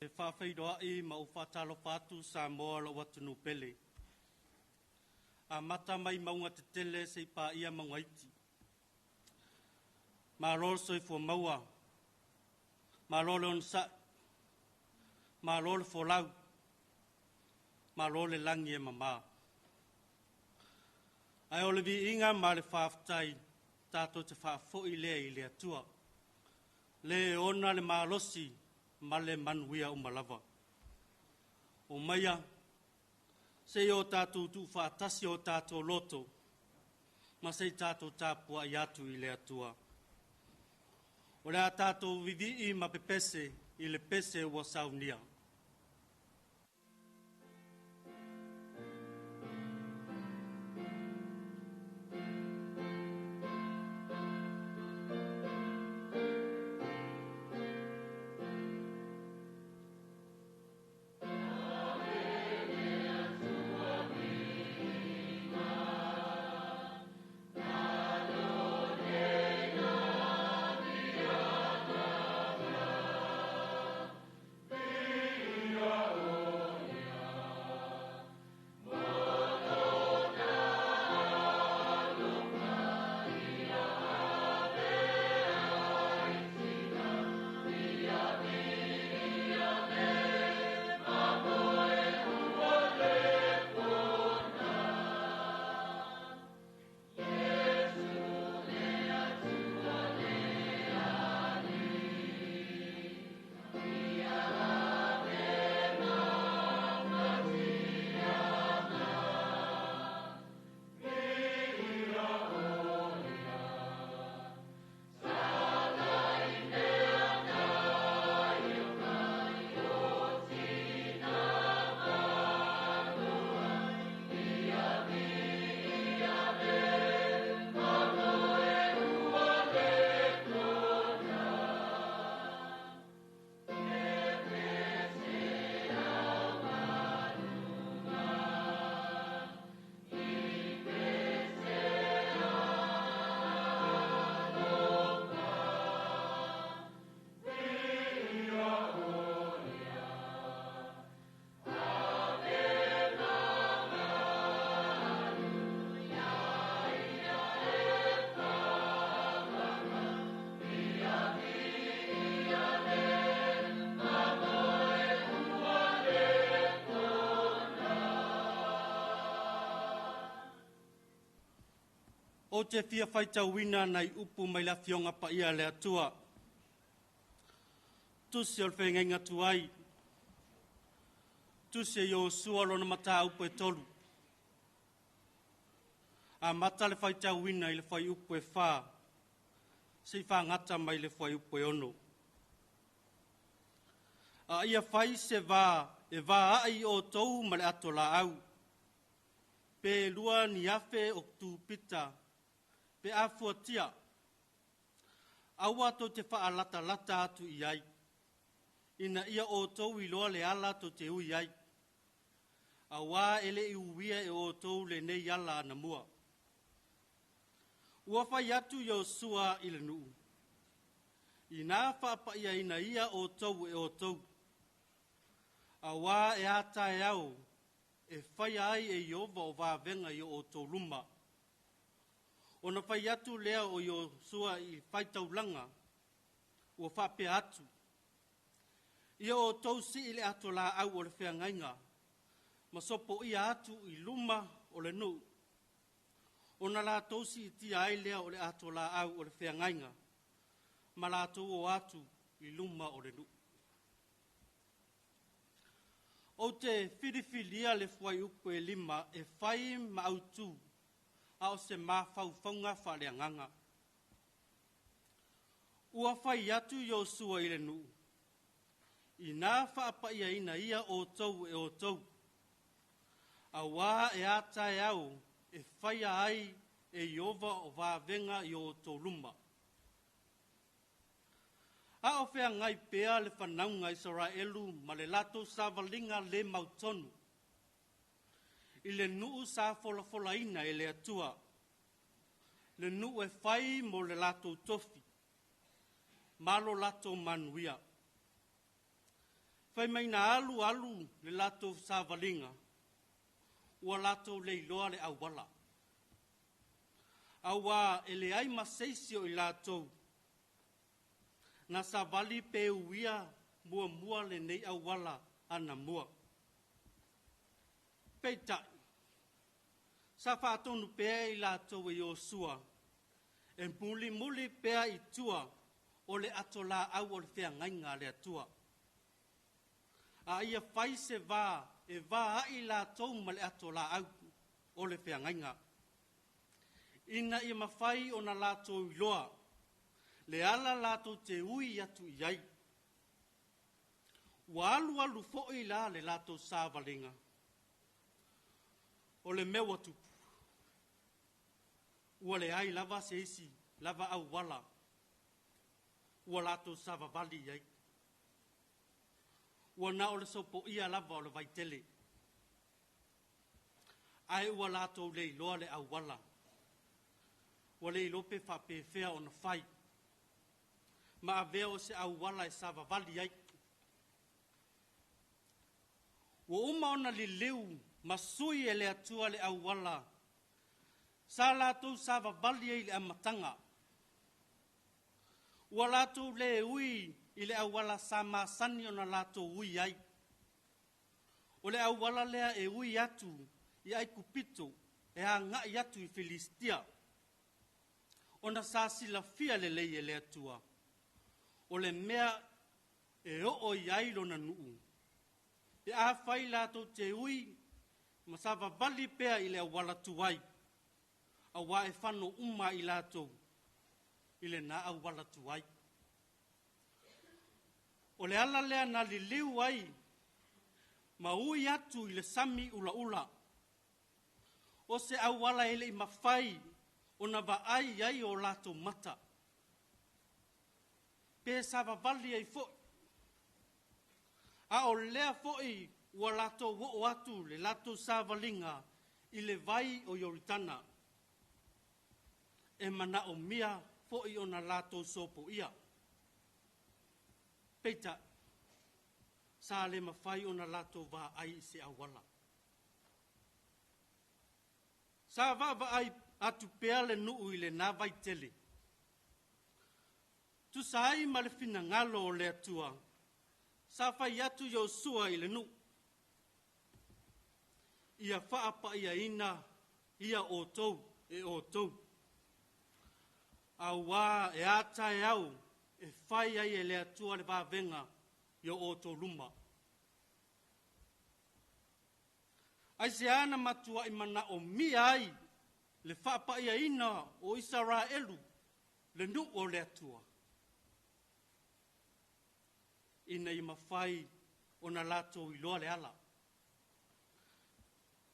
Faafeiloai ma ou faatalofa atu Samoa lou atunuu pele. Amata mai mauga tetele seia paia mauga iti. Malo le soifua maua, malo le onosai, malo le folau, malo le lagi e mama. Ae o le viiga ma le faafetai tatou te faafoi lea i le Atua, le e ona le malosi ma le manuia uma lava. Omaia se i o tatou tuufaatasi o tatou loto ma se i tatou tapuai atu i le Atua. O le a tatou vivii ma pepese i le pese ua saunia. Ou te fia faitauina nai upu mai le Afioga Paia a le Atua, tusi o le feagaiga tuai, tusi e Iosua lona mataupu e 3. Amata le faitauina i le fuaiupu e 4 seia fagata mai le fuaiupu e 6. A ia fai se va e va ai outou ma le atolaau, pe 2,000 o tupita pe a fuatia, aua tou te faalatalata atu i ai, ina ia outou iloa le ala tou te ui ai, auā e le i uia e outou lenei ala anamua. Ua fai atu Iosua i le nuu, ina faapaiaina ia outou e outou, auā e a taeao e faia ai e Ieova o vavega i o outou luma. Ona fai atu lea o Iosua i faitaulaga, ua faapea atu, ia outou sii le atolaau o le feagaiga, ma sopoia atu i luma o le nuu, ona latou siitia ai lea o le atolaau o le feagaiga, ma latou o atu i luma o le nuu. Ou te filifilia le fuaiupu e 5 e fai ma autu a o se mafaufauga faaleagaga. Ua fai atu Iosua i le nuu, ina faapaiaina ia outou e outou, auā e a taeao e faia ai e Ieova o vavega i o outou luma. A o feagai pea le fanauga a Isaraelu ma le latou savaliga le mautonu i le nuu sa folafolaina e le Atua, le nuu e fai mo le latou tofi ma lo latou manuia. Fai mai na alu alu le latou savaliga, ua latou le iloa le auala. Auā e leai ma se isi o i latou na savali pe uia muamua lenei auala anamua. Peitai, sa faatonu pea i latou e Iosua e mulimuli pea i tua o le ato laau o le feagaiga a le Atua. A ia fai se va e va ai latou ma le ato laau o le feagaiga, ina ia mafai ona latou iloa le ala latou te ui atu i ai. Ua alu alu foi la le latou savaliga, o le mea ua tupu, ua leai lava se isi lava auala ua latou savavali i ai. Ua na o le sopoia lava o le vaitele, ae ua latou le iloa le auala, ua le iloa pe faapefea ona fai, ma avea o se auala e savavali ai. Ua uma ona liliu ma sui e le Atua le auala sa latou savavali ai i le amataga. Ua latou le ui i le auala sa masani ona latou ui ai. O le auala lea e ui atu i Aikupito e agai atu i Filisitia, ona sa silafia lelei e le Atua o le mea e oo i ai lona nuu pe afai latou te ui ma savavali pea i le auala tuai, auā e fano uma i latou i lena auala tuai. O le ala lea na liliu ai ma ui atu i le sami ulaula, o se auala e le i mafai ona vaai i ai o latou mata, pe savavali ai foi. A o lea foi ua latou oo atu le latou savaliga i le vai o Ioritana, e manaomia foi ona latou sopoia. Peitai, sa le mafai ona latou vaai i se auala. Sa vaavaai atu pea le nuu i lena vaitele, tusa ai ma le finagalo o le Atua, sa fai atu Iosua i le nuu, ia faapaiaina ia outou e outou, auā e a taeao e fai ai e le Atua le vavega i o outou luma. Aisea na matuai manaomia ai le faapaiaina o Isaraelu, le nuu o le Atua, ina ia mafai ona latou iloa le ala,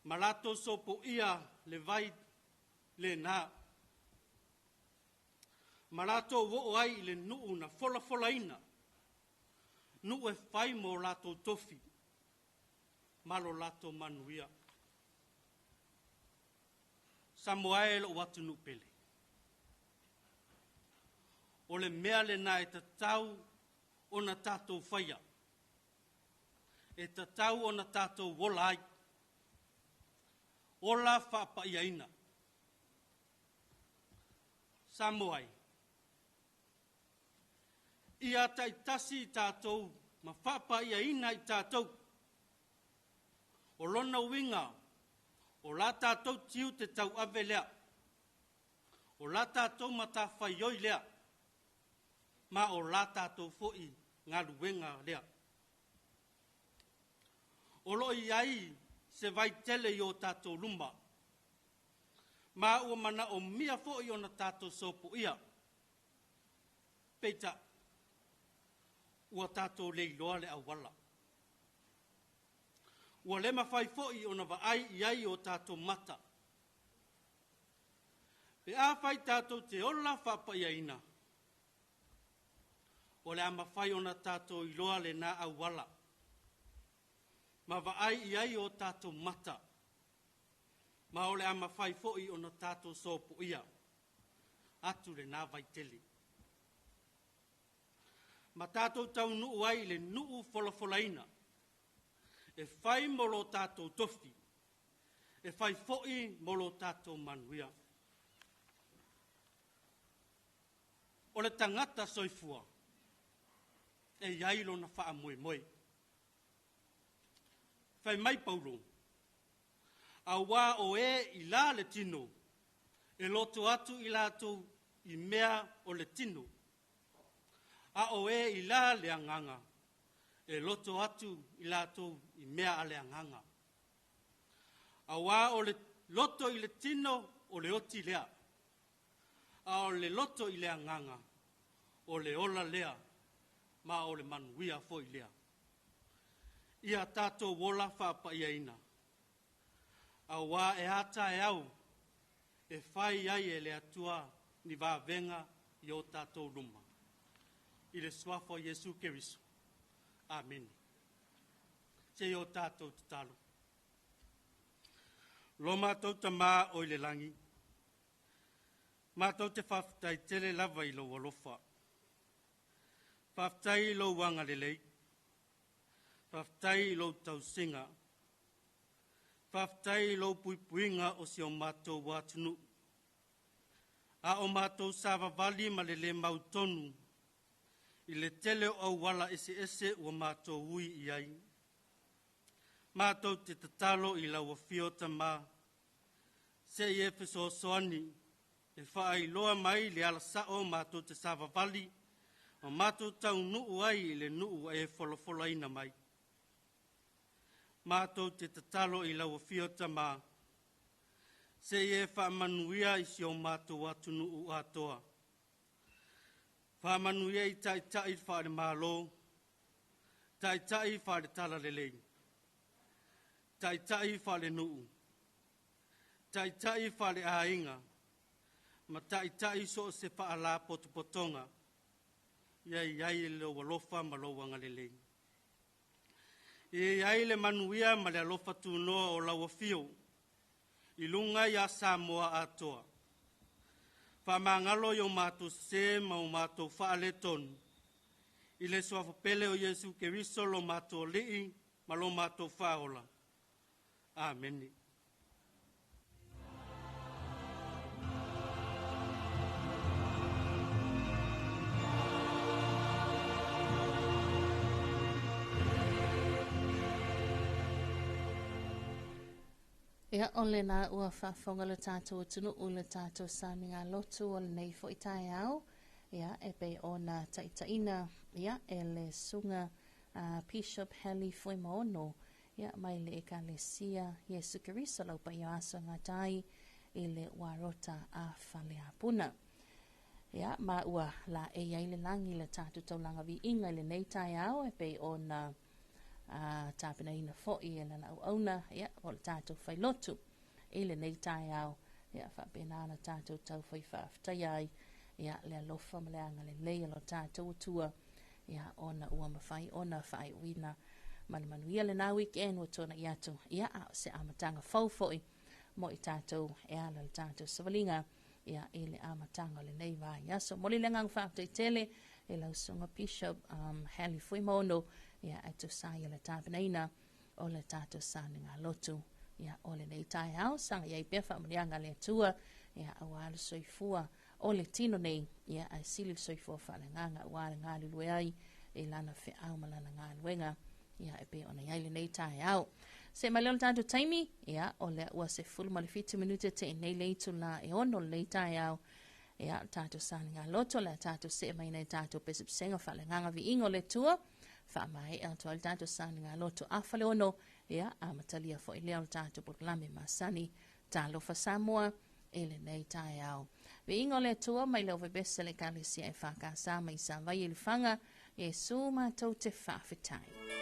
ma latou sopoia le vai lena, ma latou oo ai i le nuu na folafolaina, nuu e fai ma o latou tofi ma lo latou manuia. Samoa e lou atunuu pele, o le mea lena e tatau ona tatou faia, e tatau ona tatou ola ai, ola faapaiaina. Samoa e, ia taitasi i tatou ma faapaiaina i tatou. O lona uiga, o la tatou tiute tauave lea, o la tatou matafaioi lea, ma o la tatou foi galuega lea. O lo o i ai se vaitele i o tatou luma, ma ua manaomia foi ona tatou sopoia. Peitai, ua tatou le iloa le auala. Ua le mafai foi ona vaai i ai o tatou mata. Pe afai tatou te ola faapaiaina, o le a mafai ona tatou iloa lena auala, ma vaai i ai o tatou mata, ma o le a mafai foi ona tatou sopoia atu lena vaitele. Ma tatou taunuu ai i le nuu folafolaina, e fai mo lo tatou tofi, e fai foi mo lo tatou manuia. O le tagata soifua, e i ai lona faamoemoe. Fai mai Paulo, auā o e i la le tino, e loto atu i latou i mea o le tino, a o e i la le agaga, e loto atu i latou i mea a le agaga. Auā o le loto i le tino o le oti lea, a o le loto i le agaga, o le ola lea, ma o le manuia foi lea. Ia tatou ola faapaiaina, auā e a taeao e fai ai e le Atua ni vavega i o tatou luma. I le suafa o Iesu Keriso. Amene. Se i o tatou tatalo. Lo matou Tamā oi le lagi, matou te faafetai tele lava i lou alofa. Faafetai i lou agalelei, faafetai i lou tausiga, faafetai i lou puipuiga o si o matou atunuu. A o matou savavali ma le le mautonu i le tele o auala eseese ua matou ui i ai, matou te tatalo i lau afio Tamā, se i e fesoasoani e faailoa mai le alasao matou te savavali ma matou taunuu ai i le nuu ua e folafolaina mai. Matou te tatalo i lau afio Tamā, se i e faamanuia i si o matou atunuu atoa. Faamanuia i taitai faale-Malo, taitai faale-Talalelei, taitai faale-nuu, taitai faale-aiga, ma taitai so o se faalapotopotoga. Ia i ai lou alofa ma lou agalelei. Ia i ai le manuia ma le alofa tunoa o lau afio i luga ia Samoa atoa. Faamagalo i o matou sese ma o matou faaletonu, i le suafa pele o Iesu Keriso lo matou Alii ma lo matou Faaola. Amene. Ia, o lena ua faafofoga le tatou atunuu i le tatou sauniga lotu o lenei foi taeao, ia, e pei ona taitaiina, ia, e le susuga a Bishop Heli Fuimaono, ia, mai le Ekalesia Iesu Keriso Lau Paia o Aso e gata ai i le Uarota a Faleapuna. Ia, ma ua laei ai le lagi i le tatou taulaga viiga i lenei taeao e pei ona a tapenaina foi e lana auauna, ia, o le tatou failotu i lenei taeao, ia, faapena ona tatou taufai faafetaia ai, ia, le alofa ma le agalelei o lo tatou Atua, ia, ona ua mafai ona faaiuina ma le manuia lena weekend ua tuanai atu, ia, a o se amataga fou foi mo i tatou e ala le tatou savaliga, ia, i le amataga o lenei vaiaso. Momoli le agaga faafetai tele i lau susuga Bishop Heli Fuimaono, ia, e tusa ai o le tapenaina o le tatou sauniga lotu, ia, o lenei taeao. Saga i ai pea faamanuiaga a le Atua, ia, aua le soifua o le tino nei, ia, ae sili le soifua faaleagaga aua le galulue ai i lana feau ma lana galuega, ia, e pei ona i ai lenei taeao. Se mai lea o le tatou taimi, ia, o lea ua 17 minute te i nei le itulā e 6 lenei taeao, ia, le tatou sauniga loto, le tatou see mai nei tatou pesepesega faaleagaga viiga o le Atua, faamaea atu ai le tatou sauniga loto a Faleono, ia, amatalia foi lea o le tatou polokalame masani Talofa Samoa i lenei taeao. Viiga o le Atua mai le Ovebese le Ekalesia e FKS mai Savaii i Lefaga, Iesu matou te faafetai.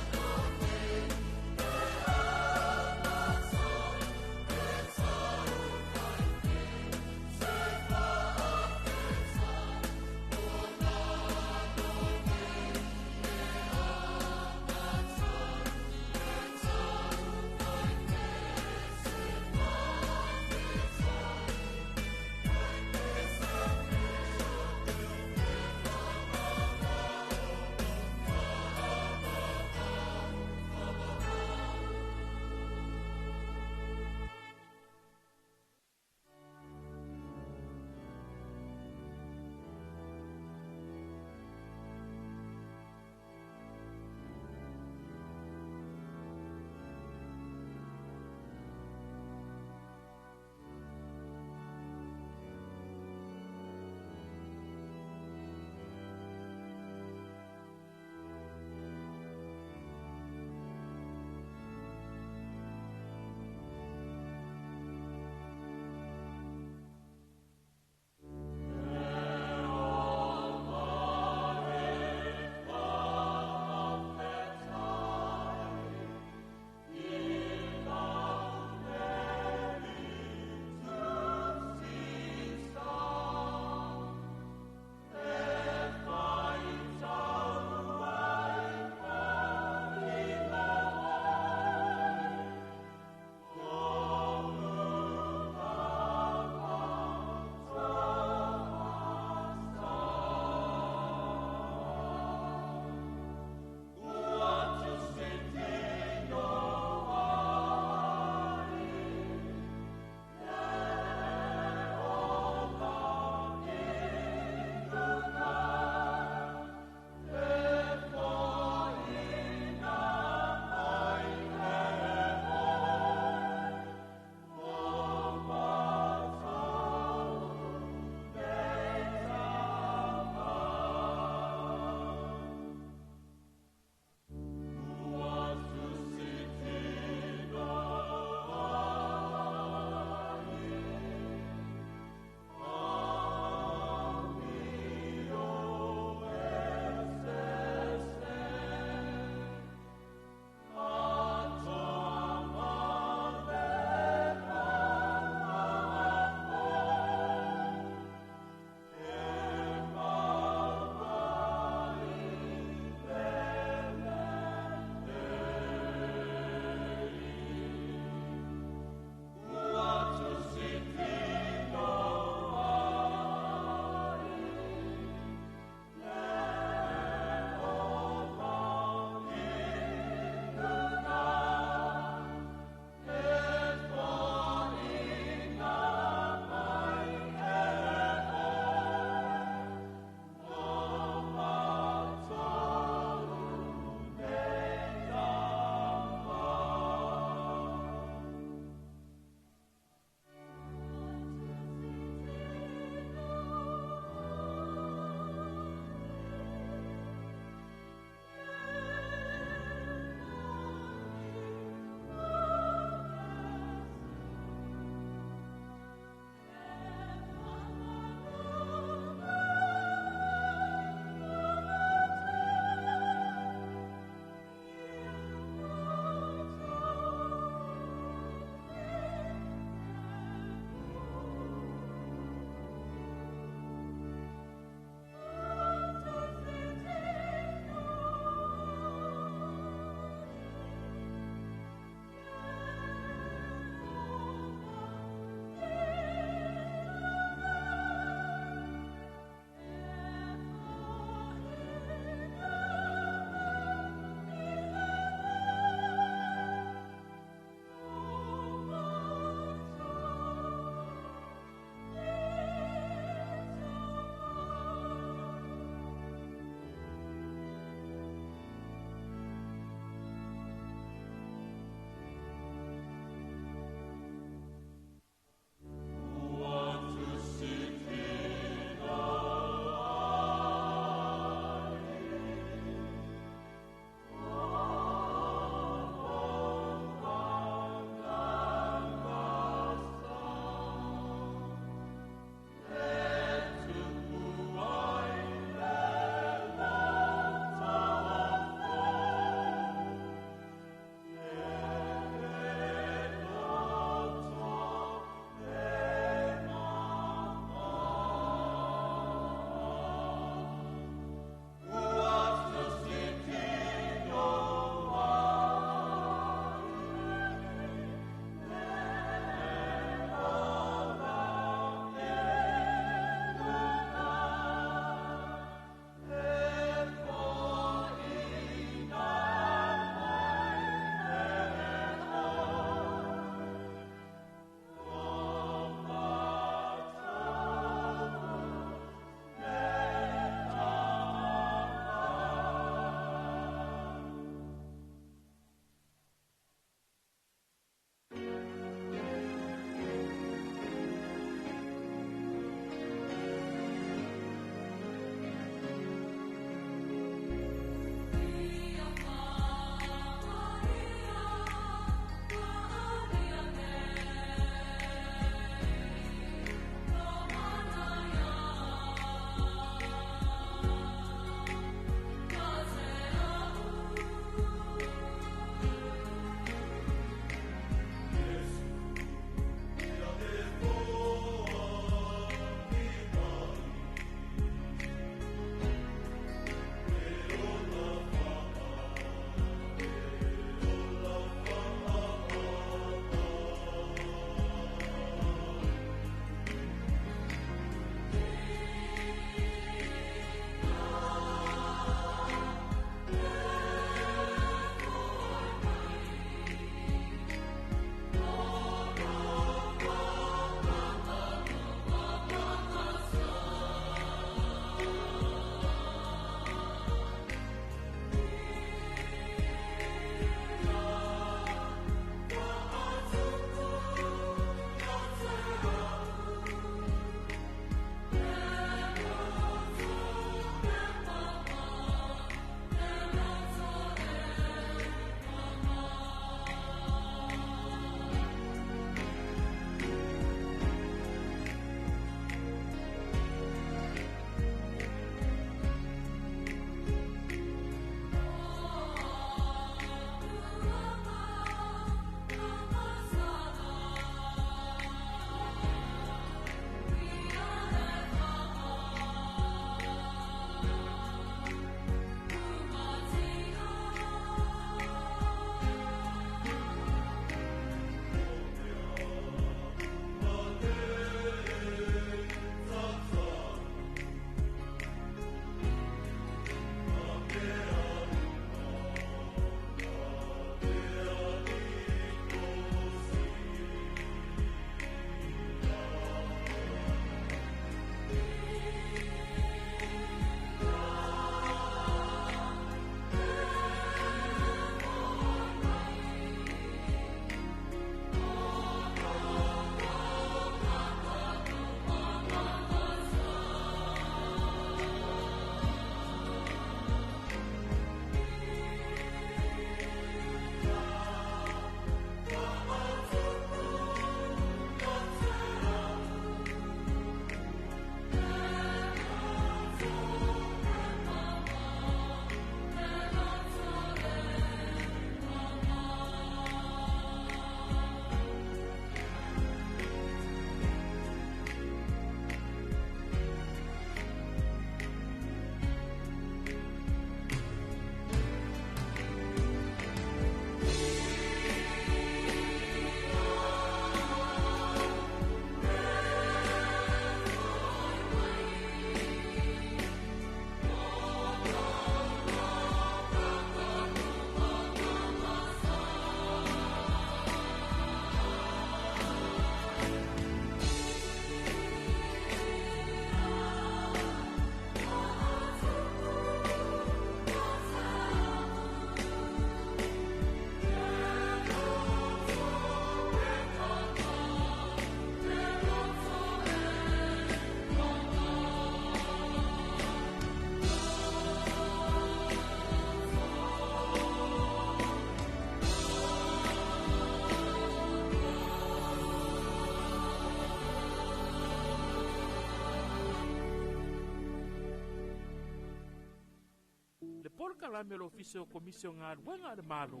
Polokalame o le Ofisa o Komisi o Galuega a le Malo,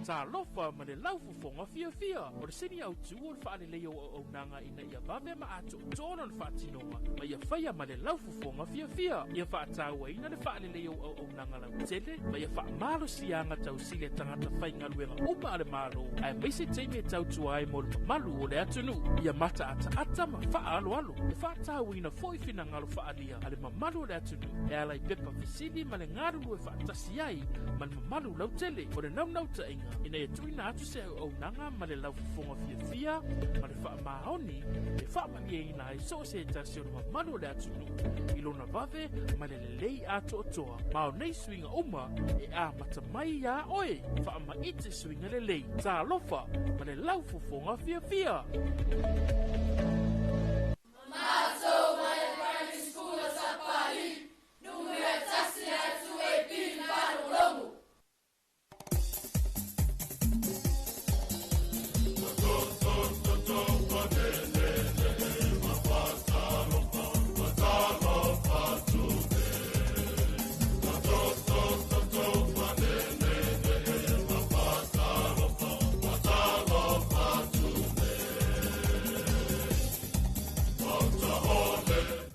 Talofa ma le Laufofoga Fiafia. O le sini autu o le faaleleia o auaunaga ina ia vave ma atoatoa lona faatinoga ma ia faia ma le laufofoga fiafia. Ia faatauaina le faaleleia o auaunaga lautele ma ia faamalosiaga tausili a tagata faigaluega uma a le Malo, aemaise taimi e tautua ai mo le mamalu o le atunuu. Ia mataataata ma faaaloalo. E faatauaina foi finagalo faaalia a le mamalu o le atunuu e ala i pepa fesili ma le galulue faatasi ai ma le mamalu lautele. O le naunautaiga ina ia tuuina atu se auaunaga ma le laufofoga fiafia ma le faamaoni e faamalieina ai so o se tasi o le mamalu o le atunuu i lona vave ma le lelei atoatoa. Ma o nei suiga uma e amata mai iā oe. Faamaite suiga lelei. Talofa ma le laufofoga fiafia.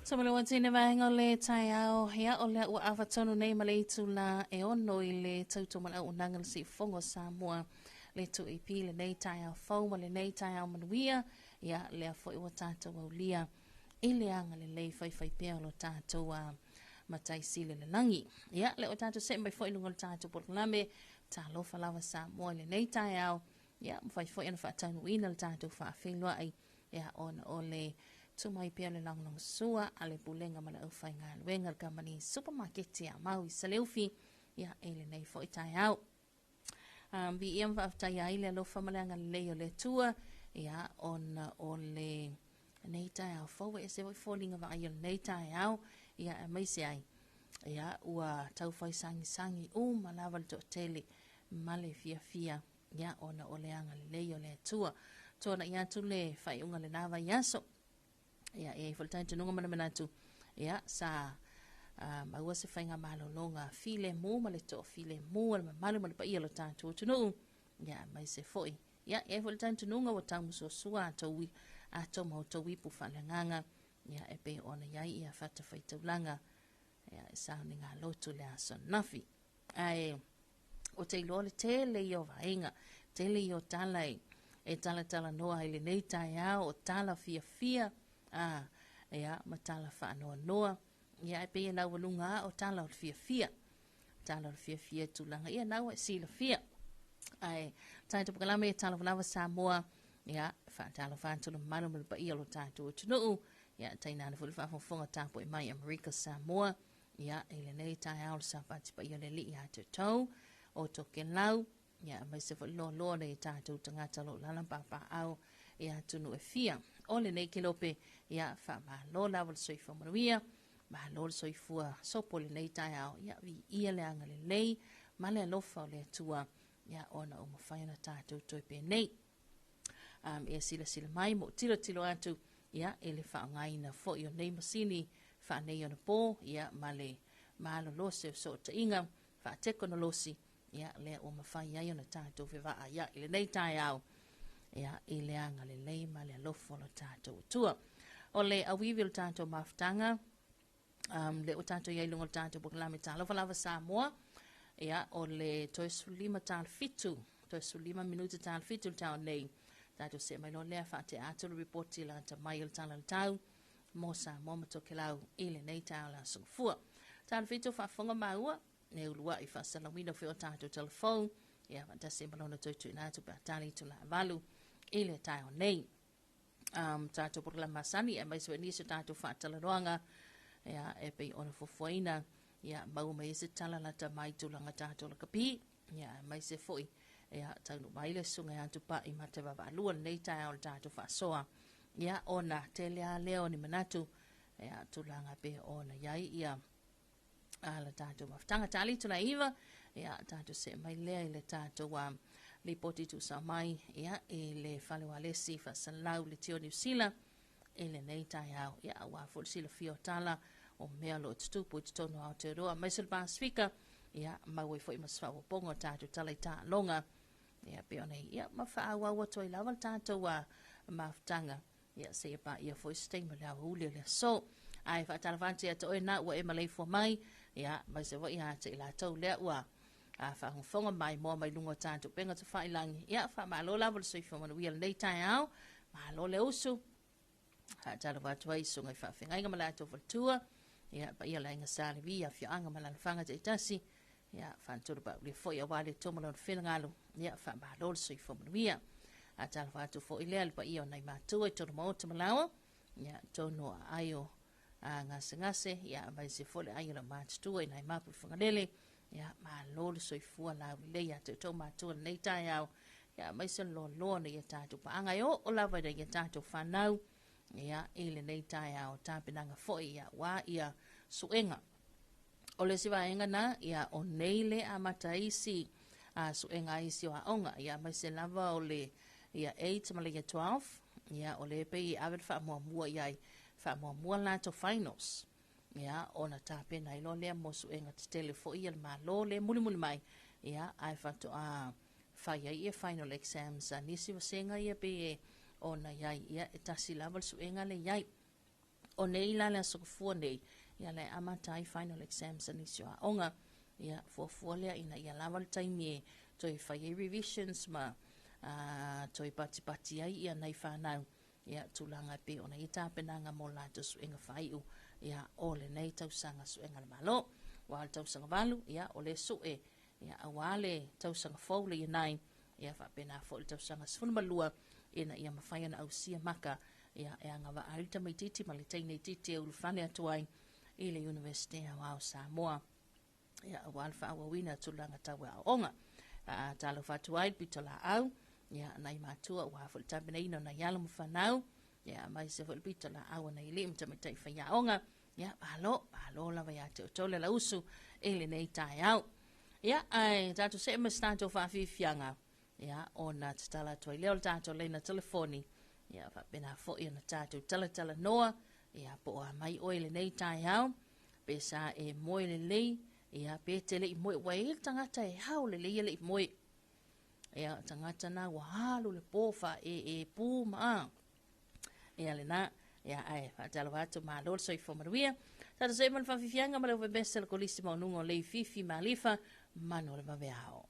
Tamaluatina vaega o le taeao, ia o lea ua ava tonu nei ma le itula e ono i le tauto ma le auaunaga le siufofoga o Samoa le 2AP lenei taeao fou ma lenei taeao manuia, ia lea foi ua tatou aulia i le agalelei faifaipea o lo tatou a Matai Sili o le lagi. Ia, lea ua tatou see mai foi i luga o le tatou polokalame, Talofa Lava Samoa i lenei taeao, ia, mafai foi ona faataunuuina le tatou faafeiloai, ia, ona o le tumai pea o le lagolagosua a le Pulega ma le aufaigaluega a le Kamani Supamaketi a Mau i Saleufi, ia, i lenei foi taeao. Um, viia ma faafetaia ai le alofa ma le agalelei o le Atua, ia, ona o le nei taeao fou e ese foi foliga vaai o lenei taeao, ia, aemaise ai, ia, ua taufai sagisagi uma lava le toatele ma le fiafia, ia, ona o le agalelei o le Atua. Tuanai atu le faaiuga o lena vaiaso. Ia, e i ai foi le talitonuga ma le manatu, ia, sa maua se faiga malologa filemu ma le toafilemu o le mamalu ma le paia o lo tatou atunuu, ia, aemaise foi, ia, e i ai foi le talitonuga ua taumasoasoa a ma outou ipu faaleagaga, ia, e pei ona i ai ia fatafaitaulaga, ia, e sauniga lotu le aso ananafi. Ae, ou te iloa o le tele ia o vaega, tele ia o tala e, e talatalanoa ai lenei taeao, o tala fiafia, a, ia, ma tala faanoanoa, ia, e pei e laualuga lava o tala o le fiafia, tala o le fiafia i tulaga, ia, na ua e silafia. Ae, tatou polokalame e Talofa Lava Samoa, ia, faatalofa atu le mamalu ma le paia o lo tatou atunuu, ia, tainane foi le faafogafoga tapuai mai Amerika Samoa, Ia, i lenei taeao le Sapati paia o le Alii ia te outou, o Tokelau, ia, aemaise foi le loaloa o nai o tatou tagata o lo o alaala ma papaaao i atunuu e fia. O lenei kelope, ia, faamalo lava le soifua manuia, malo le soifua sopo i lenei taeao, ia, viia le agalelei ma le alofa o le Atua, ia, ona ua mafai ona tatou toe penei. Um, ia silasila mai mo tilotilo atu ia, i le faaaogaina foi o nei masini faaneionapo ia, ma le malolosi o fesootaiga faatekonolosi ia, lea ua mafai ai ona tatou fevaaia'i i lenei taeao ia, i le agalelei ma le alofa o lo tatou Atua. O le auivi o le tatou mafutaga, um, lea ua tatou i ai i luga o le tatou polokalame Talofa Lava Samoa, ia, o le toe 15 tala fitu, toe 15 minute tala fitu le taeao nei. Tatou see mai loa lea faatea atu le ripoti lata mai o le tala o le tau mo Samoa ma Tokelau i lenei taeao le aso Gafua. Tala fitu faafofoga maua, e uluai faasalauina foi o tatou telefon, ia faatasi ma lona toe tuuina atu pe a tali itula e 8 i le taeao nei. Um, tatou polokalame masani, aemaise foi nisi o tatou faatalanoaga, ia, e pei ona fuafuaina, ia, maua mai ai se tala lata mai tulaga tatou lakapi, ia, aemaise foi, ia, taunuu mai le susuga ia Tupai Matevavaalua lenei taeao o le tatou faasoa, ia, ona tele lava lea o ni manatu, ia, tulaga pei ona i ai, ia, a le tatou mafutaga. Tali itula e 9, ia, tatou see mai lea i le tatou lipoti tuusao mai, ia, i le fale o Alesi Faasalau le Tio Niu Sila i lenei taeao. Ia, aua foi le silafia o tala o mea o lo o tutupu i totonu o Aotearoa, aemaise o le Pasefika, Ia, maua ai foi ma se faaopoopoga o tatou tala i taaloga. Ia, pei ona ia, ma faaauau atu ai lava le tatou mafutaga. Ia, seia paia foi se taimi o le aoauli o le aso. Ae faatalofa atu ia te oe na ua e maleifua mai, ia, aemaise foi ia te i latou lea ua faafogafoga maimoa mai luga o tatou upega tafailagi. Ia, faamalo lava le soifua manuia i lenei taeao. Malo le usu. Faatalofa atu ai i susuga i faafeagaiga ma latou faletua, ia, paia o le aiga Sa Levi, afioaga ma alaalafaga taitasi, ia, faatulupaulia foi aua le Atua ma lona finagalo, ia, faamalo le soifua manuia. Faatalofa atu foi lea i le paia o nai matua i tonu maota ma laoa, ia, tonu o aai o gasegase, ia, aemaise foi le ai o lau matutua i nai mapu i Fagalele, ia, malo le soifua laulelei ia te outou matua i lenei taeao, ia, aemaise le loaloa o nai a tatou paaga e oo lava i nai a tatou fanau, ia, i lenei taeao tapenaga foi, ia, aua ia suega. O le isi vaega na, ia, o nei le amata ai isi suega a isi o aoga, ia, aemaise lava o le ia 8 ma le ia 12, ia, o lea pei e ave le faamuamua i ai, faamuamua latou finals. Ia, ona tapena ai loa lea mo suega tetele foi ia le Malo lea mulimuli mai, ia, ae faatoa fai ai ia final exams a nisi vasega ia pei e ona i ai, ia, e tasi lava le suega lea i ai. O nei la le Aso Gafua nei, ia la e amata ai final exams a nisi o aoga, ia, fuafua lea ina ia lava le taimi e toe fai ai revisions ma toe patipati ai ia nai fanau, ia, tulaga e pei ona i ai tapenaga mo latou suega faaiu, ia, o lenei tausaga suega a le Malo. Aua o le tausaga 8, ia, o lea sue, ia, aua le tausaga fou le year 9, ia, faapena foi le tausaga 12, ina ia mafai ona ausia maka, ia, e agavaa ai le tamaitiiti ma le teine itiiti e ulufale atu ai i le Iunivesite Aoao o Samoa. Ia, aua le faaauauina o tulaga tau aoaoga. Talofa atu ai le pitolaau, ia, nai matua aua foi le tapenaina o nai alo ma fanau, ia, aemaise foi le pitolaau a nai alii ma tamaitai faiaoga. Ia, malo, malo lava ia te outou le lausu i lenei taeao. Ia, ae tatou see ma se tatou faafiafiaga, ia, ona tatala atu ai lea o le tatou laina telefoni, ia, faapena foi ona tatou talatalanoa, ia, po o a mai oe i lenei taeao, pe sa e moe lelei, ia, pe te le i moe, ua i ai le tagata e ao lelei e le i moe. Ia, o tagata na ua alu le po faaee pū ma a. Ia lena, ia ae faatalofa atu, malo le soifua manuia. Tatou see ma le faafiafiaga ma le uvemese le kolisi maualuga o Leififi Malifa, manu o le vaveao.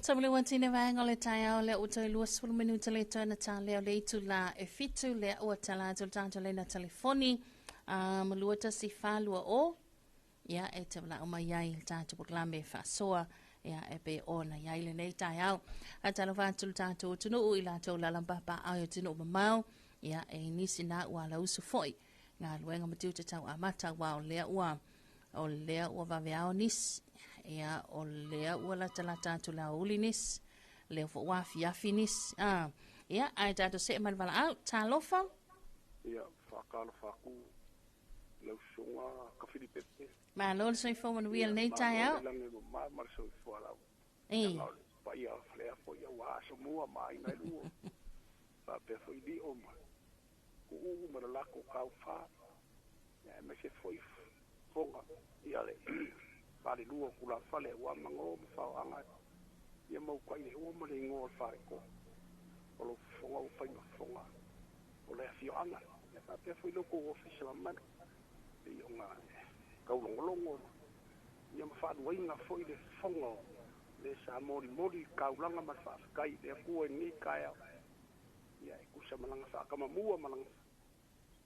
Tamalua tine vaega o le taeao lea ua toe 20 minuta le toe na tālea o le itulā e 7 lea ua tala atu le tatou laina telefoni 2142 ia e te walao mai ai le tatou polokalame faasoa ia e pei ona i ai lenei taeao. A talofa atu le tatou atunuu i latou lalampapa au atunuu mamao ia e nisi na ua lausu foi galuega ma tiute tau amata ua o lea ua o lea ua vaveao nisi ia o lea ua latalata atu le aoauli nisi lea foi ua afiafi nisi a ia ae tatou see mai le valaau talofa. Ia faatalofa atu lau susuga Kafilipepe. Malo le soifua manuia lenei taeao. Lagi ma ma le soifua lava. Ia o le paia o Faleapo ia ua asomua ma aiga e lua. Faapea foi Lio ma Ku'u ma le latou taufa. Ia aemaise foi Foga ia le falelua o tulafale ua manō ma faoaga ia mautai le ua ma le igoa o le faleto. O lou fofoga ua fai ma fofoga o le afioaga. Ia faapea foi lo tou ofisa mamalu i ona taulogologo ia ma faaluaina foi le fofoga o le sa molimoli kaulaga ma le faafetai i le Atua i lenei taeao. Ia e tusa ma lana faatamamua ma lana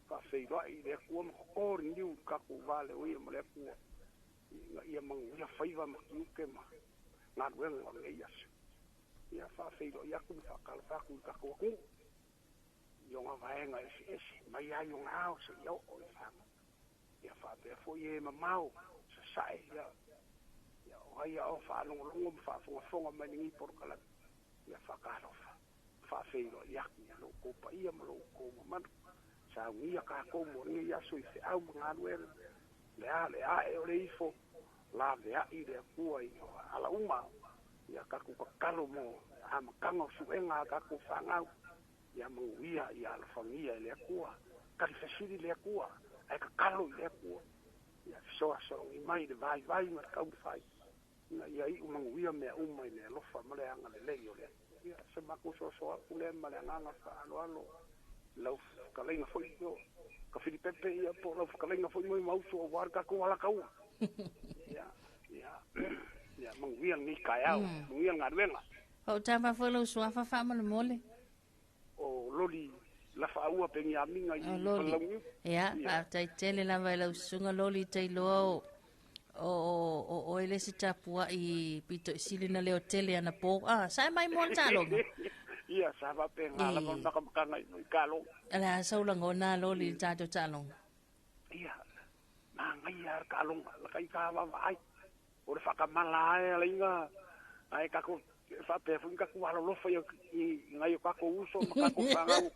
faafeiloai i le Atua ma toto le niu i le tatou va leo ia ma le Atua ina ia manuia faiva ma tiute ma galuega o lenei aso. Ia faafeiloai atu ma faatalofa atu i le tatou atunuu i ona vaega eseese mai ai ona ao seia oo i faga. Ia faapea foi e mamao sasae ia ia o ai o faalogologo ma faafogafoga mai lenei polokalame. Ia faatalofa faafeiloai atu i lo outou paia ma lo outou mamalu. Saunia tatou mo lenei aso i feau ma galuega. Le a le ae o le ifo laveai le Atua i ala uma. Ia tatou tatalo mo amataga o suega a tatou fanau. Ia manuia ia alofagia e le Atua. Tali fesili le Atua ae tatalo i le Atua. Ia fesoasoani mai le vaivai ma le taumafai ina ia iu manuia mea uma i le alofa ma le agalelei o le Atua. Ia se matou soasoa atu lea ma le agaga faaaloalo lau fetalaiga foi o Kafilipepe ia po o lau fetalaiga foi Moemausu aua le tatou alataua. Ia ia ia manuia lenei taeao, manuia le galuega. O tapa foi lou suafa faamolemole. O Loli Lafaaua Peniamina i O Loli. Falelauniu. Ia, Ia. faafetai tele lava i lau susuga Loli Tailoa o o o oe le isi tapuai pito i sili na leo tele ana po. Ah, sae mai mo le taaloga. Ia sa faapena lava le makamakaga i kaloga. O le a sau lagona Loli i le tatou taaloga. Ia magaia le taaloga la kai ka vaavaai. O le faatamala ai alaiga ae tatou faapea foi tatou alolofa ia i nai o tatou uso ma tatou fanau.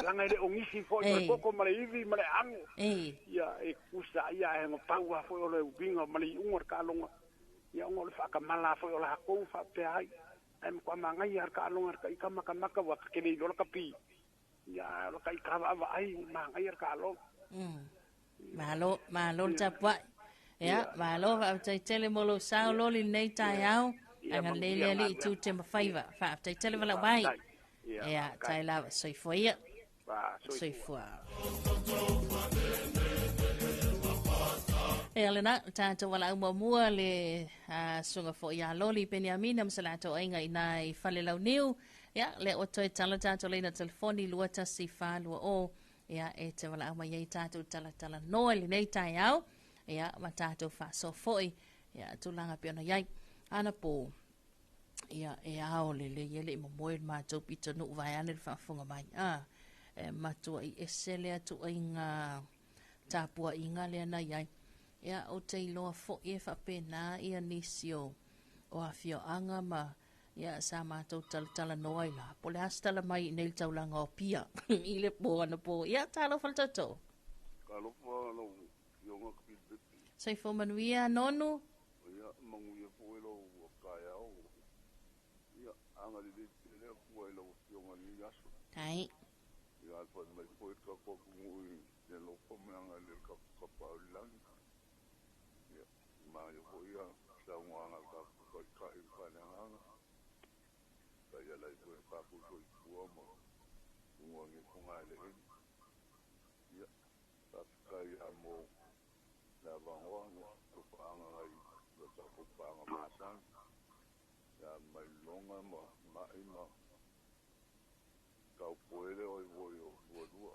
Leaga e le o nisi foi o le koko ma le ivi ma le aano. Ia e tutusa ia ae na pau lava foi o le uiga ma le iuga o le taaloga. Ia ona o le faatamala foi o latou faapea ai. Ae matua magaia le taaloga le taita matamata ua ta tele iloa le tapi. Ia ae o le taita vaavaai magaia le taaloga. Malo, malo le tapuai. Ia, malo faafetai tele mo lou sao Loli i lenei taeao. Ia Agalelei manuia le Alii i galuega. tiute ma faiva. Faafetai tele valaau mai. Faafetai. Ia Ia, faafetai. tai lava soifua ia. Soifua. Soifua. Ia lena, tatou valaau muamua le susuga foi ia Loli Peniamina ma se latou aiga i nai Falelauniu. Ia, lea ua toe tala tatou laina telefoni 21420. Ia, e te valaau mai ai tatou talatalanoa i lenei taeao. Ia, ma tatou faasoa foi. Ia, tulaga pei ona i ai. Anapo, ia, e ao lelei e le i momoe le matou pitonuu vaeane le faafofoga mai. E matuai ese lea tuaiga tapuaiga lea na i ai. Ia, ou te iloa foi e faapena ia nisi o afioaga ma ia sa matou talatalanoa ai la. Po o le a se tala mai i nei le taulaga o Apia i le po anapo. Ia, talofa le toto. Talofa lau afioga Kafilipepe. Soifua manuia Nonu. Ia manuia foi lau taeao. Ia agalelei pea le Atua i lau afioga i lenei aso. Tai. Ia alafai mai foi le tatou atunuu i le alofa ma le agalelei o le tatou Tapaau i le lagi. Ia manaia foi ia saunoaga a le tatou taitai i le faaleagaga. Taiala ai foi le tatou soifua ma luga o lenei fogaeleele. Ia faafetai lava mo le avanoa, ia alofaaga nai lo tatou paaga masani. Ia Mailoga ma Ma'i ma Taupuele oi foi o Lualua.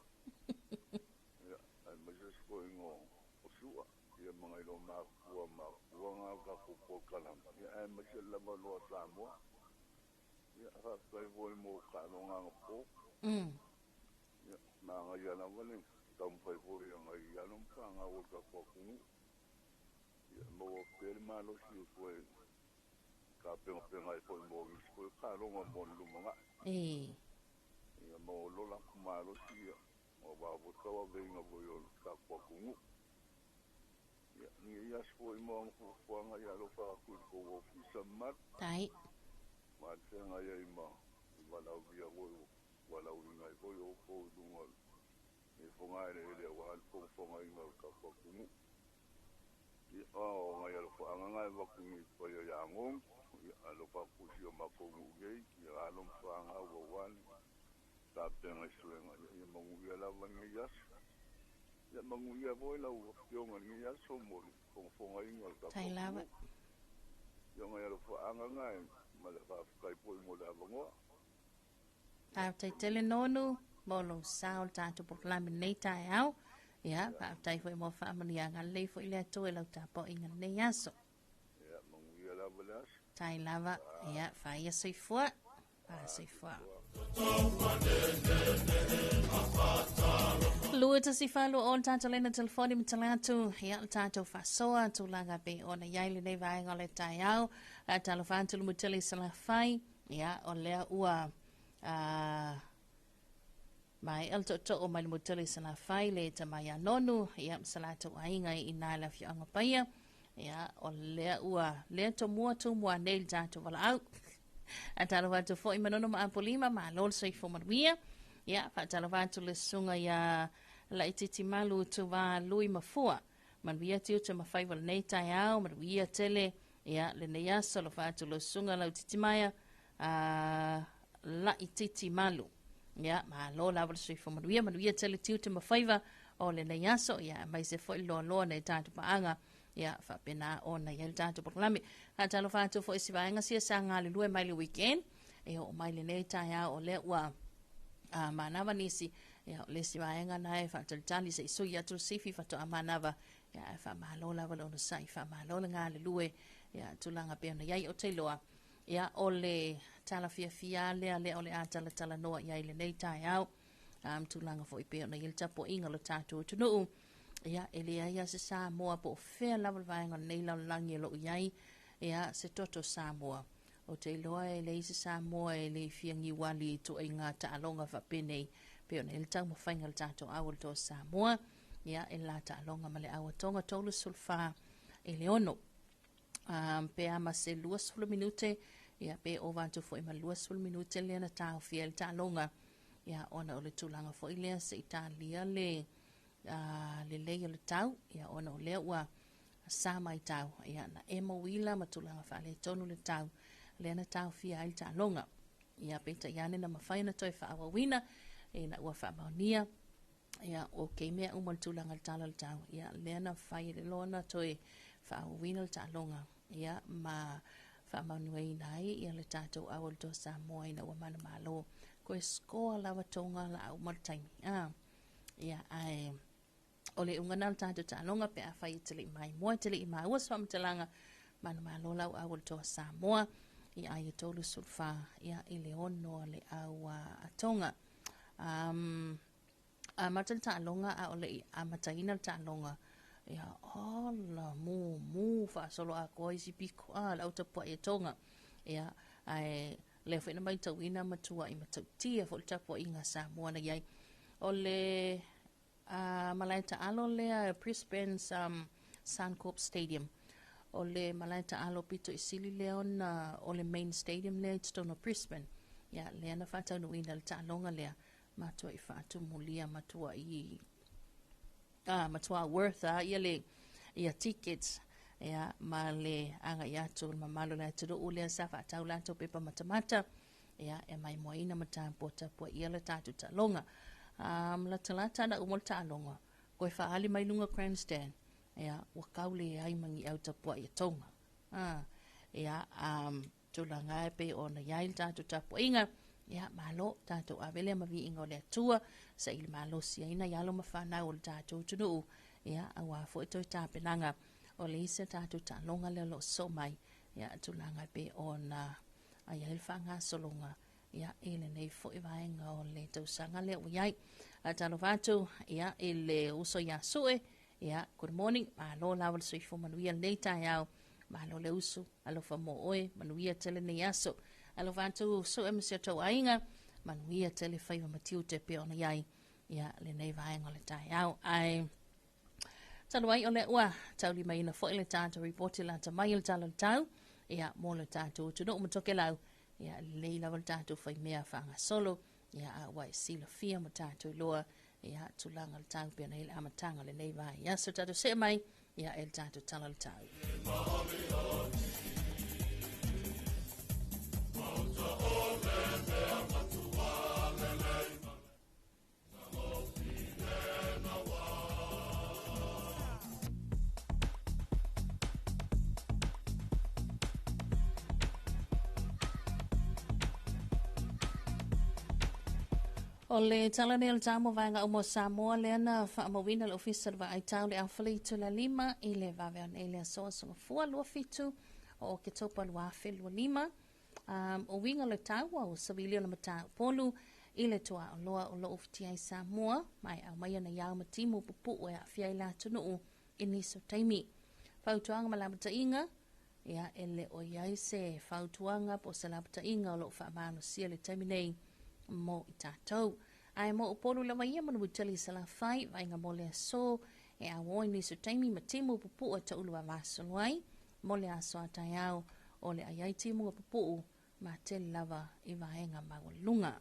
Ia, aemaise se toeaina o Su'a, ia ma nai lo mafua mafuaga o tatou polokalame, ia aemaise lava loa Samoa. Ia, faafetai foi mo taaloga anapo. Ia, manaia lava le taumafai foi e nai alo ma fanau o le tatou atunuu. Ia, maua pea le malosi e toe tapenapena ai foi mo nisi foi o taaloga mo le lumanai. Ia, maua loa latou malosi, ia, aua foi le tauaveina foi o le tatou atunuu. Ia, lenei aso foi mo ana fuafuaga, ia alofa atu i le tou ofisa mamalu. Tai. Ma le feagai ai ma le valaaulia foi ua valaauina ai foi outou i luga o le fogaeleele aua le fogafogaina o le tatou atunuu. Ia, o nai alofaaga na e avatu nei i le paia ia Gogo, ia, alofa atu i si o matou nuu nei, ia alo ma fanau aua le tapena i suega, ia, ia manuia lava lenei aso. Ia manuia foi lau afioga i lenei aso mo le fogafogaina o le tatou atunuu. Ia, o nai alofaaga na e ma le faafetai foi mo le avanoa. Faafetai tele Nonu mo lou sao i le tatou polokalame lenei taeao. Ia, faafetai foi mo faamanuiaga lelei foi le Atua i lau tapuaiga lenei aso. Ia, manuia lava le aso. Tai lava, ia, faia soifua. Fasoifua. 214 o le tatou laina telefoni ma tala atu, ia, le tatou faasoa tulaga pei ona i ai lenei vaega o le taeao. Talofa atu le Mutele i Salafai, ia, o lea ua maea le tootoo mai le Mutele i Salafai le tama ia Nonu, ia, ma sa latou aiga i ina i le afioaga Paia. Ia, o lea ua lea tomua tumua nei le tatou valaau. Faatalofa atu foi Manono ma Apolima, malo le soifua manuia. Ia, faatalofa atu le susuga ia Laititi Malu Tuva Lui Mafua. Manuia tiute ma faiva lenei taeao, manuia tele, ia, lenei aso, alofa atu le susuga Lautiti Maia, Laititi Malu. Ia, malo lava le soifua manuia, manuia tele tiute ma faiva o lenei aso, ia, aemaise foi le loaloa nei tatou paaga, ia, faapena ona i ai le tatou polokalame. Faatalofa atu foi si vaega sia sa galulue mai le weekend, e oo mai lenei taeao o lea ua manava nisi, ia, o le isi vaega na e faatalitali se i sui atu le sifi faatoa manava, ia, ae faamalo lava le onosai, faamalo le galulue, ia, tulaga pei ona i ai. Ou te iloa, ia, o le tala fiafia lea lea o le a talatalanoa i ai lenei taeao, tulaga foi pei ona i ai le tapuaiga o le tatou atunuu. Ia, e leai lava se Samoa po o fea lava le vaega o lenei lalolagi o lo o i ai, ia, se toto Samoa. Ou te iloa e leai se Samoa e le fia niuali i ituaiga taaloga faapenei, pei ona i ai le taumafaiga a le tatou au o le Toa Samoa, ia, e la taaloga ma le au a Tonga 34 i le 6. Pe a ma se 20 minute, ia, pe ova atu foi ma le 20 minute lea na taofia ai le taaloga, ia, ona o le tulaga foi lea se i talia le lelei o le tau, ia, ona o lea ua sa mai tau, ia, na emo uila ma tulaga faaletonu le tau lea na taofia ai le taaloga. Ia, peitai ane na mafai ona toe faaauauina ina ua faamaonia, ia, okay mea uma le tulaga le tala o le tau, ia, lea na fai e le loa na toe faaauauina le taaloga, ia, ma faamanuiaina ai, ia, le tatou au o le Toa Samoa ina ua manumalo. Koe score lava Tonga la uma le taimi. Ia, ae o le iuga na o le tatou taaloga pe afai e te le i maimoa, e te le i maua se faamatalaga, manumalo lau au o le Toa Samoa i ai e 34, ia, i le 6 a le au a Tonga. Amata le taaloga a o le i amataina le taaloga, ia, ala mumu faasolo atoa isi piko, le au tapuai e Tonga. Ia, ae lea foi na matauina matuai matautia foi le tapuaiga a Samoa na i ai. O le malae taalo lea Brisbane's Suncorp Stadium. O le malae taalo pito i sili lea ona o le main stadium lea i totonu o Brisbane. Ia, lea na faataunuuina le taaloga lea, matuai faatumulia, matuai matua worth ia le ia tickets, ia, ma le agai atu o le mamalu o le atunuu lea sa faatau latou pepa matamata, ia, e maimoaina ma tapoa tapuaia le tatou taaloga. Latalata na uma le taaloga, koe faali mai luga grandstand, ia, ua kau leai ma ni au tapuai e Tonga. Ia, tulaga e pei ona i ai le tatou tapuaiga. Ia, malo, tatou ave lea ma viiga o le Atua, saili malosi ai nai alo ma fanau o le tatou atunuu, ia, aua foi toe tapenaga o le isi a tatou taaloga lea o lo o sosoo mai, ia, tulaga e pei ona i ai le faagasologa, ia, i lenei foi vaega o le tausaga lea ua i ai. Talofa atu, ia, i le uso ia Sue, ia, good morning, malo lava le soifua manuia lenei taeao, malo le usu, alofa mo oe, manuia tele nei aso. Alofa atu Sue ma si o tou aiga, manuia tele faiva ma tiute pei ona i ai, ia, lenei vaega o le taeao. Ae talu ai o lea ua taulimaina foi le tatou ripoti lata mai o le Tala o le Tau, ia, mo le tatou atunuu ma Tokelau, ia, lelei lava le tatou faimea faagasolo, ia, a ua e silafia ma tatou iloa, ia, tulaga o le tau pei ona i ai le amataga o lenei vaiaso. Tatou see mai, ia, e le tatou Tala o le Tau. O le tala nei o le tau mo vaega uma o Samoa lea na faamauina le Ofisa o le Vaai Tau le aofale itula 5 i le vave o nei le aso aso Gafua 27 o Oketopa 2025. O uiga o le tau ua savili o le matā Upolu i le tuaoloa o loo ufitia ai Samoa ma e aumai ana iao ma timu pupu'u e aafia ai le atunuu i nisi o taimi. Fautuaga ma lapataiga, ia, e le o i ai se fautuaga po o se lapataiga o loo faamalosia i le taimi nei mo i tatou. Ae mo Upolu lava ia ma Nuutele i Salafai, vaaiga mo le aso e auo i nisi o taimi ma timu pupu'u e taulu vavasolo ai mo le aso a taeao o le ai ai timuga pupu'u ma tele lava i vaega maualuluga.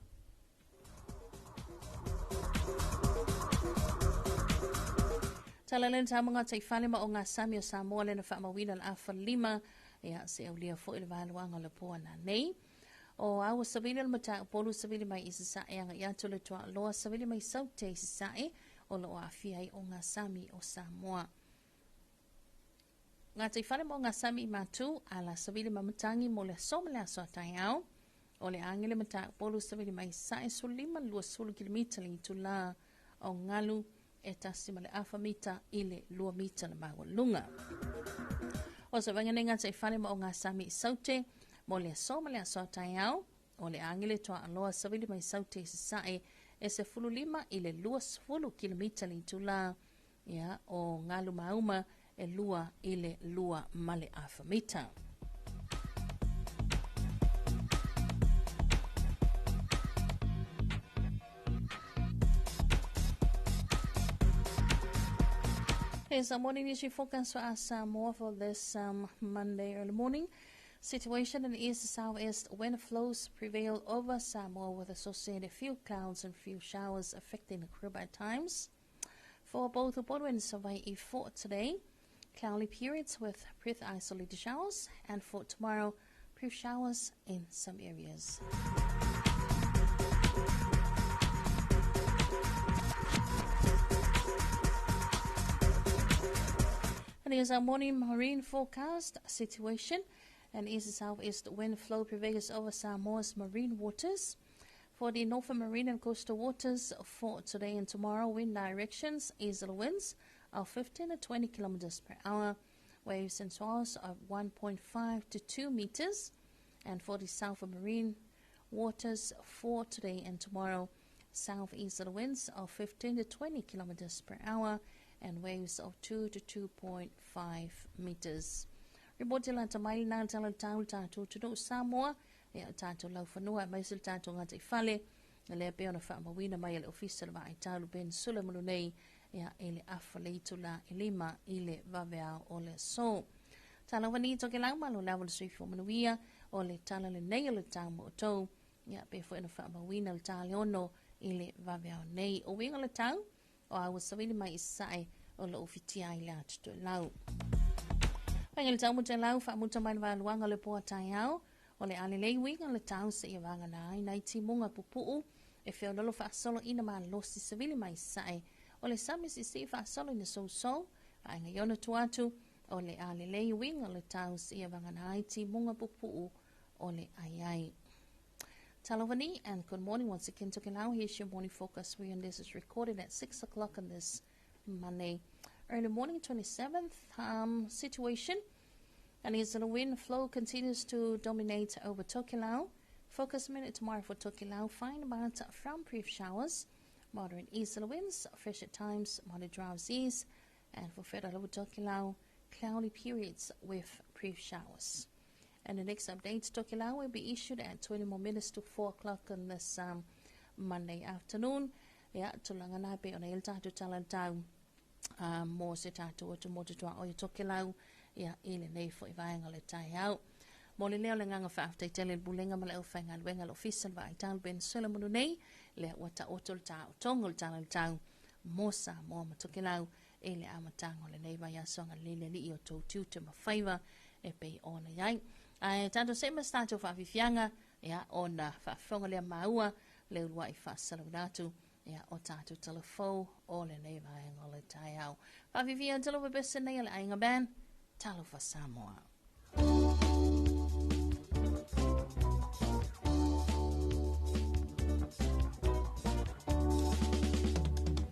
Tala le taumanga taifale ma o ngā sami o Samoa le na faamauina le afa lima, ia se aulia foi le valuaga o le pō ana nei. O aua savili o le matā Upolu savili mai i Sasae agai atu le tuaoloa savili mai Saute i Sasae o loo aafia ai o ngā sami o Samoa. Ngā taifale ma o ngā sami i Matu, a la savili ma Matangi mo le aso ma le aso a taeao. O le age le matā Upolu savili mai Sasae 15 20 kilomita le itulā o galu e tasi ma le afa mita i le 2 mita le maualuluga. O se vaega nei ngā taifale ma o ngā sami i Saute mo le aso ma le aso a taeao. O le age le tuaoloa savili mai Saute i Sasae e 15 i le 20 kilomita le itulā, ia, o galu mauma e 2 i le 2 ma le afa mita. Here's our morning news forecast for us Samoa for this Monday early morning. Situation in the east southeast wind flows prevail over Samoa with associated few clouds and few showers affecting the group at times. For both Upolu and Savai'i for today, cloudy periods with brief isolated showers, and for tomorrow, brief showers in some areas. And here's our morning marine forecast situation. And east southeast wind flow prevails over Samoa's marine waters. For the northern marine and coastal waters for today and tomorrow, wind directions, easterly winds of 15 to 20 kilometers per hour, waves and swells of 1.5 to 2 meters. And for the southern marine waters for today and tomorrow, southeasterly winds of 15 to 20 kilometers per hour and waves of 2 to 2.5 meters. Ripoti lata mai lena le tala o le tau le tatou atunuu Samoa, ia o tatou laufanua aemaise le tatou gataifale, lea pei ona faamauina mai e le Ofisa o le Vaai Tau Ben Sulamanu nei, ia i le afa le itula e 5 i le vaveao o le aso. Tala ua ni Tokelau malo lava le soifua manuia o le tala lenei o le tau mo outou, ia pei foi ona faamauina le taleono i le vaveao nei. O uiga o le tau, o a ua savili mai i Sasae o loo ufitia ai le atu toelau. Painga le tau mo toelau faamuta mai le valuaga o le pō a taeao, o le a lelei uiga o le tau seia vagana ai nai timuga pupu'u e feololo faasolo ina malosi savili mai Sasae o le sami siisii faasolo ina sousou vaega i ona tua atu o le a lelei uiga o le tau seia vagana ai timuga pupu'u. o le ai ai. Talavani and good morning once again to Tokelau. Here's your morning focus. We and this is recorded at 6 o'clock on this Monday. Early morning, 27th, situation. And is the wind flow continues to dominate over Tokelau. Focus minute tomorrow for Tokelau. Fine but from brief showers. Moderate easterly winds, fresh at times, moderate dry seas. And for federal Tokelau, cloudy periods with brief showers. And the next update, Tokelau, will be issued at 20 more minutes to 4 o'clock on this Monday afternoon. Ia, tulaga na pei ona i ai le tatou talatau mo se tatou atumotu tuaoi o Tokelau, ia, i lenei foi vaega o le taeao. Mo le leo le agaga faafetai tele i le Pulega ma le aufaigaluega a le Ofisa o le Vaai Talo Ben Solomon nei, lea ua taoto le taotoga o le talatau mo Samoa ma Tokelau i le amataga o lenei vaiaso agalelei le Alii o tou tiute ma faiva e pei ona i ai. Ae tatou see ma se tatou faafiafiaga, ia, ona faafofoga lea maua le uluai faasalauina atu, ia, o tatou talafou o lenei vaega o le taeao. Faafiafia talo pepese nei a le Aiga Band, Talofa Samoa.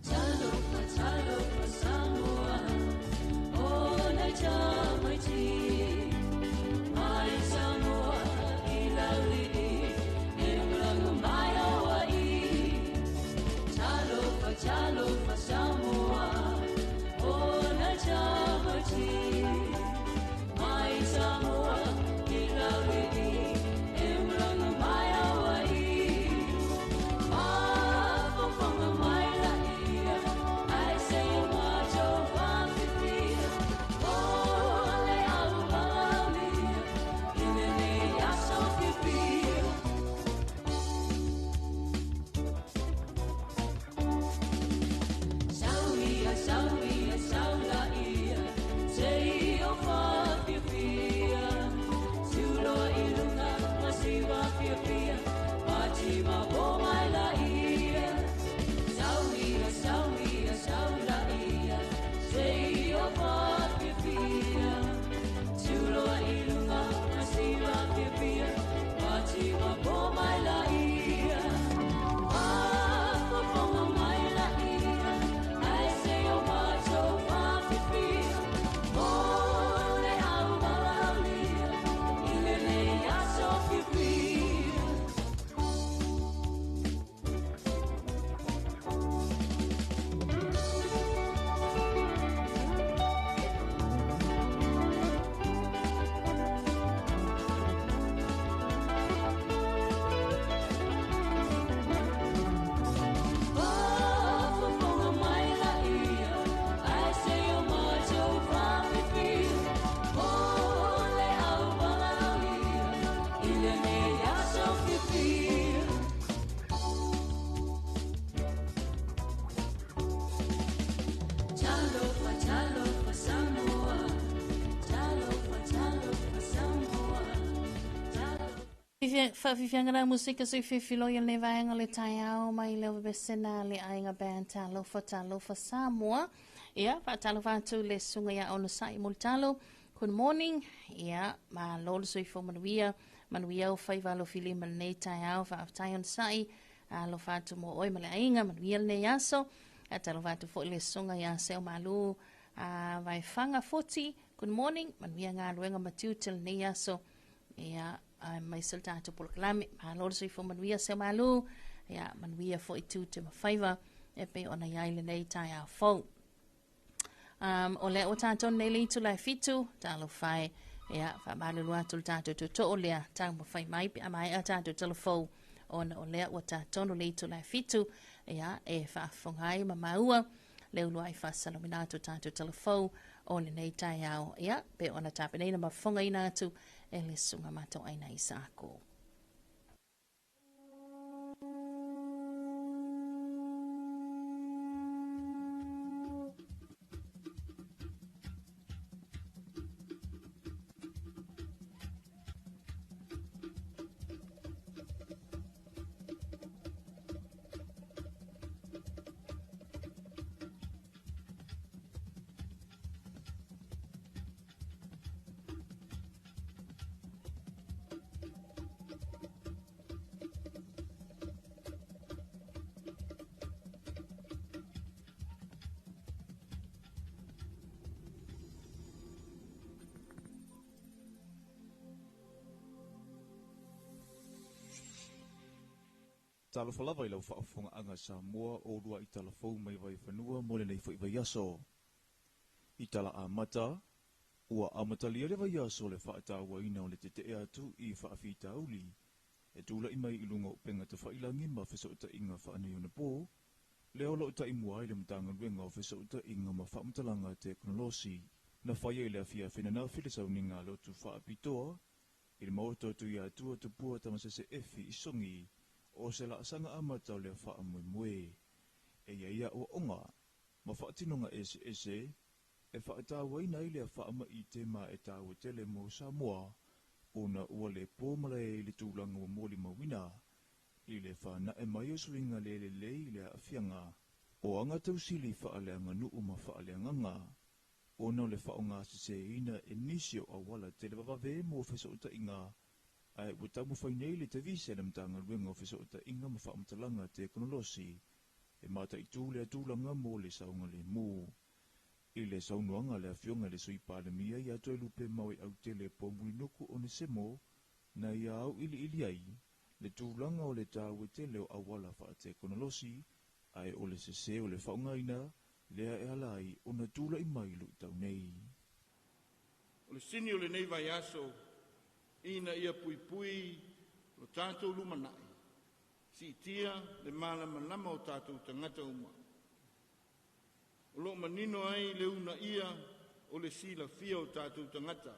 Talofa, talofa Samoa, o nai tamaiti, mai Samoa i laulii, e lagolago mai Hawaii. Talofa, talofa Samoa, o nai tamaiti, mai Samoa i laulii, e lagolago mai Hawaii. Faafofoga mai laia, ae se i matou faafifia, o le au valaaulia, i lenei aso fiafia. Sau ia, sau ia, sau laia, se i o faafiafia. Tuloa i luga ma siva fiafia, pati ma po mai laia. Sau ia, sau ia, sau laia, se i o faafiafia. Tuloa i luga ma siva fiafia, pati ma po mai laia. Faafofoga mai laia, ae se o matou faafifia, o le au valaaulia, i lenei aso fiafia. Faafofoga mai laia, ae se o matou faafifia, o le au valaaulia, i lenei aso fiafia. Talofa, talofa Samoa, talofa, talofa Samoa, talofa. Faafiafiaga la musika sui fefiloi o lenei vaega o le taeao mai le ovepesena le Aiga Band Talofa Talofa Samoa. Ia, faatalofa atu le susuga ia Onosai Mulitalo. Good morning. Ia, malo le soifua manuia. Manuia o faiva alofilima lenei taeao. Faafetai Onosai. Alofa atu mo oe ma le aiga. Manuia lenei aso. Faatalofa atu foi le susuga ia Seo Malu Vaefaga Foti. Good morning. Manuia galuega ma tiute lenei aso. Ia, aemaise le tatou polokalame. Malo le soifua manuia Seo Malu. Ia, manuia foi tiute ma faiva e pei ona i ai lenei taeao fou. O lea ua tatou nei le itula e 7, talofa e, ia, faamalulu atu le tatou tootoo lea, taumafai mai pe a maea tatou talafou, ona o lea ua tatonu le itula e 7, ia, e faafofoga ai ma maua le uluai faasalauina atu o tatou talafou o lenei taeao, ia, pe ona tapenaina ma fofogaina atu e le susuga matoaina Isaako. Talofa lava i lau faafofogaaga Samoa o uluai talafou mai Vaifanua mo lenei foi vaiaso. I tala amata, ua amatalia le vaiaso le faatauaina o le tetee atu i faafitauli e tula'i mai i luga o upega tafailagi ma fesootaiga faaneionapo, lea o loo taimua ai le Matagaluega o Fesootaiga ma Faamatalaga Tekonolosi. Na faia i le afiafi ananafi le sauniga a lotu faapitoa i le maota o Tuiatua Tupua Tamasese Efi i Sogi, o se laasaga amata o lea faamoemoe. E i ai aoaoga ma faatinoga eseese e faatauaina ai lea faamaite ma e taua tele mo Samoa, ona ua le po malae i le tulaga ua molimauina i le whanae mai o suiga le lelei i le aafiaga o aga tausili faaleaganuu ma faaleagaga, ona o le faaaogaseseina e nisi o auala televavave mo fesootaiga, ae ua taumafai nei le tavisi a le Matagaluega o Fesootaiga ma Faamatalaga Tekonolosi e mataitu lea tulaga mo le saogalemu. I le saunoaga a le afioga i le Sui Palemia ia Toelupe Maoiautele Poumulinuku Onesemo, na ia auiliili ai le tulaga o le taua tele o auala faatekonolosi, ae o le sese o le faaaogaina lea e ala ai ona tula'i mai luitau nei. O le sini o lenei vaiaso ina ia puipui lo tatou lumanai, siitia le malamalama o tatou tagata uma. O loo manino ai le uunaia o le silafia o tatou tagata,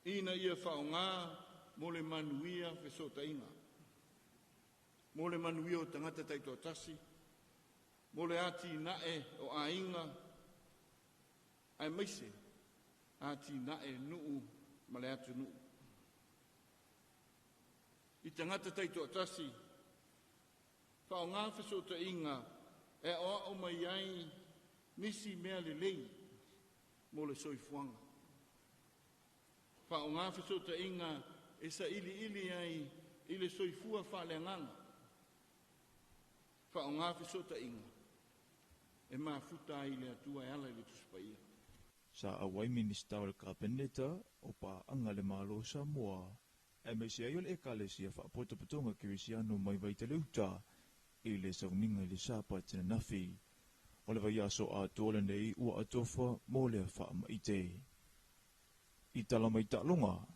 ina ia faaaoga mo le manuia fesootaiga, mo le manuia o tagata taitoatasi, mo le atinae o aiga, aemaise atinae nuu ma le atunuu. I tagata taitoatasi, faaaoga fesootaiga e aoao mai ai nisi mea lelei mo le soifuaga. Faaaoga fesootaiga e sailiili ai i le soifua faaleagaga. Faaaoga fesootaiga e mafuta ai le Atua e ala i le Tusi Paia. Sa auai Minista o le Kapeneta o Paaga le Malo Samoa, aemaise ai o le Ekalesia Faapotopotoga Kerisiano mai Vaiteleuta i le sauniga i le Sapati ananafi. O le vaiaso atoa lenei ua atofa mo lea faamaite. I tala mai taaloga,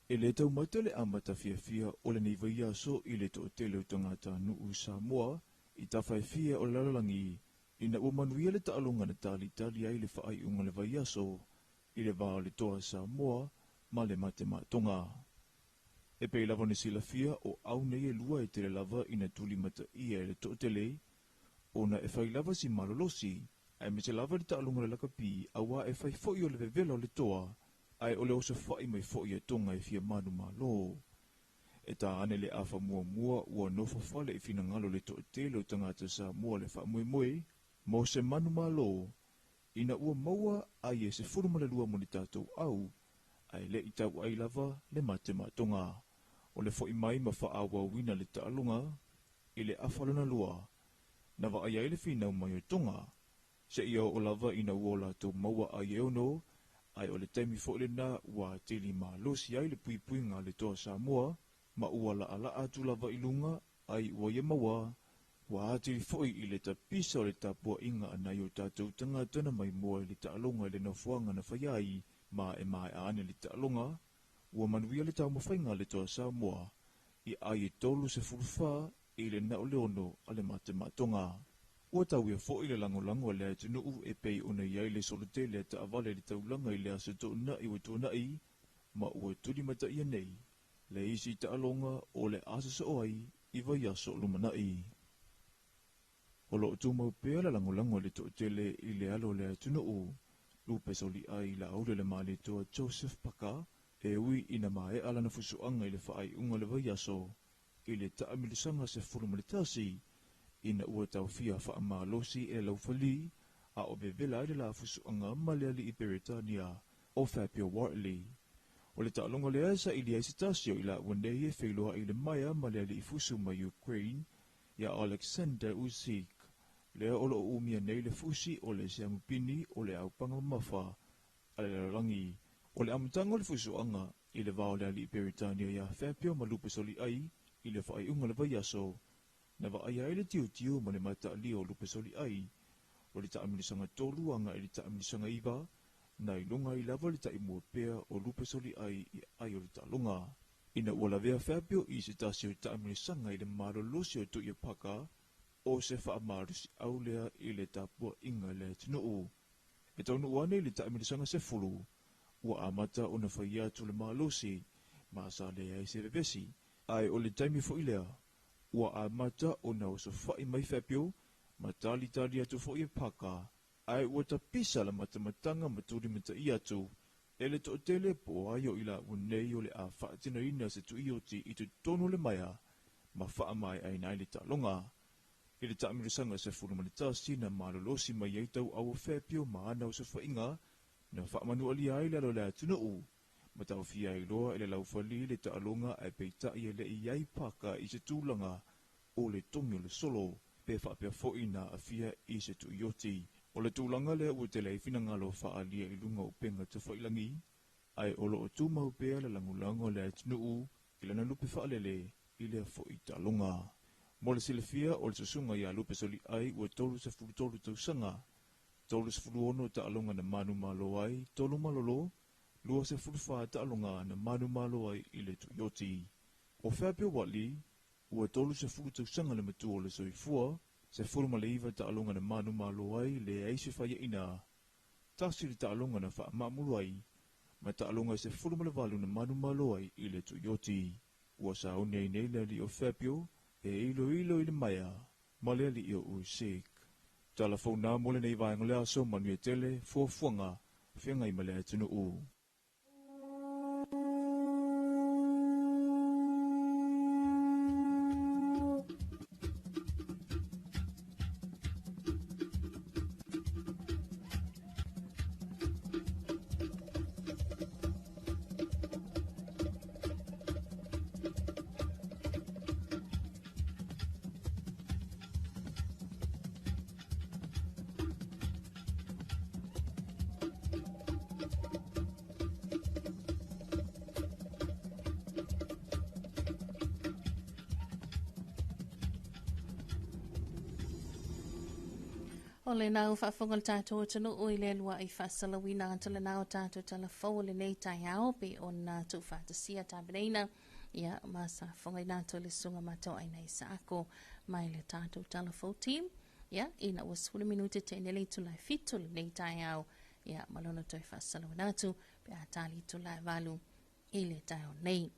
e le taumate le amata fiafia o lenei vaiaso i le toatele o tagatanuu Samoa i tafa e fia o le lalolagi, ina ua manuia le taaloga na talitali ai le faaiuga o le vaiaso i le va o le Toa Samoa ma le Matematoga. E pei lava ona silafia o au nei e lua e tele lava ina tulimataia e le toatele, ona e fai lava si malolosi, aemaise lava le taaloga o le lakapi, auā e fai foi o le vevela o le toa, ae o le osofai mai foi a Toga e fia manumalo. E ta ane le afa muamua ua nofo fale i finagalo o le toatele o tagata Samoa le faamoemoe mo se manumalo, ina ua maua ai e 12 mo le tatou au, ae le i tauai lava le matematoga. O le foi mai ma faaauauina le taaloga i le afa lona lua, na vaai ai le finau mai o Toga, seia oo lava ina ua o latou maua ai e 6, ae o le taimi foi lena ua atili malosi ai le puipuiga a le Toa Samoa, ma ua laalaa atu lava i luga ai ua ia maua, ua atili foi i le tapisa o le tapuaiga a nai o tatou tagata na maimoa i le taaloga i le nofoaga na faia ai, ma e maea ane le taaloga, ua manuia le taumafaiga a le Toa Samoa i ai e 34 i le na o le 6 a le matematoga. Ua tauia foi le lagolago a le atunuu e pei ona i ai le solotele a taavale i le taulaga i le aso Toonai ua tuanai, ma ua tulimataia nei le isi taaloga o le a sosoo ai i vaiaso o lumanai. O loo tumau pea le lagolago a le toatele i le alo o le atunuu, Lupe Soliai Laauli o le Malietoa Joseph Paka, e ui ina maea lana fusuaga i le faaiuga o le vaiaso i le taamilosaga 11, ina ua taofia faamalosi e le laufali a o vevela ai le la fusuaga ma le alii Peretania o Fabio Wardley. O le taaloga lea e saili ai se tasi o i laua nei e feiloai i le maea ma le alii fusu mai Ukraine ia Alexander Usyk, lea o loo umia nei le fusi o le siamupini o le aupaga mamafa a le lalolagi. O le amataga o le fusuaga i le va o le alii Peretania ia Fabio ma Lupe Soliai I le faaiuga o le vaiaso, na vaaia ai le tiutiu ma le mataalia o Lupesoliai, o le taamilosaga 3 agai i le taamilosaga 9, na iloga ai lava le taimua pea o Lupesoliai i aai o le taaloga. Ina ua lavea Faapio i se tasi o taamilosaga i le malolosi o Tuia Paka, o se faamalosiau lea i le tapuaiga i le atunuu. E taunuu ane i le taamilosaga 10, ua amata ona fai atu le malosi, ma sa leai se vevesi. Ae o le taimi foi lea, ua amata ona osofai mai Faapio, ma talitali atu foi e Paka, ae ua tapisa la matamatanga ma tulimataia atu, e le toatele po o ai o i laua nei o le a faatinoina se tuioti i totonu o le maea, ma faamaeaina ai le taaloga. I le taamilosaga 11 na malolosi mai ai tauau o Faapio ma ana osofaiga, na faamanualia ai le alo o le atunuu, ma taofia ai loa e le laufali le taaloga ae peitai e le i ai Paka i se tulaga o le togi o le solo, pe faapea foi na aafia i se tuioti. O le tulaga lea ua tele ai finagalo faaalia i luga o upega tafailagi, ae o loo tumau pea le lagolago a le atunuu i lana lupe faalele i lea foi taaloga. Mo le silafia o le susuga ia Lupesoliai ua 33 tausaga, 36 taaloga na manumalo ai, 3 malolo, 24 taaloga na manumalo ai i le tuioti. O Faapio Wali, ua 30 tausaga le matua o le soifua, 19 taaloga na manumalo ai, leai se faiaina, 1 le taaloga na faamaamulu ai, ma taaloga 18 na manumalo ai i le tuioti. Ua sauni ai nei le alii o Faapio e iloilo i le maea ma le alii o Uisik. Tala fauna mo lenei vaega o le aso, manuia tele, fuafuaga, feagai ma le atunuu. O le nau faafofoga o le tatou atunuu i le lua'i faasalauina atu lenā o tatou talafou o lenei taeao pe ona tuufaatasia tapenaina ia ma sa fofogaina atu le susuga matauaina Isaako mai le tatou talafou team ia ina ua 10 minute teine le itula e 7 lenei taeao ia ma lona toe faasalauina atu pe a tali itula e 8 i le taeao nei.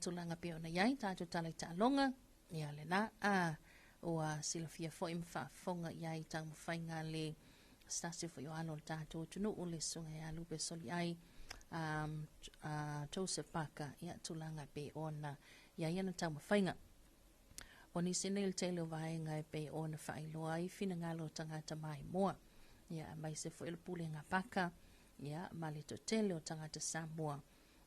Tulaga pei ona i ai tatou tala i taaloga ia lena a ua silafia foi ma faafofoga i ai taumafaiga le se tasi foi o alo o le tatou atunuu le susuga ia Lupe Soliai Joseph Parker ia tulaga pei ona i ai ana taumafaiga. O nisi nei o le tele o vaega e pei ona faailoa ai finagalo o tagata maimoa ia aemaise foi o le pulega paka ia ma le toatele o tagata Samoa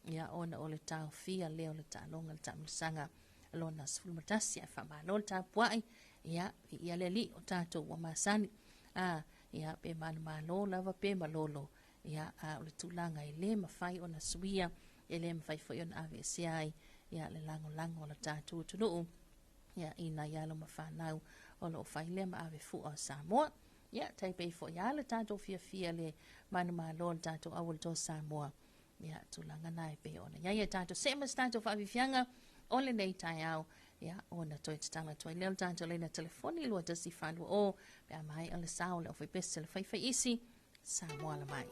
ia ona o le taofia lea o le taaloga le taamilosaga lona 11 ae faamalo le tapuai ia viia le alii o tatou ua masani a ia pe manumalo lava pe malolo ia a o le tulaga e le mafai ona suia e le mafai foi ona aveesea ai ia le lagolago o le tatou atunuu ia i nai alo ma fanau o loo fai lea ma ave fua o Samoa. Ia tai pei foi lava le tatou fiafia le manumalo o le tatou aualitoa Samoa. Ia tulaga na e pei ona i ai e tatou see ma se tatou faafiafiaga o lenei taeao. Ia ona toe tatala atu ai lea o le tatou laina telefoni 2140 pe a maea le sao o le aufaipese le faifaiisi Samoa la mai.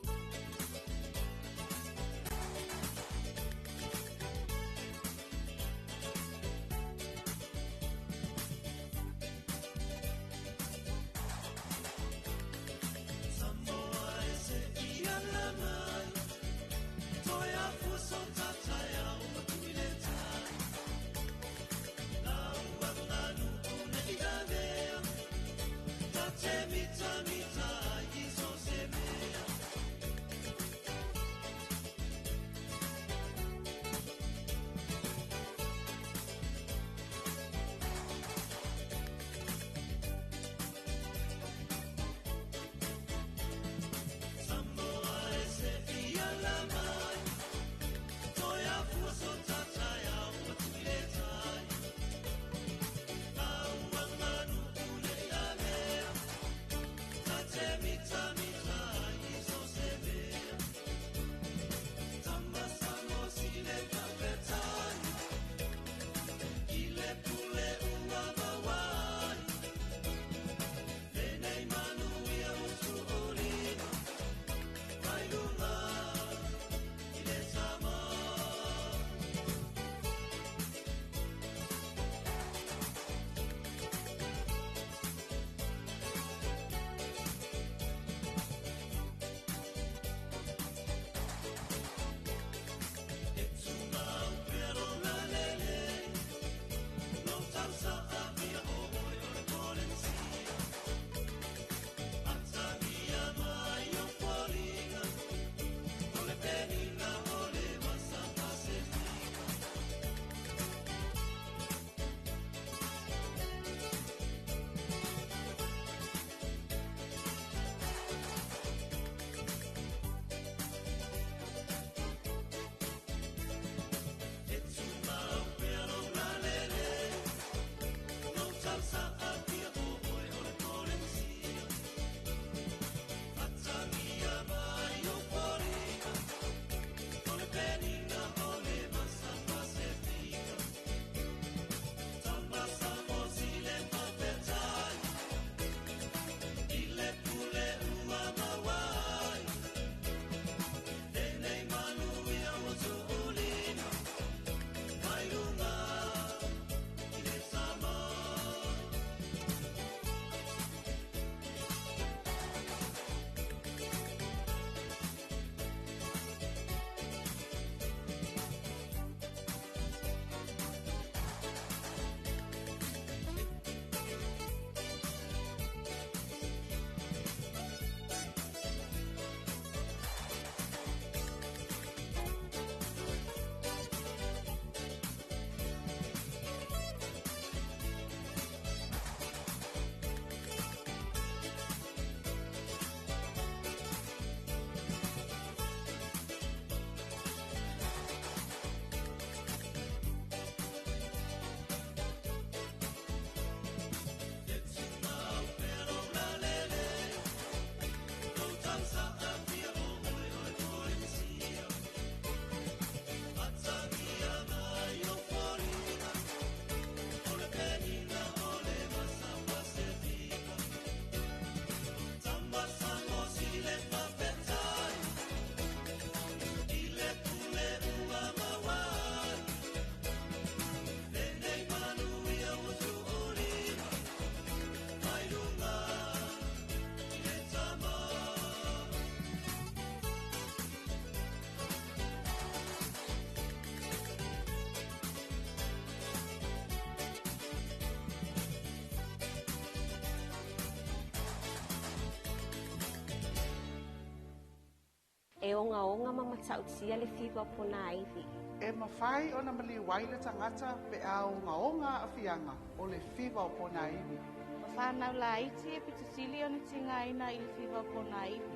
E ogaoga ma matautia le fiva o ponaivi. E mafai ona maliu ai le tagata pe a ogaoga aafiaga o le fiva o ponaivi. O fanau laiti e pito sili ona tigaina i le fiva o ponaivi.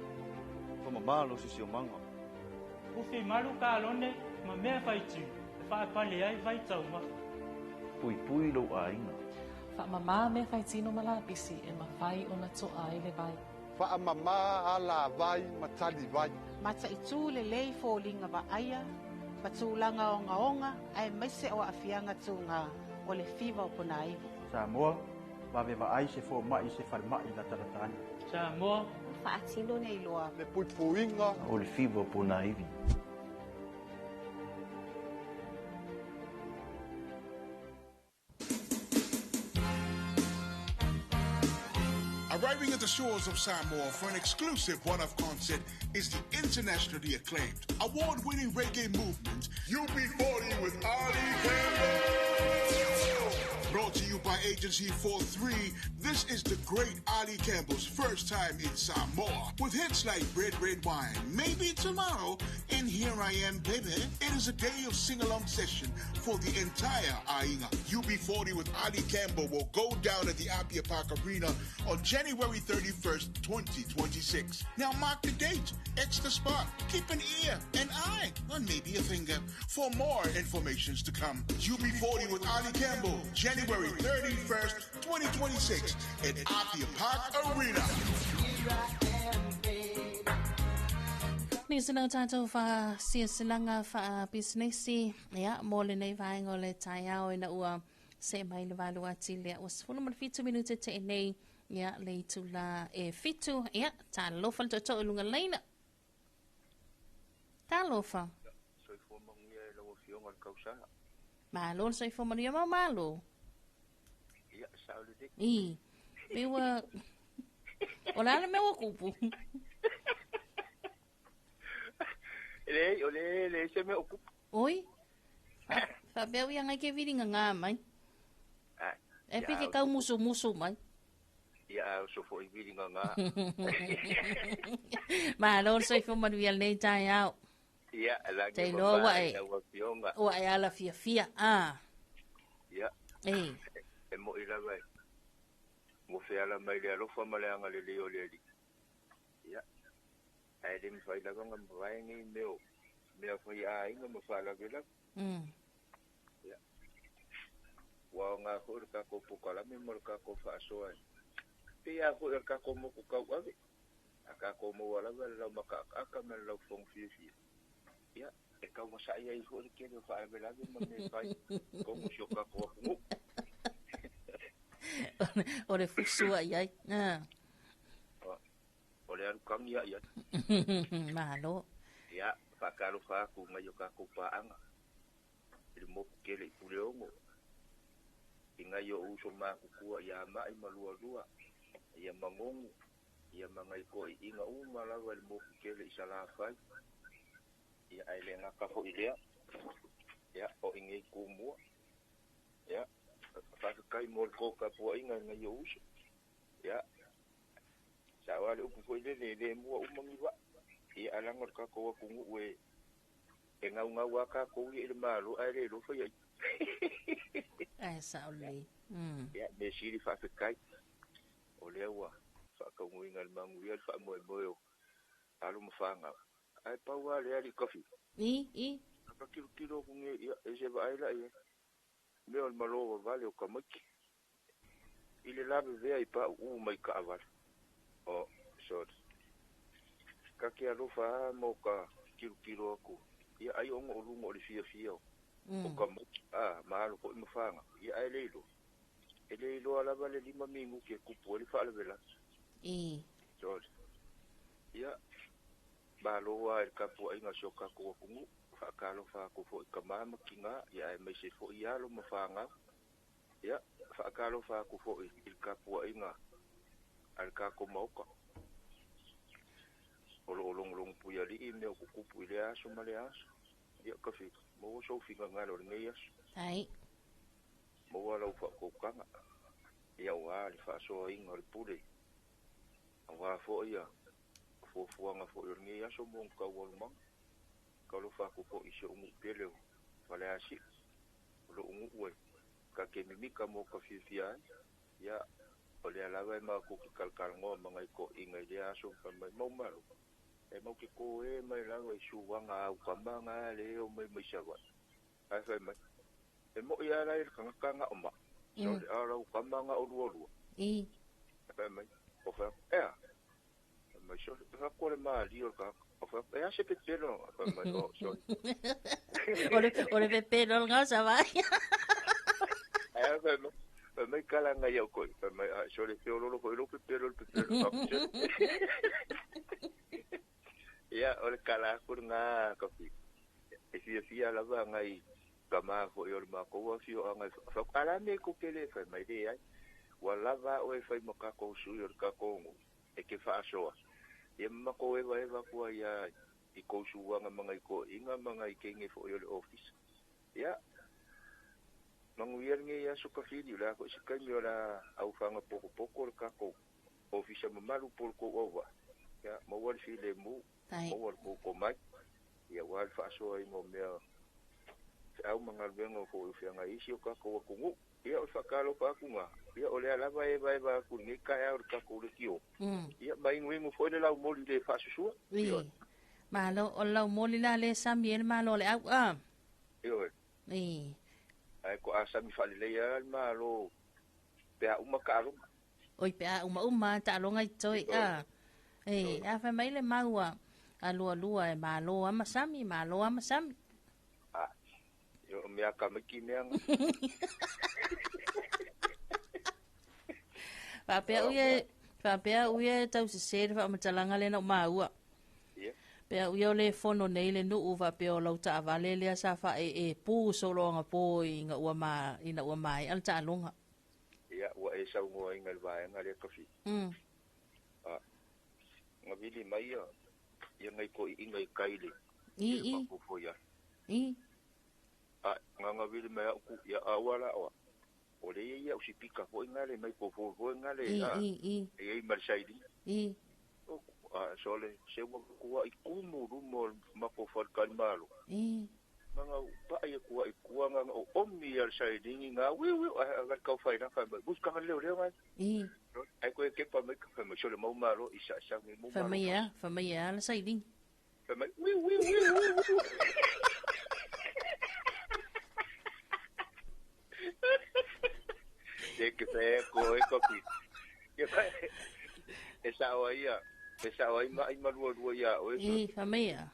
Faamamā lou siosiomaga. Ufi malu kalone ma mea faitiu e faapale ai vaitaumafa. Puipui lou aiga. Faamamā mea faitino ma lapisi e mafai ona to'a ai le vai. Faamamā alavai ma talivai. Mataitū lelei foliga vaaia ma tulaga ogaoga aemaise o aafiaga tugā o le fiva o ponaivi. Samoa, vave vaai se fomaʻi se falemaʻi latalata ane. Samoa, faatino nei loa le puipuiga o le fiva o ponaivi. Arriving at the shores of Samoa for an exclusive one-off concert is the internationally acclaimed, award-winning reggae movement, UB40 with Ali Campbell. Brought to you by Agency 43, this is the great Ali Campbell's first time in Samoa. With hits like Red Red Wine, Maybe Tomorrow, and Here I Am Baby, it is a day of sing-along session for the entire Aiga. UB40 with Ali Campbell will go down at the Apia Park Arena on January 31st, 2026. Now mark the date, X the spot, keep an ear, an eye, or maybe a finger for more informations to come. UB40 with Ali Campbell, January 31st, 2026 at Apia Park Arena. Nisi na tatou faasiasilaga faapisinisi ia mo lenei vaega o le taeao ina ua see mai le valu atili ua 17 minute teʻe nei ia le itulā e 7. Ia talofa le tootoo i luga laina. Talofa. Soifua manuia e lau Afioga i le tausaga. Malo le soifua manuia ma malo. Ia, sao lelei. I, pe ua... O le a le mea ua kupu? E leai, o le leai se mea o kupu. Oi, faapea ua ia ngai ke viliga ngā mai. E pe ke kau musumusu mai. Ia, a oso foi viliga ngā. Malo le soifua manuia lenei taeao. Ia, lagi Te iloa ua e, lau Afioga. ua e ala fiafia. A. Ia. E. E moi lava e. Ua feala mai le alofa ma le agalelei o le Alii. Ia. Ae le mafai lava ona mavae nei mea o mea fai aiga ma faalavelave. Ia. Ua aoga foi le tatou polokalame ma le tatou faasoa e pei lava foi o le tatou motu tauave. A tatou maua lava le laumakaakaaka ma le laufofoga fiafia, ia, e taumasaʻi ai foi le tele o faalavelave ma mea fai i totonu o si o tatou atunuu. O le fusu ai ai. O le alu kagi ai ai. Malo. Ia, faatalofa atu mai o tatou paaga i le motu tele i Puleogo, i nai o uso matutua ia Ma'i ma Lualua, ia Magogo, ia ma nai toeaiina uma lava i le motu tele i Salafai. Ia, ae le gata foi lea, ia, o i nei Tumua. Ia, faafetai mo le tou tapuaiga i nai o uso. Ia, sao lava le upu foi lele, e le mua uma ni vaa. Ia, ae leaga o le tatou atunuu e e gaugau lava tatou ia i le Malo ae le iloa fai ai. Ae sao lelei. Ia, mea sili faafetai, o lea ua faataunuuina e le manuia le faamoemoe o alo ma fanau. Ae pau lava lea alii Kafi. I, i. A ka tilotilo atu nei, ia, e se vaai la i ai. Mea o le malo vavale o tamaiti. I le lavevea i pauu mai taavale. Oh, sorry. Ta te alofa lava mo ka tilotilo atu. Ia, ai ona o luga o le fiafia o tamaiti, a, ma alo foi ma fanau. Ia, ae le iloa. E le iloa lava le 5 minute e tupu ai le faalavelave. I. Sorry. Ia, malo lava i le tapuaiga a si o tatou atunuu. Faatalofa atu foi i tama ma tina, ia aemaise foi alo ma fanau. Ia, faatalofa atu foi i le tapuaiga a le tatou Maota o lo o logologo puialii i mea o tutupu i lea aso ma lea aso. Ia, Kafi, maua sou finagalo o lenei aso. Ai. Maua lau faautautaga, ia aua le faasoaina o le pule, aua foi ia Fuafuaga foi o lenei aso mo ona taualumaga. Talofa atu foi i si ou nuu pele o Faleasiu. O lou nuu e ta te mimita mo ka fiafia ai. Ia, o lea lava e matou te talatalanoa ma nai toeaiina i lea aso ma fai mai, Maumalo, e matou te toe mai lava i suaga a au tama na lea e omai mai Savaii. Ae fai mai, E moi lava la i le tagata na o mai, sole, a o lau tama na o lualua. Fai mai, o fai atu, e a? Fai mai, sole, fai atu o le malie o le tagata. O fai atu, e a se pepelo? Fai mai, o, sole. O le pepelo o le gausa vai. Ae fai mai, fai mai kala ngai au koi. Fai mai, a, sole, feololo foi lou pepelo le pepelo. Fai atu, sole. Ia, o le kala aku lena kapi. E fiafia lava ngai tama foi o le matou afioaga e fai atu, a la mea tou te le fai mai? Leai, ua lava oe e fai ma tatou sui o le tatou nuu e te faasoa. Ia ma matou evaeva atu ai lava i tou suaga ma nai toeaiina ma nai teine foi o le ofisa. Ia, manuia lenei aso Kafili, o le a foi se taimi o le a aufaga potopoto le tatou ofisa mamalu po o le tou auvaa. Ia, maua le filemu, maua le tou tomai, ia aua le faasoaina o mea feau ma galuega foi o feagai isi o tatou atunuu. Ia, o le faatalofa atu lena, ia o lea lava e evaeva atu i lenei taeao i le tatou leitio, ia ma inuinu foi le laumoli le faasusua. Ioe. Malo, o le laumoli la lea e sami ai le malo o le au'a. Ioe. Ae to'a sami faalelei lava le malo pe a uma taaloga. Oi, pe a umauma taaloga i toi, a. E, a fai mai le mau a lualua e malo a ma sami, malo a ma sami. A, o mea ka maiki mea nga. Faapea uia, faapea uia e tausese le faamatalaga lea na ou maua. Pea uia o le fono nei le nuu faapea o lau taavale lea sa faaeepu sologa po ina ua ma, ina ua maea le taaloga. Ia, ua e saunoaina i le vaega lea Kafi. A, na vili mai ia, ia nai toeaiina i tai i le, i le mafoufou ia. A, na na vili mai au ku, ia aua la oa. O le ia ia o sipika foi nga le microphone foi nga le, a, e iai ma le sailiga. O, a, sole, se ua kuai kumu luma o le matou faletalimalo. Nga paʻi atu ai i tua nga o omi ia le sailiga nga wiu wiu ae a kau fai la fai mai bus ka leo leo ngai. Ai koe kepa mai ka fai mai sole mau malo i sa sa ngai mau malo. Fai mai a, fai mai a le sailiga. Fai mai wiu wiu wiu wiu. E ke fe ko e ko ki. Ke fa e sa o ia, e sa o ai ma ai malua lua ia o e. I fai mai a.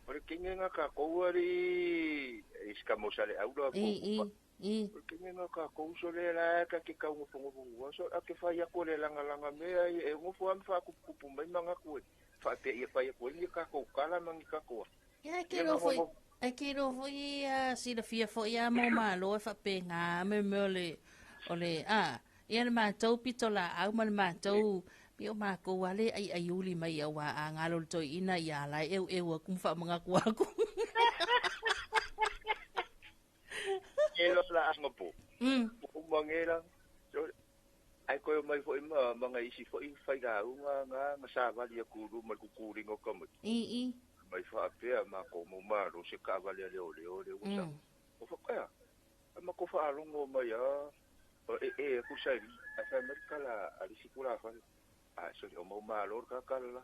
O le kenge nga ka kou ari i ska mo sale aula ko. I i. O le kenge nga ka kou so le la ka ke kau ngofo ngofo ngua so a ke fai ako le langa langa me ai e ngofo am fa ku kupu mai manga ku e. Fa pe ia fai ako ni ka kou kala mangi ka koa. Ia ke ro foi e ke ro foi a silafia foi a mo malo e faapena me me o le o le a ia le matou pito laau ma le matou Pei o makou lava le aiaiuli mai auā a galo le toeaina ia la e eueu aku ma faamanatu aku. E lo la anga po. Po mangela. Ai koe mai foi ma ma ngai isi foi fai lauga nga nga savali aku luma le kukuliga o tamaiti. I i. Mai faapea makou mau malo se kaavale a leoleo le ua sa. O faapea, ai makou faalogo mai a o ee aku saili ae fai mai le tala a le isi tulafale. A sole o mau malo le kakala la.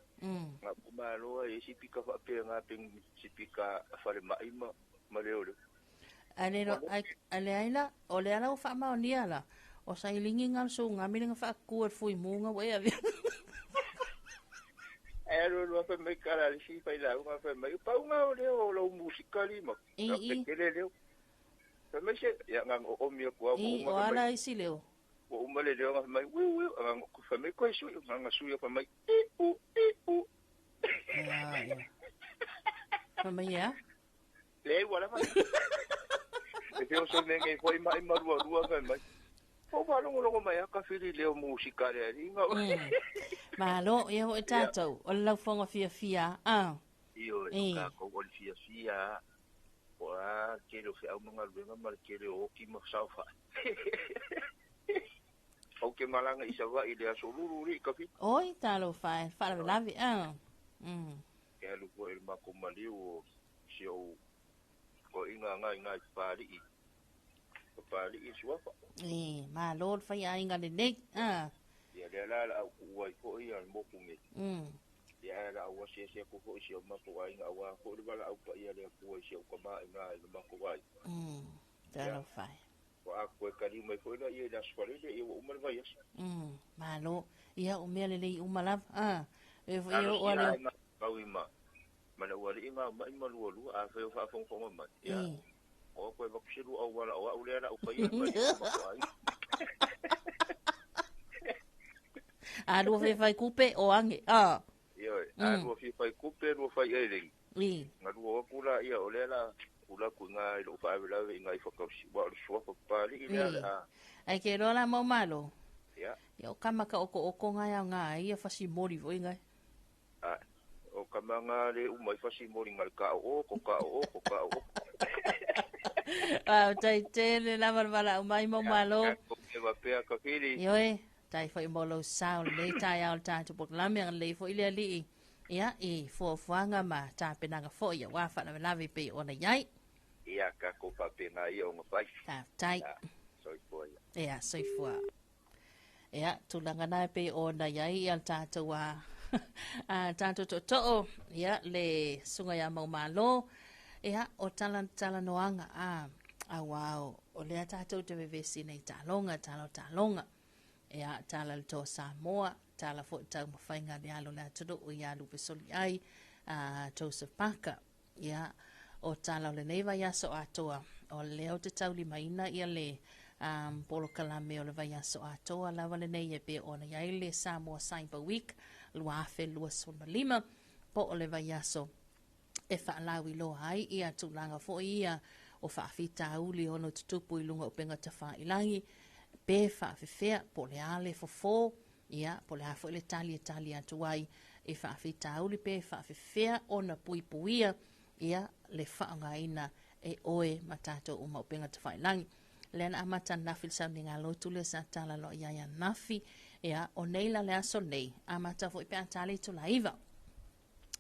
Nga ku malo ai isi pika faapea nga peng si pika falemai ma ma leoleo. Ae le lo ae leai la o lea la ua faamaonia la o sailiga nga le sugami le nga faatutu e le fuimu nga ua e avea. Ae alu alu lava fai mai kala a le isi failauga fai mai, pau nga o lea o lau musika lima. I i. Tele leo. Fai mai se, ia nga oomi aku au I, o a la isi leo. Ua uma le leo nga fai mai, wiu wiu, nga fai mai koe sui, nga sui fai mai, i u i u. Ia, ia. Fai mai ea? Leai ua lava. E feoso nei foi mai malualua fai mai. O faalogologo mai a ka fili leo musika le alii nga. Malo, ia foi tatou, o le laufoga fiafia a. Ioe, o tatou o le fiafia a. Po o a le tele o feau ma galuega ma le tele o oti ma saofai. Ou te malaga i Savaii i le aso lulu alii Kafita. Oi, talofa e, faalavelave a. Ke alu foi i le matou maliu o si ou toeaina na i ina i Papalii, Papalii e suafa. E, malo le faiaiga lenei. A. Ia lea la o le a ou tuua ai foi le motu nei. Ia ae o le a ou asiasi atu foi i si o matou aiga aua foi le valaau paia a le Atua i si ou tama i ina i le matou aiga. Talofa e. Ia, a toe taliu mai foi laia i le Aso Faraile, ia ua uma le vaiaso. Malo. Ia, o mea lelei uma lava. A. E foi o ale. Pau i ma ma le ualii ma mai ma lua lua a fai o faafogafoga mai. Ia. O koe avatu se lua auala o au lea la u faia le maliu ma ko ai. A lua fia fai kupe o ange. A. Ioe, a lua fia fai kupe, lua fai eleni. Na lua o atu la ia o lea la ula atu i ina i lou faalavelave i ina i Fakausi, aua o le suafa Papalii lea o le a. Ai ke loa la mau malo. Ia. Ia o kama ka oko oko ngai au ngā ia fasimoli foi ngai. A, o kama ngā le uma i fasimoli ngai ka o ko ka o ko ka o. Au tai tele lava le valaau mai mau malo. Ia, ka wa pea ka fili. Ioe, tai foi mo lou sao lenei taeao le tatou polokalame agalelei foi le Alii. Ia, i fuafuaga ma tapenaga foi aua faalavelave pei ona i ai. Ia, tatou faapena ia ona fai. Faafetai. Ia, soifua ia. Ia, soifua. Ia, tulaga na e pei ona i ai ia le tatou a a tatou tootoo, ia, le susuga ia Maumalo, ia, o tala talanoaga a auā o lea tatou te vevesi nei taaloga, tala o taaloga. Ia, tala le Toa Samoa, tala foi taumafaiga a le alo o le atunuu ia Lupe Soliai, a Joseph Parker. Ia, o tala o lenei vaiaso atoa, o lea ou te taulimaina ia le polokalame o le vaiaso atoa lava lenei e pei ona i ai le Samoa Cyber Week 2025, po o le vaiaso e faalauiloa ai ia tulaga foi ia o faafitauli ono tutupu i luga o upega tafailagi, pe faafefea, po o le a le fofo, ia, po o le a foi le tali e tali atu ai i faafitauli, pe faafefea ona puipuia ia le faaaogaina e oe ma tatou uma upega tafailagi. Lea na amata ananafi le sauniga lotu lea sa tala loa i ai ananafi. Ia, o nei la le aso nei, amata foi pe a ta le itula 9.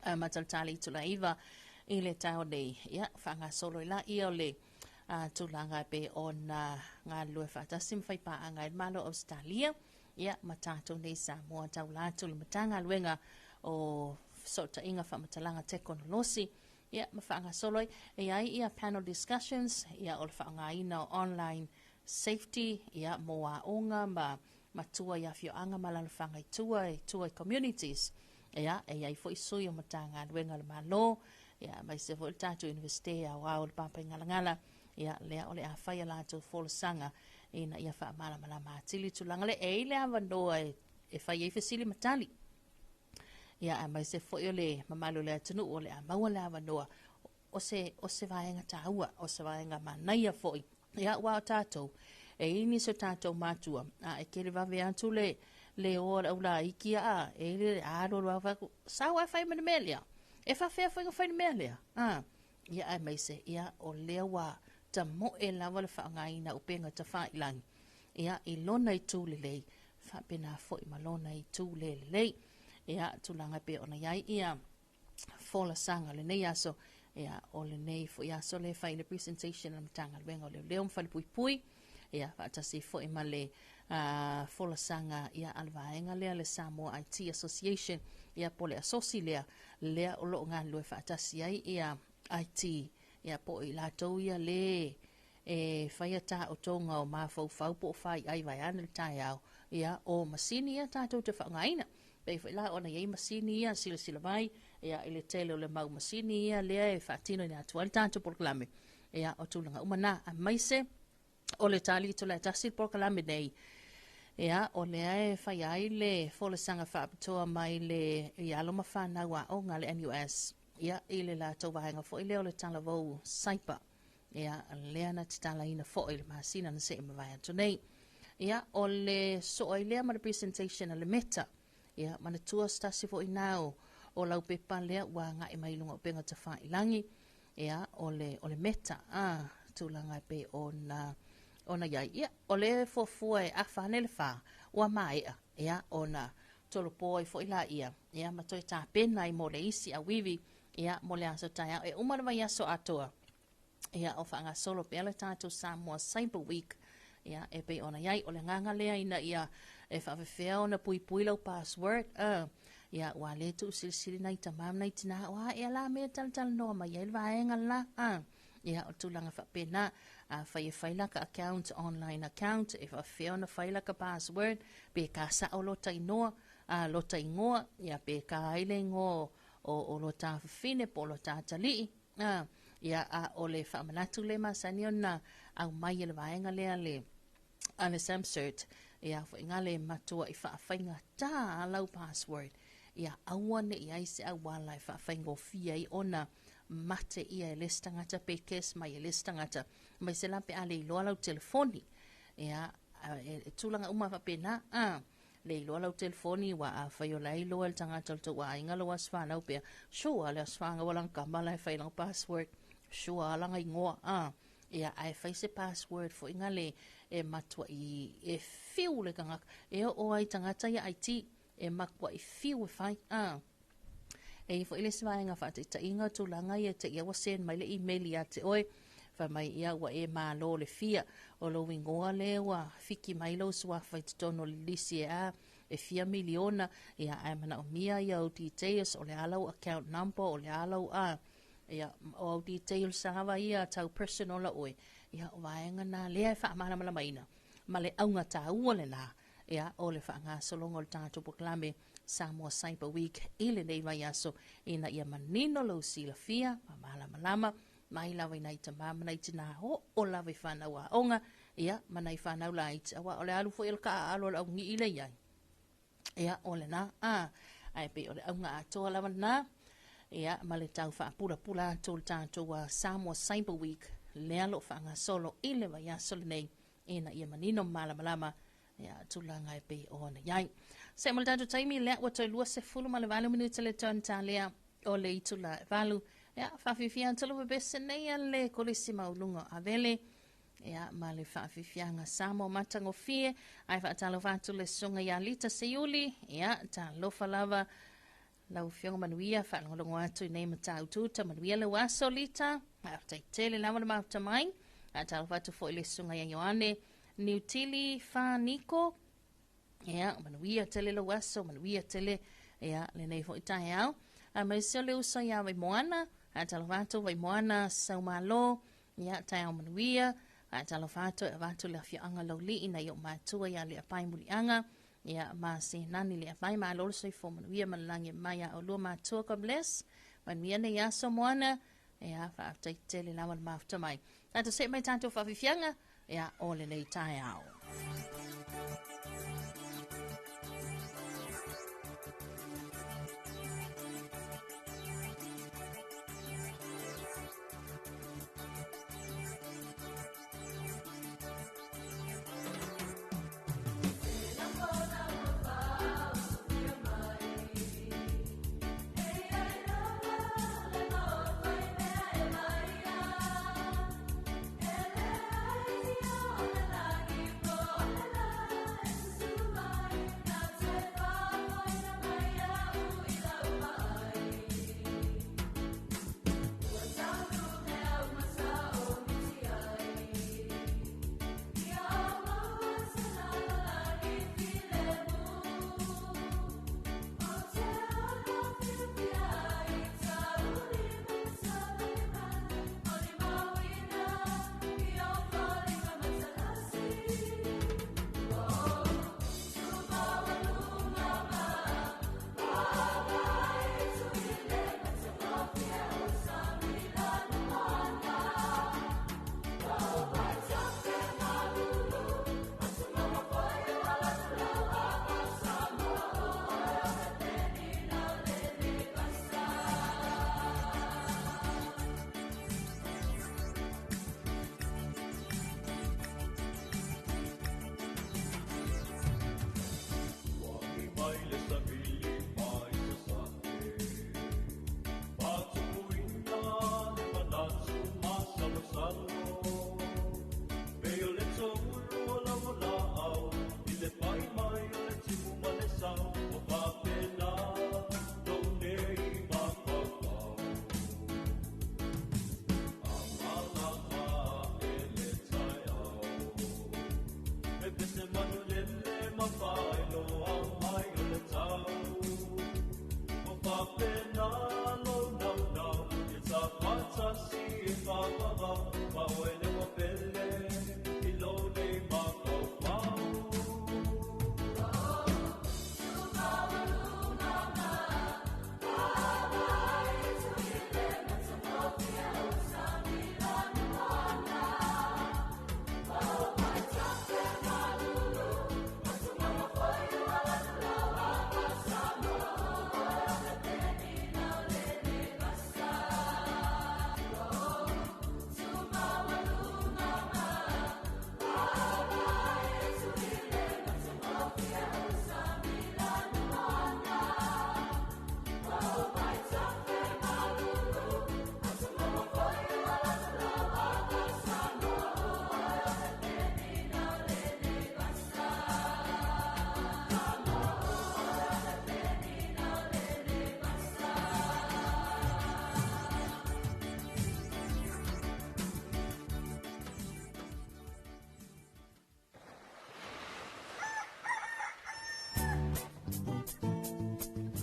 Amata le ta le itula 9 i le taeao nei. Ia, faagasolo ai laia o le tulaga e pei ona galulue faatasi ma faipaaga ai le Malo o Ausetalia, ia, ma tatou nei Samoa taula atu le Matagaluega o Fesootaiga Faamatalaga Tekonolosi, ia, ma faagasolo ai. E i ai ia panel discussions, ia, o le faaaogaina o online safety, ia, mo aoga ma matua i afioaga ma alaalafaga i tua, i tua i communities. Ia, e i ai foi sui o Matagaluega a le Malo, ia, aemaise foi le tatou Iunivesite Aoao o le Papaigalagala, ia, lea o le a fai a latou folasaga ina ia faamalamalama atili tulaga lea. E i ai le avanoa e fai ai fesili ma tali. Ia, aemaise foi o le mamalu o le atunuu o le a maua le avanoa o se, o se vaega taua, o se vaega manaia foi. Ia, aua o tatou, e i ai nisi o tatou matua, a e televave atu le, le o a le aulaiti a, e i le alu alu lava fai atu, sau ae fai ma le mea lea. E faafefea foi ona fai le mea lea? A, ia aemaise, ia, o lea ua tamoe lava le faaaogaina o upega tafailagi, ia, i lona itu lelei, faapena foi ma lona itu le lelei. Ia, tulaga e pei ona i ai, ia, folasaga o lenei aso, ia, o lenei foi aso lea e fai le presentation a le Matagaluega o Leoleo ma Falepuipui, ia, faatasi foi ma le folasaga ia, a le vaega lea le Samoa IT Association, ia, po o le asosi lea, lea o lo o galulue faatasi ai ia IT, ia, po o i latou ia le e faia taotoga o mafaufau po o faiai vaeane le taeao, ia, o masini ia tatou te faaaogaina. Pei foi la ona i ai masini ia silasila mai, ia, i le tele o le mau masini ia lea e faatino atu ai le tatou polokalame, ia, o tulaga uma na, aemaise o le tali itula e 1 le polokalame nei, ia, o lea e fai ai le folasaga faapitoa mai le i alo ma fanau aoga le NUS, ia, i le latou vaega foi lea o le talavou cyber, ia, lea na tatalaina foi le masina na se i mavae atu nei. Ia, o le soo ai lea ma le presentation a le Meta, ia, manatua se tasi foi na o laupepa lea ua agai mai luga o upega tafailagi, ia, o le Meta, a, tulaga e pei ona i ai. Ia, o le fuafua e afa ane le 4, ua maea, ia, ona tolopo ai foi laia, ia, ma toe tapena ai mo le isi auivi, ia, mo le aso taeao. E uma le vaiaso atoa, ia, o faagasolo pea le tatou Samoa Cyber Week, ia, e pei ona i ai. O le agaga lea ina ia e faafefea ona puipui lau password, ia, ua le tuusilisili nai tamā ma nai tinā, o a ea la mea e talatalanoa mai ai le vaega la, Ia, o le tulaga faapena. Afai e fai laka account, online account, e faafefea ona fai laka password, pe ka sao lota inoa, a, lota igoa, ia, pe ka ai le igoa o, o lota afafine po o lota atalii, a, ia, a o le faamanatu lea e masani ona aumai e le vaega lea a le, a le SAMCERT, ia, foi nga le matuai faafaigata lau password, ia aua ne i ai se auala e faafaigofie ai ona mate ia e le isi tagata pe guess mai e le isi tagata, aemaise la pe a le iloa lau telefoni. Ia, e tulaga uma faapena, a, le iloa lau telefoni, ua afai o la e iloa e le tagata o le tou aiga lou aso fanau pea, sure le aso fanau a lana tama la e fai lana password, sure a lana igoa, a, ia, ae fai se password foi nga le e matuai e fiu le tagata, e oo ai tagata ia IT, e matuai fiu e fai, a. E i ai foi le isi vaega faataitaiga o tulaga ia te ia ua send mai le email ia te oe, fai mai ia ua e malo le fia, o lou igoa lea ua fiki mai lou suafa i totonu o le lisi e a, e fia miliona, ia ae manaomia ia au details, o le a lau account number, o le a lau a, ia, o au details lava ia tau personal a oe, ia o vaega na lea e faamalamalamaina ma le auga taua lena. Ia, o le faagasologa o le tatou polokalame Samoa Cyber Week i lenei vaiaso ina ia manino lou silafia ma malamalama mai lava i nai tamā ma nai tinā oo lava i fanau aoga, ia, ma nai fanau laiti, aua o le alu foi o le kaaalo a le augii lea i ai. Ia, o lena, a, ae pei o le auga atoa lava lena, ia, ma le tau faapulapula atu o le tatou Samoa Cyber Week lea lo o faagasolo i le vaiaso lenei ina ia manino ma malamalama ia tulaga e pei ona i ai. Se mo le tatou taimi lea ua toe 28 minute le tone talea o le itula e valu. Ia, faafiafia atu le pepese nei a le Kolisi Maualuga o Avele. Ia, ma le faafiafiaga Samoa matagofie. Ae faatalofa atu le susuga ia Lita Seiuli. Ia, talofa lava Lau Afioga Manuia, faalogologo atu i nei matautu uta, manuia lou aso Lita, faafetai tele lava le mafuta mai. Faatalofa atu foi le susuga ia Ioane Niutili Faniko, ia, manuia tele lou aso, manuia tele ia lenei foi taeao. Aemaise o le uso ia Vaimoana, faatalofa atu Vaimoana Saumalo, ia, taeao manuia. Faatalofa atu e avatu le afioaga Laulii nai ou matua ia Leapai Muliaga, Ia, ma se nani le apai malo le soifua manuia ma le lagi e mai a olua matua. God bless. Manuia nei aso Moana. Ia, faafetai tele lava le mafuta mai. Tatou see mai tatou faafiafiaga, ia, o lenei taeao.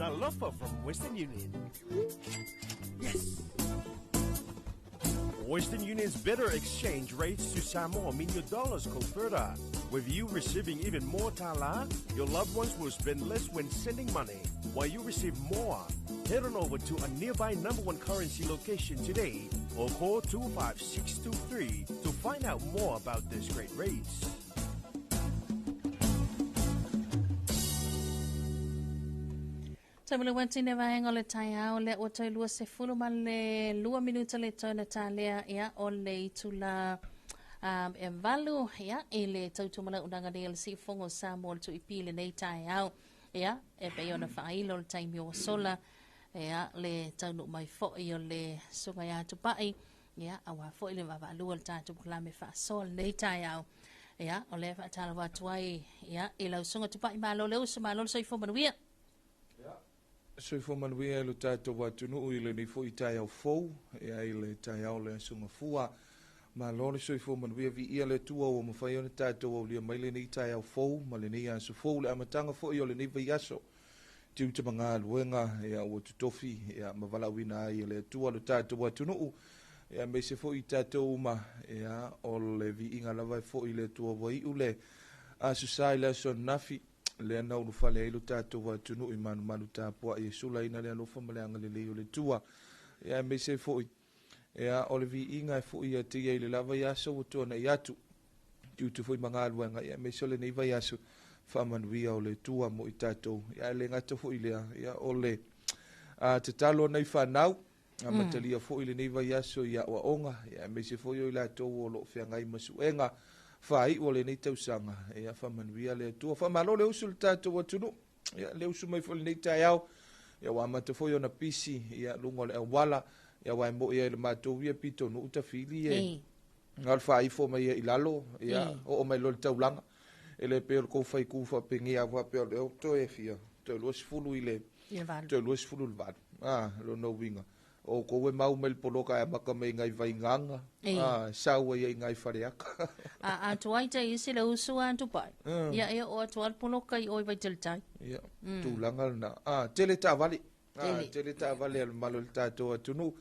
Talofa from Western Union. Yes! Western Union's better exchange rates to Samoa mean your dollars go further. With you receiving even more tala, your loved ones will spend less when sending money, while you receive more. Head on over to a nearby number one currency location today or call 25623 to find out more about these great rates. Taumalo atu i vaega o le taeao lea ua toe 22 minuta le toe na talea ia o le itula e 8 ia i le tautumalaunaga nei o le siufogo o Samoa le tuipi lenei taeao ia e pei ona faailo le taimi ua sola ia le taunuu mai foi o le susuga ia Tupai ia aua foi le vaavaalua o le tatou polokalame faasoa lenei taeao ia o lea faatalofa atu ai ia i lau susuga Tupai malo le uso malo le soifua manuia. Soifua manuia i lo tatou atunuu i lenei foi taeao fou, ia i le taeao o le Aso Gafua. Malo le soifua manuia viia le Atua ua mafai ona tatou aulia mai lenei taeao fou ma lenei aso fou, le amataga foi o lenei vaiaso. Tiute ma galuega, ia ua totofi, ia ma valaauina ai e le Atua lo tatou atunuu, ia aemaise foi i tatou uma, ia o le viiga lava e foi i le Atua ua iu le Aso Sa i le aso ananafi, lea na ulufale ai lo tatou atunuu i malumalu tapuai e sulaina le alofa ma le agalelei o le Atua. Ia aemaise foi, ia o le viiga e foi ia te ia i le la vaiaso ua tuanai atu, tiute foi ma galuega, ia aemaise o lenei vaiaso faamanuia o le Atua mo i tatou. Ia e le gata foi lea, ia o le tatalo a nai fanau, amatalia foi lenei vaiaso i aoaoga, ia aemaise foi o i latou o lo o feagai ma suega faaiu o lenei tausaga, ia faamanuia le Atua. Faamalo le usu i le tatou atunuu, ia le usu mai foi lenei taeao, ia ua amata foi ona pisi, ia luga o le auala, ia aua e moi ai le matou ia pitonuu tafili e na o le faaifo mai ia i lalo, ia oo mai loa i le taulaga, e le pei o le tou faikū faapenia faapea o lea ua toe fia, toe 20 i le toe 28. Ah, lona uiga, o outou e mau mai le poloka e amata mai ngai Vaigaga, sau ai i ngai Faleata. A atu ai te isi le usu a Tupai. Ia e oo atu ai le poloka i o i Vaiteletai. Ia, tulaga lena. Ah, tele taavale. Ah, tele taavale a le mamalu o le tatou atunuu.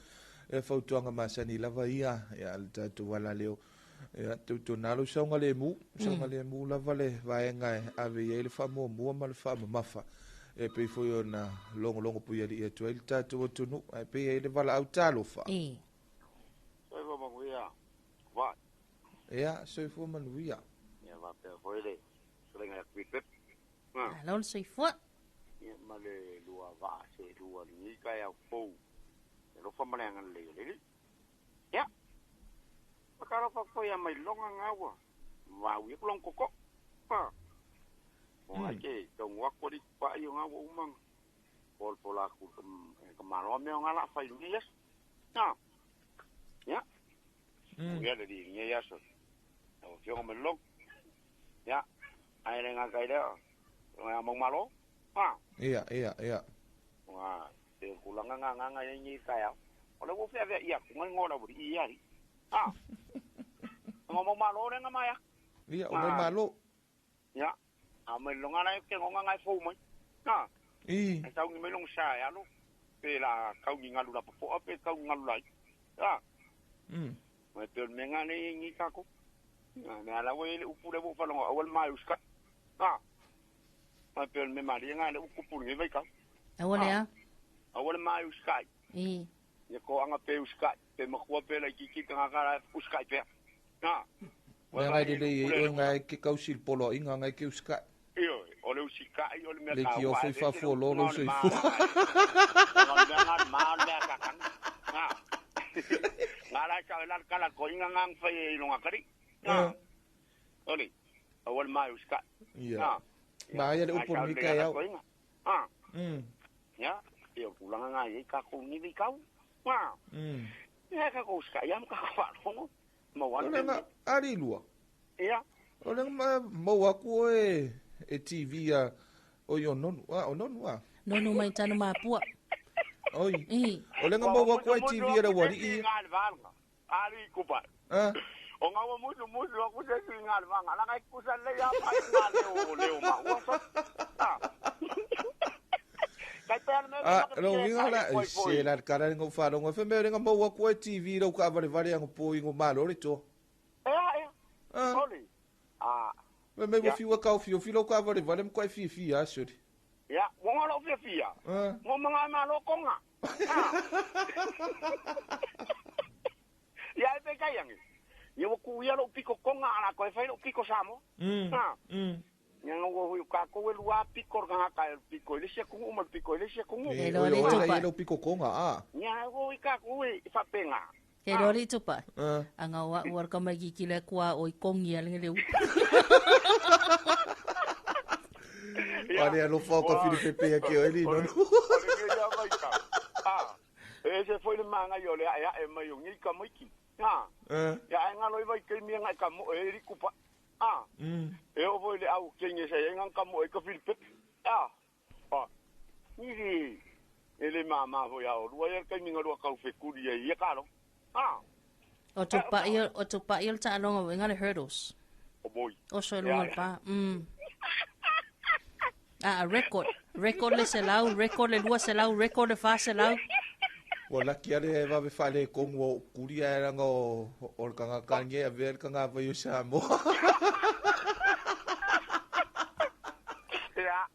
E fautuaga masani lava ia, ia le tatou alaleo. Ia, tautuana lou saogalemu, saogalemu lava le vaega e ave i ai le faamuamua ma le faamamafa. E pei foi ona logologo puialii atu ai le tatou atunuu, ae pei ai le valaau talofa. Soifua manuia, vai. Ia, soifua manuia. Ia, faapea foi le fesoasoani ia Kuipep. Malo le soifua. Ia, ma le lua vaa se lua lenei taeao fou. E alofa ma le agalelei o le Alii. Ia, faatalofa foi ia Mailoga gaua. Vau ia kulong koko. O ai ke tongu aku ali pa i o ngaua umanga. Pol pola aku ka maloa mea o ngā la whai lungi aso. Nā. Ia. Ia le li ngi aso. O fionga me long. Ia. Ai le ngā kai lea. O ngā mau malo. Ha. Ia, ia, ia. O ngā te kulanga ngā ngā ngā ngi kai au. O le wo whea whea ia ku ngai ngō la wuri i ari. Ha. Ngā mau malo le ngā maia. Ia, o mau malo. Ia. A mai longa lai ke ngonga ngai fou mai. Na. I. E tau ngi mai long sa e alo. Pe la kau ngi ngalu la popoa pe kau ngalu lai. Ya. Mai pe me nga nei ngi kako. Na me ala we le upu le wo fa longa awal mai uska. Na. Mai pe me mari nga le upu pu ngi vai ka. Awal ya. Awal mai uska. I. Ye ko anga pe uska pe makua pe la ki ki ka ka uska pe. Na. Me ngai le le ngai ke kausi polo inga ngai ke uska. Io, o le usikai, o le mea Le ki o fai fafo lo lo soifua. O le mea ngā mā, o le mea kakanga. Ngā. Ngā lai ka la kala ko inga ngang fai e ilonga kari. Ngā. Oli, o le mai usikai. Ia. Ma ia le upu ni kai au. Ngā. Ia, ia pulanga ngā i ka kou ni vi kau. Ngā. Ia ka kou usikai, ia mka whalongo. Ma wane. O le ngā ari lua. Ia. O le ngā mau aku e e TV a o i o nonu a o nonu a nonu mai tanu mapua oi o le ngā mau aku e TV a le wari i ari kupa o ngā wa musu musu aku se tui ngā levanga la ngai kusa le ia pai ngā leo leo ma ua so kai pea A lo winga la se la kala ngo fa lo ngo fe me nga mo ku TV lo ka vale vale ngo po ngo malo le to. Ea ea. Sorry. A. Me me mo fiwa ka fi fi lo ka vale vale mo ko fi fi a suri. Ya, mo ngalo fi fi ya. Mo mga malo ko nga. Ya e pe kai angi. Ia ku ia lo piko konga ala ko e fai lo piko samo. Ha. Ia no go ka ko e lua piko nga ka e piko ile se kungu ma piko ile se kungu. E lo le lo piko konga a. Ia go i ka ku e fa penga. Ke rori tupa. Anga wa war ka mai ki le kwa o i kongi ale le. Ale lo fa ka Filipe pe ke o eli no. Ah. E se foi le manga yo le a e mai o ngi ka mai ki. Ha. Ya nga loi vai ke mi nga ka mo e ri kupa. Ah. E o foi le au ke ngi se nga ka mo e ka Filipe. Ah. Ah. Ni ri. Ele mama foi a o lua ia ka mi nga lua ka fe kuri ia ka lo. Ah. O to pa il ta longa nga le hurdles. O boy. O so longa pa. Ah, record. Record le selau, record le lua selau, record le fa selau. Wala kia le va fa le kongo kuria era ngo o kanga kange a ver kanga va yo samo. Ya.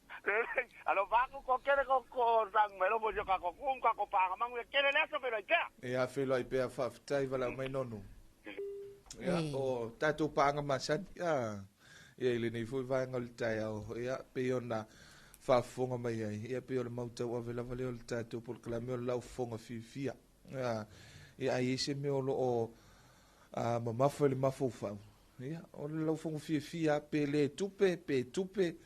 A lo va ko kere ko ko sang melo mo yo ka ko kun ka ko pa mangu kere le so pero ai. Ya fe lo ai pe fa tai vala mai nono. Ya o tatu panga masan ya. Ia ile nei foi vai ngol tai au ia pe ona fa fonga mai ai ia pe o le mauta o vela vale o le tatou pol kalame o lau fonga fifia ia ia ai se me o lo o a mamafa le mafofa ia o le lau fonga fifia pe le tupe pe tupe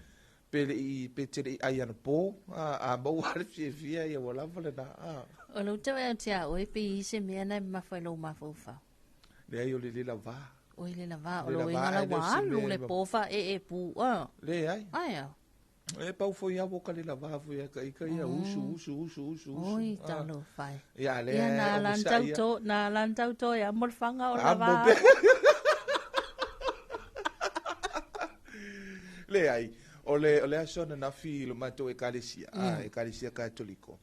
pe le i pe te le ai ana po a mau ale fifia ia wala vale na a o lo te wa tia o pe i se me ana mafa lo mafofa le ai o le la va o ile la va o lo inga la wa lu le pofa e e pu a le ai ai a e pau foi a boca le lava foi a kai kai usu usu usu usu oi talo fai ia le ia na lan tau na lan tau to ia mo fanga o lava le ai o le asona na fi lo mato e kalesia a e kalesia katoliko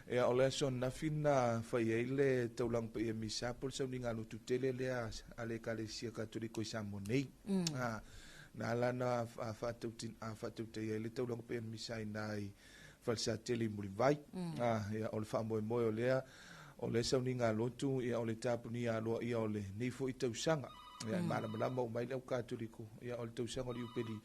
e o le asona na fi na fai ai le taulang pe e misa por sa ninga lo tutele le a le kalesia katoliko i sa monei a na lana a fa'atautin a fa'atautaia i le taulaga pea misa i nai falesatele i Mulivai a ia o le fa'amoemoe o lea o le sauniga lotu ia o le tapunia aloa ia o le nei fo'i tausaga ia e malamalama uma ai le aukatoliko ia o le tausaga o le iupeli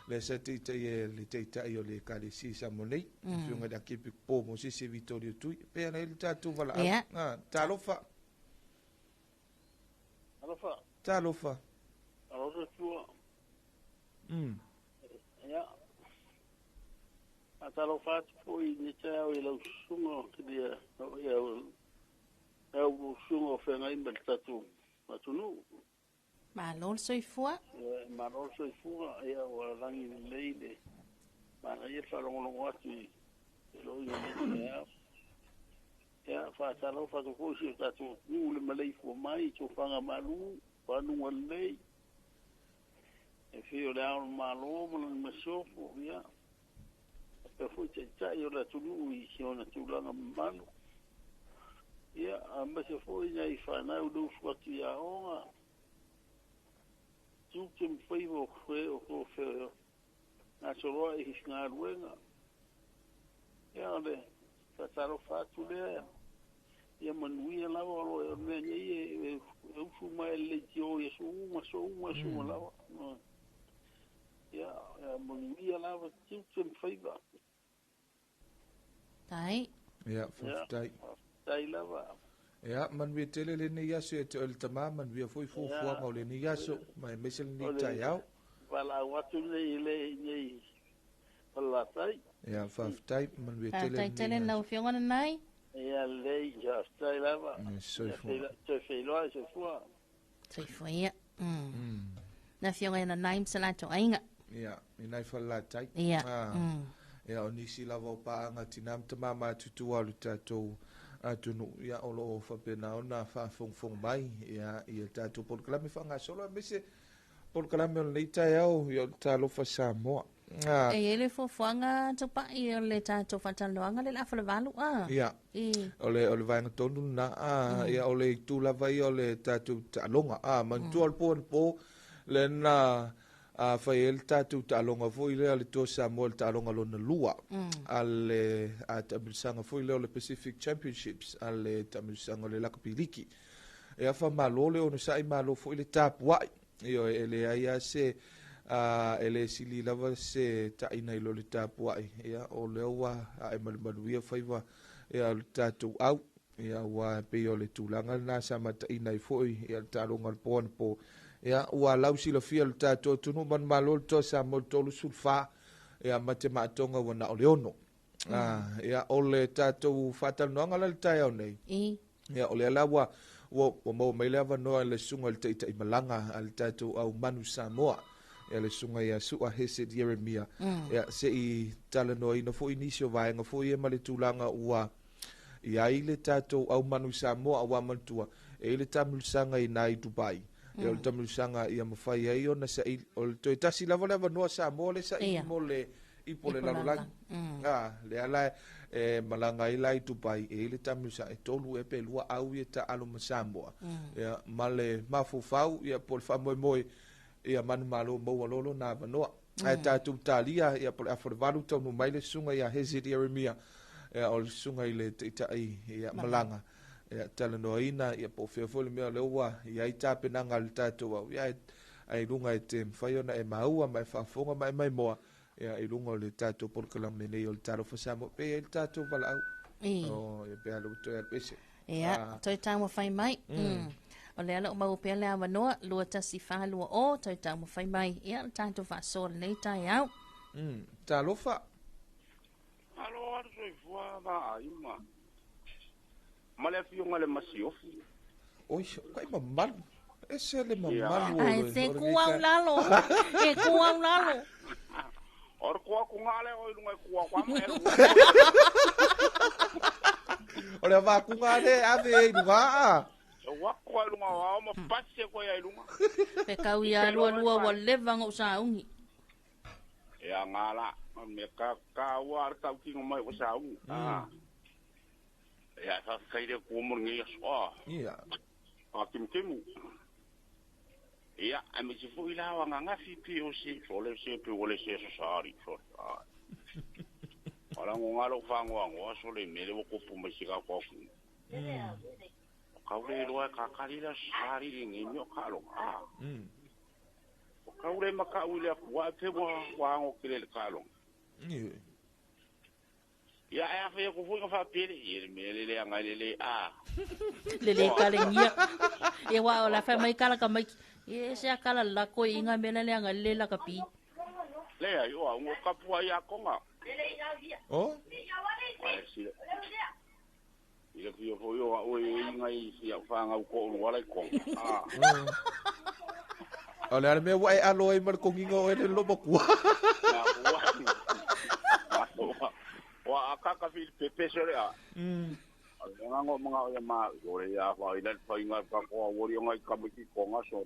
le sa teita'i e le teita'i o le ekalesia i Samoa nei afioga i le Akepi po mo sese Vitorio Tui pea na i le tatou valaau talofa talofa talofa alofa tua. Ia. A talofa atu foi ni te au i lau susuga o kilia ia au susuga o feagai ma le tatou atunuu. Malo le soifua. Ia malo le soifua ia ua lagi lelei le manaia le faalogologo atu i loiga nei taeao. Ia faatalofa atu foi si o tatou atunuu le maleifua mai i tofaga malu fanuga lelei. E fio le ao malo ma lona masiofo ia pe foi taitai o le atunuu i si ona tulaga mamalu ia a mase foi nai fanau le usu atu i aoga tiute ma faiva o fe o ko fe gasoloa i galuega ia o le faatalofa atu lea ia manuia lava o lo e mea nei e usu mai le leitio ia suuga suuga suuga lava ia manuia lava tiute ma faiva. Tai. Ia, faafetai. Tai lava. Ia, manuia tele lenei aso ia te oe le tamā, manuia foi fuafuaga o lenei aso, ma e maise lenei taeao. Valaau atu nei nei Falelatai. Ia, faafetai, manuia tele lenei. Faafetai tele lau afioga nanai. Ia lelei, faafetai lava. Soifua. Toe feiloa, soifua. Soifua ia. Na afioga ia nanai ma se latou aiga. Ia, i nai Falelatai. Ia. Ia, o nisi lava o paaga tinā ma tamā matutua o le tatou atunuu ia o loo faapena ona faafogafoga mai ia ia tatou polokalame faagasolo aemaise polokalame o lenei taeao ia o le Talofa Samoa. E i ai le fuafuaga tupa'i o le tatou faatalanoaga le le afa le 8 a. Ia. O le vaega tonu lena a. Ia o le itu lava ia o le tatou taaloga. A manatua o le po anapo lena a fai ai le tatou taaloga foi lea le Toa Samoa le taaloga lona lua a le taamilosaga foi lea o le Pacific Championships a le taamilosaga o le lakapi liki. E afa malo le onosai malo foi le tapuai. Ioe, e leai lava se e le sili lava se taina i lo le tapuai. Ia, o lea ua ae malumaluia faiva ia o le tatou au. Ia, ua pei o le tulaga lena sa mataina ai foi ia le taaloga o le po anapo. Ia, ua lausilafia le tatou atunuu manumalo le Toa Samoa i le 34, ia ma te maatoga ua na o le 6. Ia, o le tatou faatalanoaga la le taeao nei. Ia, o lea la ua maua mai le avanoa le susuga i le taitaimalaga a le tatou au Manu Samoa, ia le susuga ia Su'a Hesed Ieremia. Ia, se i talanoaina foi nisi o vaega foi ia ma le tulaga ua i ai le tatou au Manu Samoa, aua manatua e i le taamilosaga i nai Dubai. Ia, o le taamilosaga ia mafai ai ona saili, o le toe tasi lava le avanoa Samoa le saili mo le ipo le lalolagi. Lea la e malaga ai la i Dubai, e i le taamilosaga e 3 e pe 2 au ia taalo ma Samoa. Ia, ma le mafaufau ia po le faamoemoe ia manumalo maua lolo na avanoa. Ae tatou talia ia po le afa o le 8 taunu mai le susuga ia Hesed Ieremia, ia o le susuga i le taitai ia malaga. Ia talanoaina ia po o fea foi le mea o lea ua i ai tapenaga a le tatou au. Ia ai lunga e te mafai ona e maua ma e faafofoga ma e maimoa ia i luga o le tatou polokalame nei o le Talofa Samoa pe i ai le tatou valaau. O ia pe alu toe alu ese. Ia, toe taumafai mai. O lea la o maua pea le avanoa 21420 toe taumafai mai. Ia le tatou faasoa lenei taeao. Talofa. Alo alu soifua vaaima. Ma le afioga le masiofi. Oi, kai mamalu. Ese le mamalu. Ai se ku au lalo. E ku au lalo. Ora kua ku ngale o ilunga kua kwa me. O le va ku ngale ave i lunga. Wa kwa ilunga wa ma pase ko ya ilunga. Pe kau ia lua lua wa leva ngo saungi. Ya ngala me ka ka wa ar tau ki mai o saungi. Ya sa kai le ku mo ngi so. Ia. A kim kim. Ia, a me si fui la wa nganga fi pi o si so le se pe o le se so sari so. Ora ngo ngalo fa ngo ngo so le me le ko pu me si ka ko ku. Ka le lo ka ka li la sari ngi mi o ka lo. O ka le ma ka u le ku wa pe wa wa ngo ke le ka lo. Ia e afe ko fui ka fa pele e me le le anga le le a. Le le ka le ngia. E wa o la fa mai kala ka mai. E se akala la ko inga mela le anga le la kapi. Le ai o ngo kapua ia konga. O? Ai si. Ia ki o foi o o inga i si a fa ngau ko wala i konga. O le me wa e alo ai mar konginga o ele lobo kua. Wa akaka fi pepe sore a. Nga ngo mga o ma o le ya fa ila fa inga ka ko o ri ngai ka ki konga so.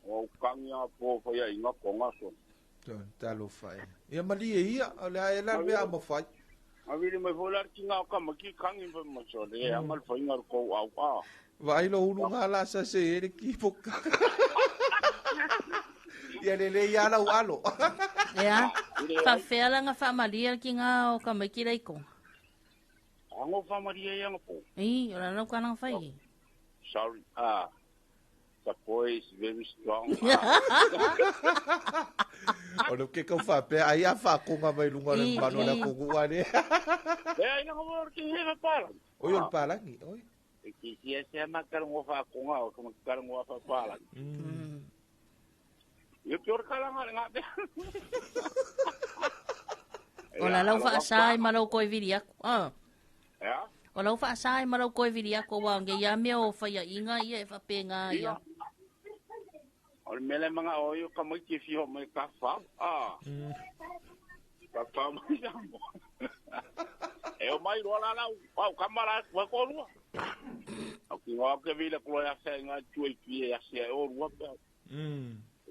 O kangi a po fa ya inga konga so. Talo fa. Ia mali e ia o le ai la me a mafai. A vili mai fo la ki nga ka ma ki kangi fa ma so le a mal fa inga ko au a. Vai lo ulu nga la sa se ele ki poka. Ia le le ia la u alo. Ia. Fa fela nga fa malia ki nga o ka mai ki lai ko. Ango fa malia ia nga po. I, o la lau kana fai. Sorry. The boy is very strong. O le ke kau fa pe ai a fa konga mai lunga le mano la kongu ale. E ai na mo ki he fa pala. Oi o pala ni, oi. E ki ki se ma ka ngo fa konga o ko ka ngo fa pala. Yo pior kala nga nga pe. O la lau fa sai ma lau koi viria. Ah. Ya. O lau fa sai ma lau koi viria ko wa nge ia me o fa ia inga ia e fa pe nga ia. O mele mga o yo ka mai ki fio mai ka fa. Ka fa mai sa mo. E o mai ro la la o kamara wa ko lu. O ki ngo ke vila ko ya sa nga tui pi ya se o ru pa.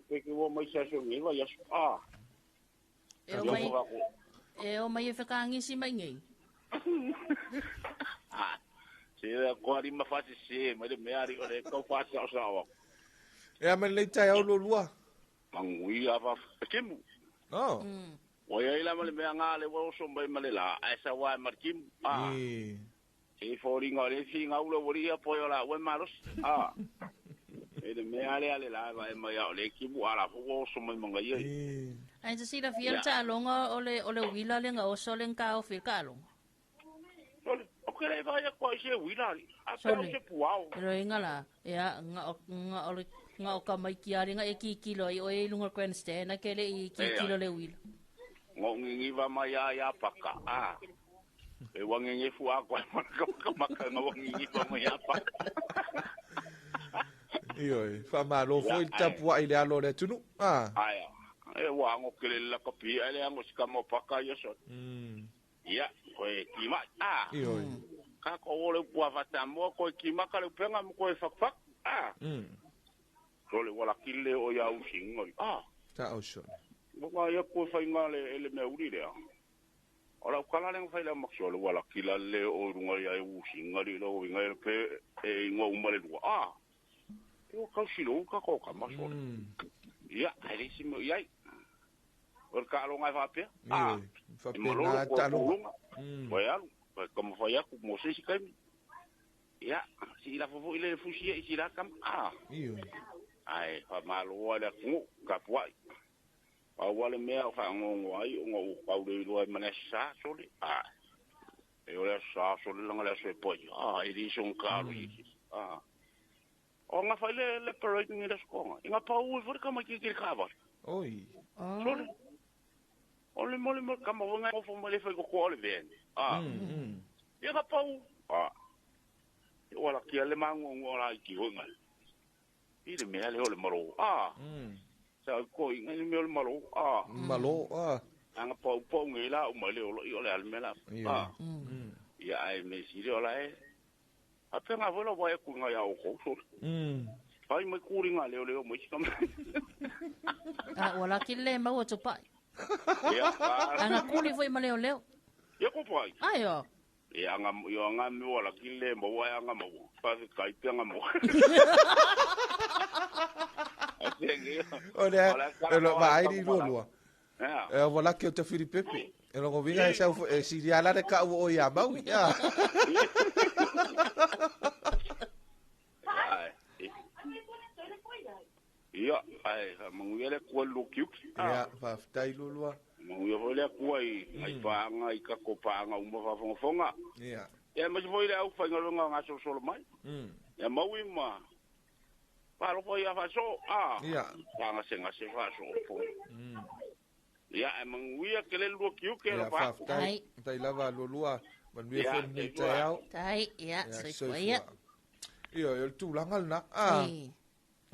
Ke ke wo mai sa so ngi wa ya. E o mai e o mai e whakaangisi mai nei. Ah, se ko ari ma fasi se mai le mea ari o le kau fasi ao sao. E a mai lei tai au lua. Mangui a fa kimu. Oh. O ia ila ma le mea ngā le wa oso mai ma le la. Ai sa wa ma kimu. Ah. E fōringa o le fi ngā ula wari ia po o la ue malos. Ah. E le mea ale ale la va e mai o le kimu ala fo oso mai manga ia. Ai te sila fia ta alonga o le wila le nga oso le nga o fil ka alonga. Sole, o ke le vai ko se wila ali. A pe o se puao. Ro inga la, ia nga o le nga o ka mai ki ari nga e ki kilo i o e lunga grandstand na kele i ki kilo le wila. Ngo ngi va mai ya paka. Ah. E wangi ngi fu a ko ka maka nga wangi ngi va mai ya paka. Io, fa malo foi tapu ai le alo le tunu. Ah. Ai. E wa ngo kele la kopi ai le ngo sika mo paka ia so. Ia, koe kima. Ah. Io. Ka ko ole pua fata mo koe kima ka le penga mo koe fak fak. Ah. Sole wala kile o ia usingo. Ah. Ta o so. Mo ga ia ko fai ngale ele me uri le. Ora o kala le fai la maksolo wala kila le o runga ia usinga le lo inga pe e ingo umale lua. Ah. O kau silo ka ko ka maso. Ia, ai si mo iai. O ka lo ngai fa pe. Ah. Fa pe na ta lo. Oi alu, ka mo fai aku mo se si kai. Ia, si la fo ile fusi i si la kam. Ah. Io. Ai, fa malo ala ku ka puai. Pa wale mea fa ngongo ai o ngo kau le lo ai mana sa sole. Ah. E o le sa sole langa le se poi. Ah, i ri son ka lo i. Ah. O ngā whai le parade ngi le skonga. I ngā pau e fore kama ki kiri kāwari. Oi. Sole. O le mole mole kama wanga ngofo mole whai koko ole vene. Ah. I ngā pau. Ah. I wala kia le mango ngō la i ki hoi ngai. I le mea le ole maro. Ah. Sa ko i ngai le mea ole maro. Ah. Malo. Ah. A ngā pau pau ngai la umai le olo i ole ale mea la. Ah. Ia ai me siri ola e. A penga vola vai ku ngai au ko so. Ai mai kuri ngai leo leo mai sika. Ah wala ki le mau o pai. Ia. Anga kuri foi ma leo leo. Ia ko pai. Ai o. Ia anga yo anga mi wala ki le mau ai anga mau. Pa kai pe anga mau. O le lo vai ri lua. E wala ki o te Filipepe. E longo vinga e sau e siriala le ka o ia mau. Ia. Ia, ai, manguia le kua lukiuk. Ia, whawhitai lulua. Manguia foi le kua i ngai pānga, i kako pānga uma whawhangafonga. Ia. Ia, masi foi le au whaingalonga ngā sosolo mai. Ia, maui ma. Whalofa ia whaso, ah. Ia. Whanga se ngase whaso. Ia, manguia ke le lukiuk e la whaku. Ia, whawhitai, tai lava lulua. Manuia foi nei tai au. Tai, ia, soifua ia. Ia, o le tūlanga lena. Ah.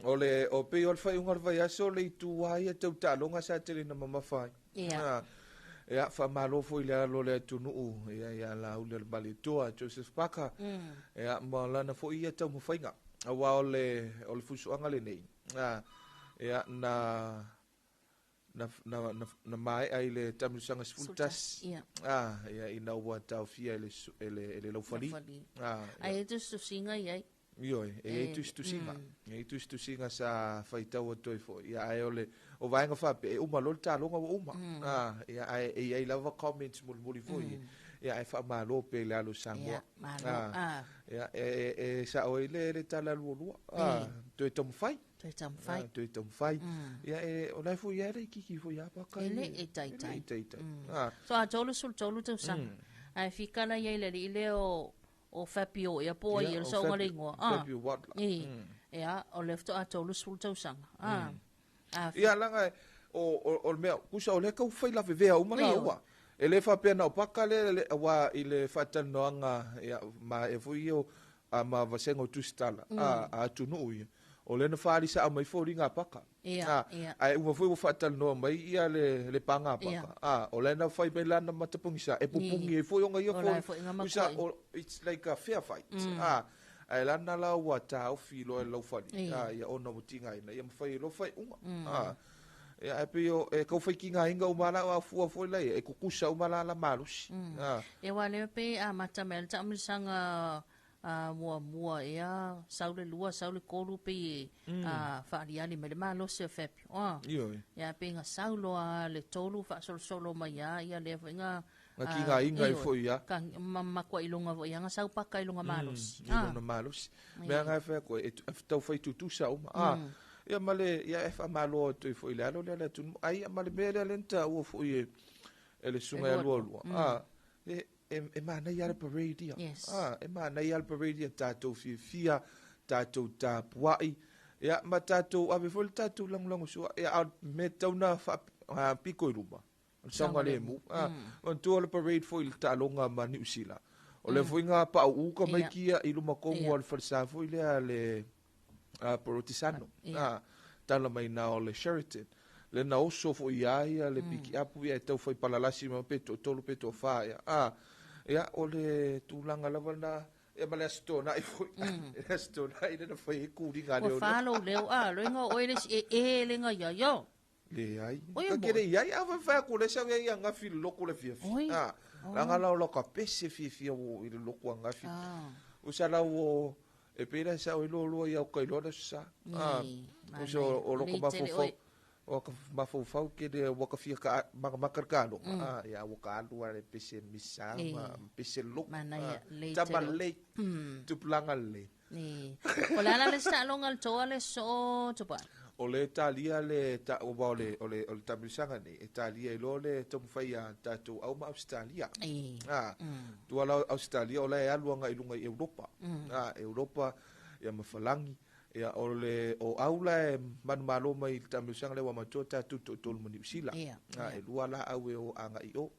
O le o pe o le whai unga le vai aso le i tū ai e tau tālonga sa tele na mamawhai. Ia. Ia, wha malo fo i le alo le atunu'u. Ia, ia la ule le baletoa, Joseph Parker. Ia, ma lana fo ia tau mawhainga. Awa o le fusuanga le nei. Ia, na na mai ai le tamusanga sefulutasi. Ia. Ah, ia ina ua taofia e le laufali. Ah, ai e tusitusiga i ai. Ioe, e ai tusitusiga. E ai tusitusiga sa faitau atu ai foi. Ia ae o le o vaega faapea e uma loa le taloga ua uma. Ah, ia ae e iai lava comments mulimuli foi. Ia ae faamālō pea i le alo Samoa. Ia, Ia e sa'o ai le tala lualua. Ah, toe taumafai. Toe taumafai. Toe taumafai. Ia e o lae foi ia le kiki foi ia paka. E le e taitai. E taitai. So a 33 tausaga. Ae fikala ia i le alii lea o Fabio ia po ai le saoga le igoa. Fabio Watla. Ia, o le faatoa 30 tausaga. Ia laga o le mea kusa o lea kaufai lavevea uma la ua. E le faapea na o paka le ua i le faatalanoaga ia ma e foi ia ma vasega o tusitala a atunuu ia. O lena whaalisa a mai fōri ngā paka. Ai uma foi ua whaatalanoa mai ia le pāngā paka. O lena whai mai lana matapungisa. E pupungi e foi onga ia fōri. Usa, it's like a fair fight. Ai lana la ua tāofi loa e laufali. Ia ona mo tinga ina. Ia mawhai lo whai unga. Ia ae pei o e tau faitigaina uma lava la o afua foi la ia, e tutusa uma la la malosi. A. Ia aua lea pei amata mai ai le taamilosaga muamua ea sau le lua sau le tolu pei e faaliali mai le malosi o Fabio. Ioe. Ia pei na sau loa le tolu faasolosolo mai lava ia lea foi na Na tigaina ai foi ia. Ka ma matuailoga foi ia na sau paka i lona malosi. I lona malosi. Mea lena e fai atu ai, e tau fai tutusa uma. Ia ma le, ia e faamalo atu ai foi i le alo lea le atunuu. Ai ma le mea lea lea na taua foi e e le susuga ia Lualua. E e manaia lava le parade ia. E manaia lava le parade ia, tatou fiafia, tatou tapuai, ia ma tatou ave foi le tatou lagolago sua. Ia a o le mea e tatau ona faapito i luma, O le saogalemu. Manatua le parade foi i le taaloga ma Niu Sila. O lea foi na pauu tamaiti ia i luma tonu o le falesa foi lea le Porotisano. Tala mai na o le Sheraton. Lea na oso foi ia ia le pikiapu ia e tau fai palalasi mai pe toatolu pe toafa ia. Ia o le tulaga lava lena ia ma le Aso Toonai foi. Le Aso Toonai lea na fai ai kuliga a Ua leoleo. fa lou leo, a, loiga o oe le isi e e le nga ia io. Leai. Oi, Ka mo. kele iai a fai aku le sau ia ngafi le loko le fiafi. Oi. Ah, Oh. langa lau lo ka pese fiafia wo i le loko a ngafi. Ah. O sa lau o e pera sa o lo lo ia o kai lo sa. Ah. Ni, O sa o loko Lei tele mafofo. oi. O ka mafofau ke le wa ka fia ka maka ka lo. Ah, ia wa ka alu le pese misa Ni. ma pese loko. Manaia, lei Tama tele oi. lei. Tupulanga lei. Ni. O le ala le sa'aloga le toa le so'o tupa. O le talia le ta o le o le o le taamilosaga nei e talia i loa le taumafai a tatou au ma Ausetalia. E. Tua la Ausetalia o la e alu agai i luga i Europa. Europa ia ma Falagi ia o le o au la e manumalo mai i le taamilosaga lea ua matua tatou toatolu ma Niu Sila. E lua la au e o agai i o.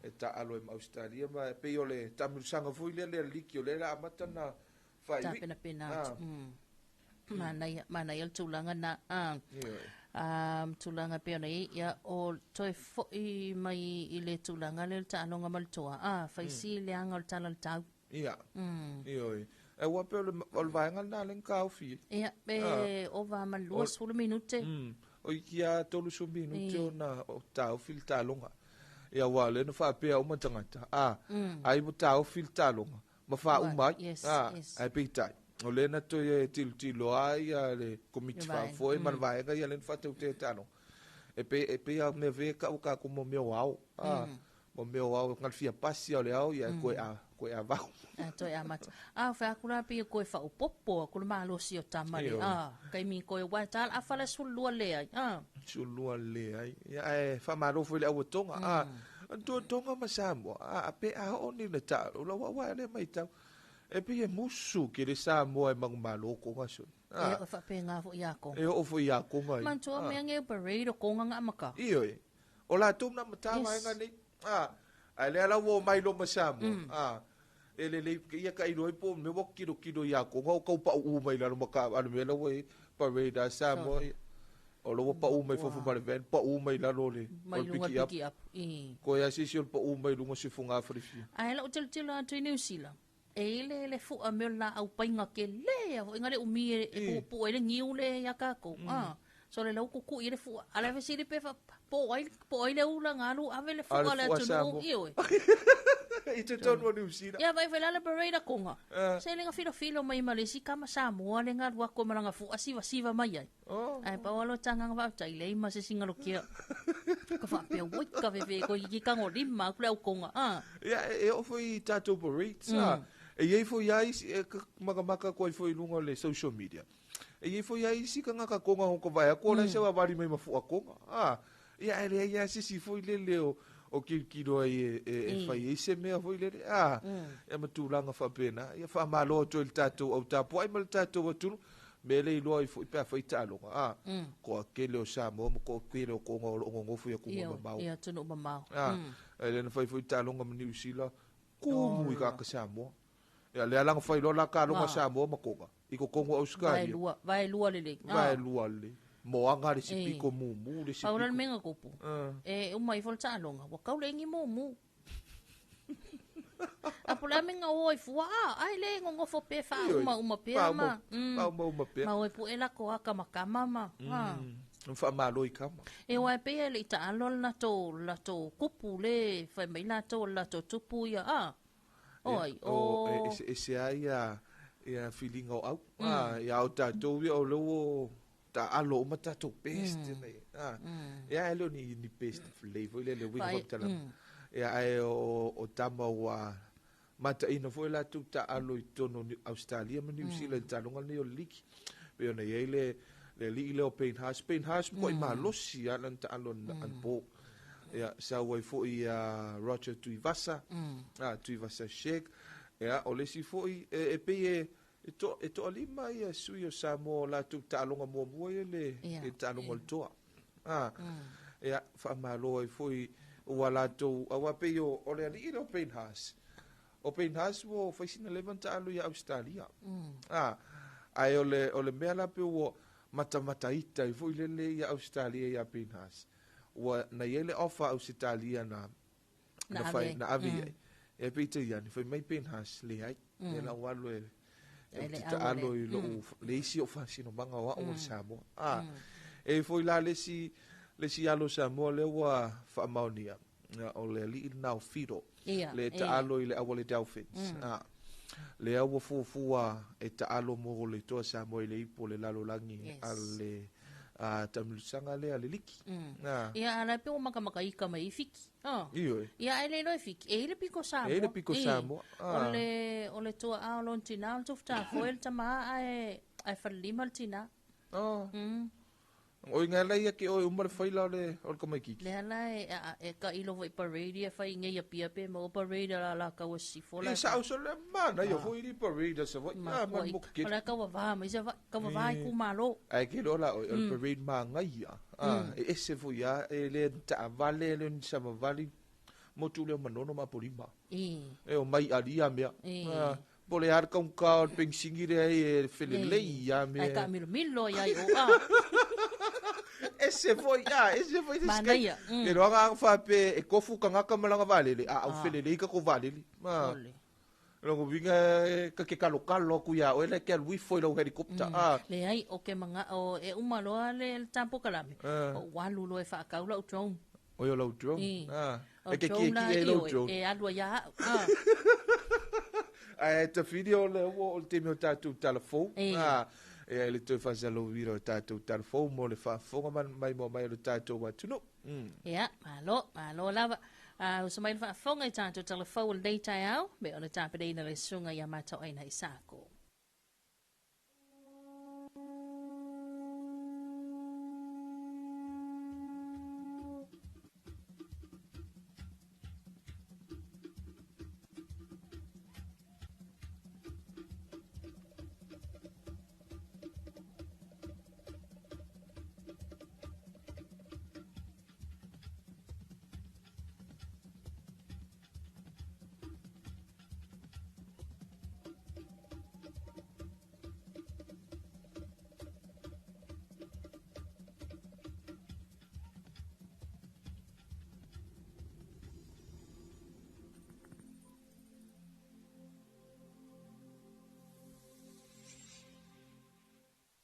E taalo ai ma Ausetalia ma e pei o le taamilosaga foi lea le liki o lea o le a amata ona faaiuiu. Tapenapena atu. Manaia, manaia le tulaga na. Tulaga e pei ona i ai, ia, o toe foi mai i le tulaga lea o le taaloga ma le toa, fai si leaga o le tala o le tau. Ia. Ioe. E ua pei o le, o le vaega lena lea na taofi ai. Ia, pe ova ma le 20 minute. O iki a 30 minute ona o taofi le taaloga. Ia aua o lea na faapea uma tagata, ai ua taofi le taaloga ma faauma ai. Yes, yes. Ae peitai, o lea na toe tilotilo ai le komiti Le vaega. faafoe ma le vaega ia lea na faatautea taaloga. E pei e pei a mea ve ka o ka ko mo mea o ao. Mo mea o ao ngal fia pasi o le ao ia koe a koe a vau. A toe amata. A fai aku la pei koe faaopoopo aku le malosi o tama le. Ioe. Kaimi koe wa tal a fala 12 le ai. 12 le ai. Ia ae faamalo foi le auatoga. Tonga ma Samoa. Pe a oo ni le taalo la wa wa le maitau. E pei e musu ke le Samoa e manumalo konga so. E o faapenga foi ia konga. E o foi ia konga ai. Mantua mea nge parade o konga nga maka. Ioe. O la tou na mata vaega nei. Ai lea la ua mai lo ma Samoa. E le le ia ka iloi po me wa kilo kilo ia konga o kau pa u mai la lo maka alu me la wa parade a Samoa. O lo pa u mai fofu ma le van pa u mai la lo le. Mai O le lunga piki up. piki up. I. Ko ia sisi o le pa u mai lunga si funga farifi. Ai la o tilotilo atu i New Zealand. E ile le fua me o la au painga ke le a foi ngale umi e pu pu e le ngiu le ia ka ko. So le lau kuku i le fua. Ala ve sili pe fa po ai po ai le ula ngalu ave le fua Ale le fua atu Samoa. i oi. I te tonu o New Zealand. Ia vai vai la le parade a konga. Se le nga filo filo mai ma le si kama Samoa le ngalu ako ma langa fua siva siva mai ai. Ai pa walo tanga nga va tai le ma se singa lo kia. Ka fa pe oi ka ve ve ko i ka ngo lima ku le au konga. Ia e o foi tatou parades. E iai foi ai si e ka makamaka koe foi i luga o le social media. E iai foi ai isi kagaka koga o ka vaea ko la se wa vali mai ma fua koga. Ia e leai a sisi foi lele o o kilokilo ai e e fai ai se mea foi lele. E ma tulaga faapena. Ia faamalo atu ai le tatou au tapuai ma le tatou atunuu. Me le iloa ai foi pe afai taaloga. Ko a kele o Samoa ma ko a kele o koga o loo gogofo ia kuma Ia, mamao. ia atunuu mamao. E le na fai foi taaloga ma Niu Sila. Kumu i kaka Samoa. Ia lea laga fai loa la kaloga Samoa ma koga. I kokogo Ausetalia. Vai lua, vai lua lelei. Vai lua lelei. Moaga le sipiko mumu le Paula le sipiko. menga kopo. E uma i fo le taaloga. Ua kau le ingi mumu. A po le menga o i fua. Ai le ngongofo pe fa Ioe. uma uma pea Fa ma. uma, fa uma uma pea. Ma o e pu e lako aka makama ma. Faamalo i kama. E oa e pei e le i taalo le latou, le latou kupu le fai mai latou o le latou tupu ia, a. Oi, o. E eseese lava ia, ia filiga o au. A, ia o tatou ia o lea ua taalo uma tatou best nei. A, ia e le o ni, ni best lelei foi lea le uiga faamatalaga. Ia ae o, o tama ua mataina foi latou taalo i totonu o Ausetalia ma Niu Sila i le taaloga lenei o le liki. Pei ona i ai le, le alii lea o Payne Haas. Payne Haas matuai malosi lava lana taalo anapo. Ia, sau ai foi ia Roger Tuivasa, Tuivasa Sheck. Ia, o le isi foi, e pei e, e, to, e toalima ia sui o Samoa o latou taaloga muamua ia le, le taaloga o le toa. Ia, faamalo ai foi ua latou, aua pei o, o le alii lea o Payne Haas. O Payne Haas ua fai sina leva ona taalo ia Ausetalia. Ae o le, o le mea la pei ua matamataita ai foi lele ia Ausetalia ia Payne Haas. Ua na i ai le offer a Ausetalia na, Na na fai, ave. na ave i ai. E peitai ane, fai mai Payne Haas, leai. Lea la ua alu e, E e le te au taalo le. i lou, le isi o faasinomaga o au o le Samoa. E foi la le isi, le isi alo Samoa lea ua faamaonia, ia, o le alii lena o Fido, Ia, le e. taalo i le auala Dolphins. Lea ua fuafua e taalo mo le toa Samoa i le ipu o le lalolagi a le taamilosaga lea le liki. Ia, a la pe ua makamakaika mai i Fiki. Ioe. Ia, ai le iloa e Fiki. E i le piko Samoa. E i le piko Samoa. O le, o le toa a o lona tina, o le tufutafoe le tama ae, ae falelima le tina. O inga la ia ke oe uma le faila o le, o le kamaikiki. Lea la e, a, e ka ilo foi parade e fai ngei a pia pe mo parade la la kaua sifo la. E sa o le mana ia foi ni parade sa foi. Ma Ah, man kua mo i- ke. O la kaua vā mai sa kaua vā i kumalo. Ai ke lo la o le parade ma ngai ia. E ese foi ia e le ta vale le ni sa vali mo tu le manono ma polima. E o mai alia mea. Po le ar kaun ka o pengsingi le ai e fele lei ia mea. Ai ka milo milo ia i o a. Ese foi, a, ese foi Mana ia. Ke roanga ang whape e kofu kangaka malanga valele. A, au fele lei ka ko valele. Ma. Ole. Longo winga e, ka ke kalo kalo ku ia oe le ke alui foi lau helikopta. Le ai o ke manga o e uma loa le tampo kalame. O walu loa e whaakau lau drone. O yo lau drone. O E ke drone ki la ki e i lau o, drone. E alua ia. Ai te whiri o le ua o le temi o tātou talafou. E ai le toi whasalo wira o tātou talafou mo le whaafonga mai mo mai o le tātou atunu. Ia, malo, malo lava. Usa mai le whaafonga i tātou talafou o le nei taeao, me o le tāpereina le sunga ia mātou aina i sāko.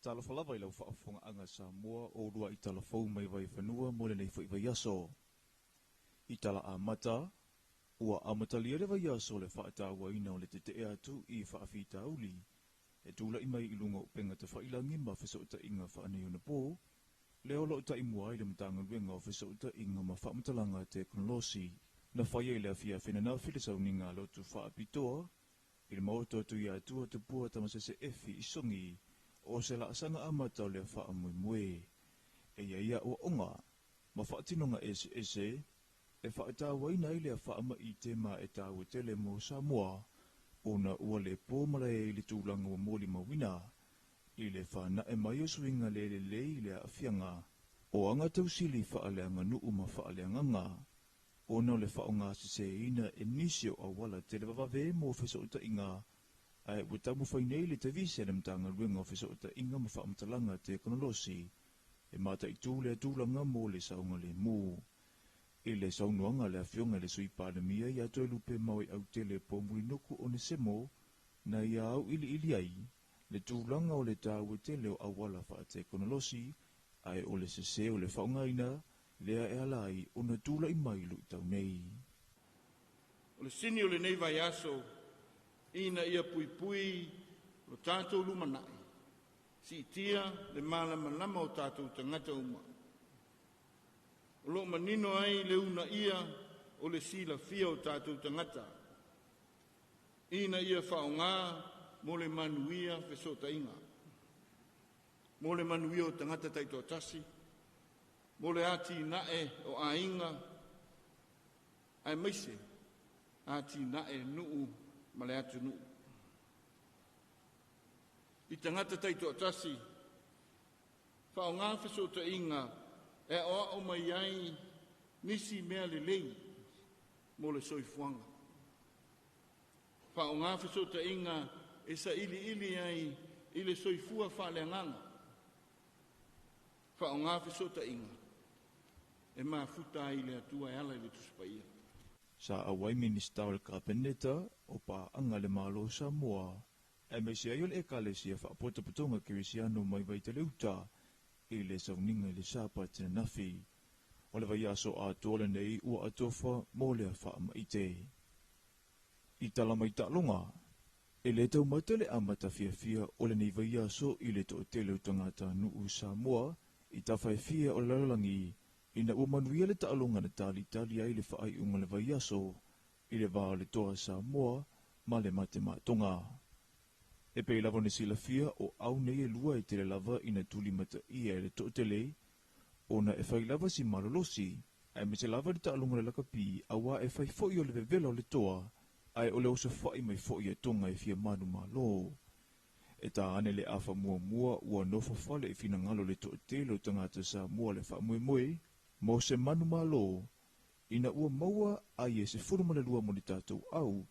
Talofa lava i lau faafofogaaga Samoa o lua i talafou mai Vaifanua mo lenei foi vaiaso. I tala amata, ua amatalia le vaiaso le faatauaina o le tete'e atu i faafitauli e tula'i mai i luga o upega tafailagi ma fesootaiga faaneionapo, lea o loo taimua ai le Matagaluega o Fesootaiga ma Faamatalaga Tekonolosi. Na faia i le afiafi ananafi le sauniga a lotu faapitoa i le maota o Tuiatua Tupua Tamasese Efi i Sogi o se laasaga amata o lea faamoemoe. E ia ia uaoga ma faatinoga eseese e faatauaina ai lea faama'i tema e taua tele mo Samoa ona ua le po malae i le tulaga ua molimauina i le whana'e mai o suiga lelelei i le aafiaga o aga tausili faaleaganuu ma faaleagaga ona o le faaaogaseseina e nisi o auala televavave mo fesootaiga ae ua taumafai nei le tavisi a le Matagaluega o Fesootaiga ma Faamatalaga Tekonolosi e mataitū le tulaga mo le saogalemu. I le saunoaga le afioga i le Sui Palemia ia Toelupe Maui Autele Pomulinuku Onesemo na ia auiliili ai le tulaga o le taua tele o auala faatekonolosi Ae o le sesē o le faaaogaina lea e ala ai ona tulai mai luitau nei. O le sini o lenei vaiaso ina ia puipui lo tatou lumanai, siitia le malamalama o tatou tagata uma. O loo manino ai le uunaia o le silafia o tatou tagata, ina ia faaaoga mo le manuia fesootaiga, mo le manuia o tagata taitoatasi, mo le atinae o aiga, aemaise atinae nuu ma le atunuu. I tagata taitoatasi, faaaoga fesootaiga e aoao mai ai nisi mea lelei mo le soifuaga. Faaaoga fesootaiga e sailiili ai i le soifua faaleagaga. Faaaoga fesootaiga e mafuta ai le Atua e ala i le Tusi Paia. Sa auai Minista o le Kapeneta o Paaga le Malo Samoa, aemaise ai o le Ekalesia Faapotopotoga Kerisiano mai Vaitele-uta i le sauniga i le Sapati ananafi. O le vaiaso atoa lenei ua atofa mo lea faamaite. I tala mai taaloga, e le taumate le amata fiafia o lenei vaiaso i le toatele o tagatanuu Samoa i tafa e fia o le lalolagi ina ua manuia le taaloga na talitali ai le faaiuga o le vaiaso i le va o le Toa Samoa ma le Matematoga. E pei lava ona silafia o au nei e lua e tele lava ina tulimataia e le toatele ona e fai lava si malolosi, aemaise lava le taaloga o le lakapi auā e fai foi o le vevela o le toa ae o le osofai mai foi a Toga e fia manumalo. E ta ane le afa muamua ua nofo fale i finagalo o le toatele o tagata Samoa le faamoemoe mo se manumalo ina ua maua ai e 12 mo le tatou au,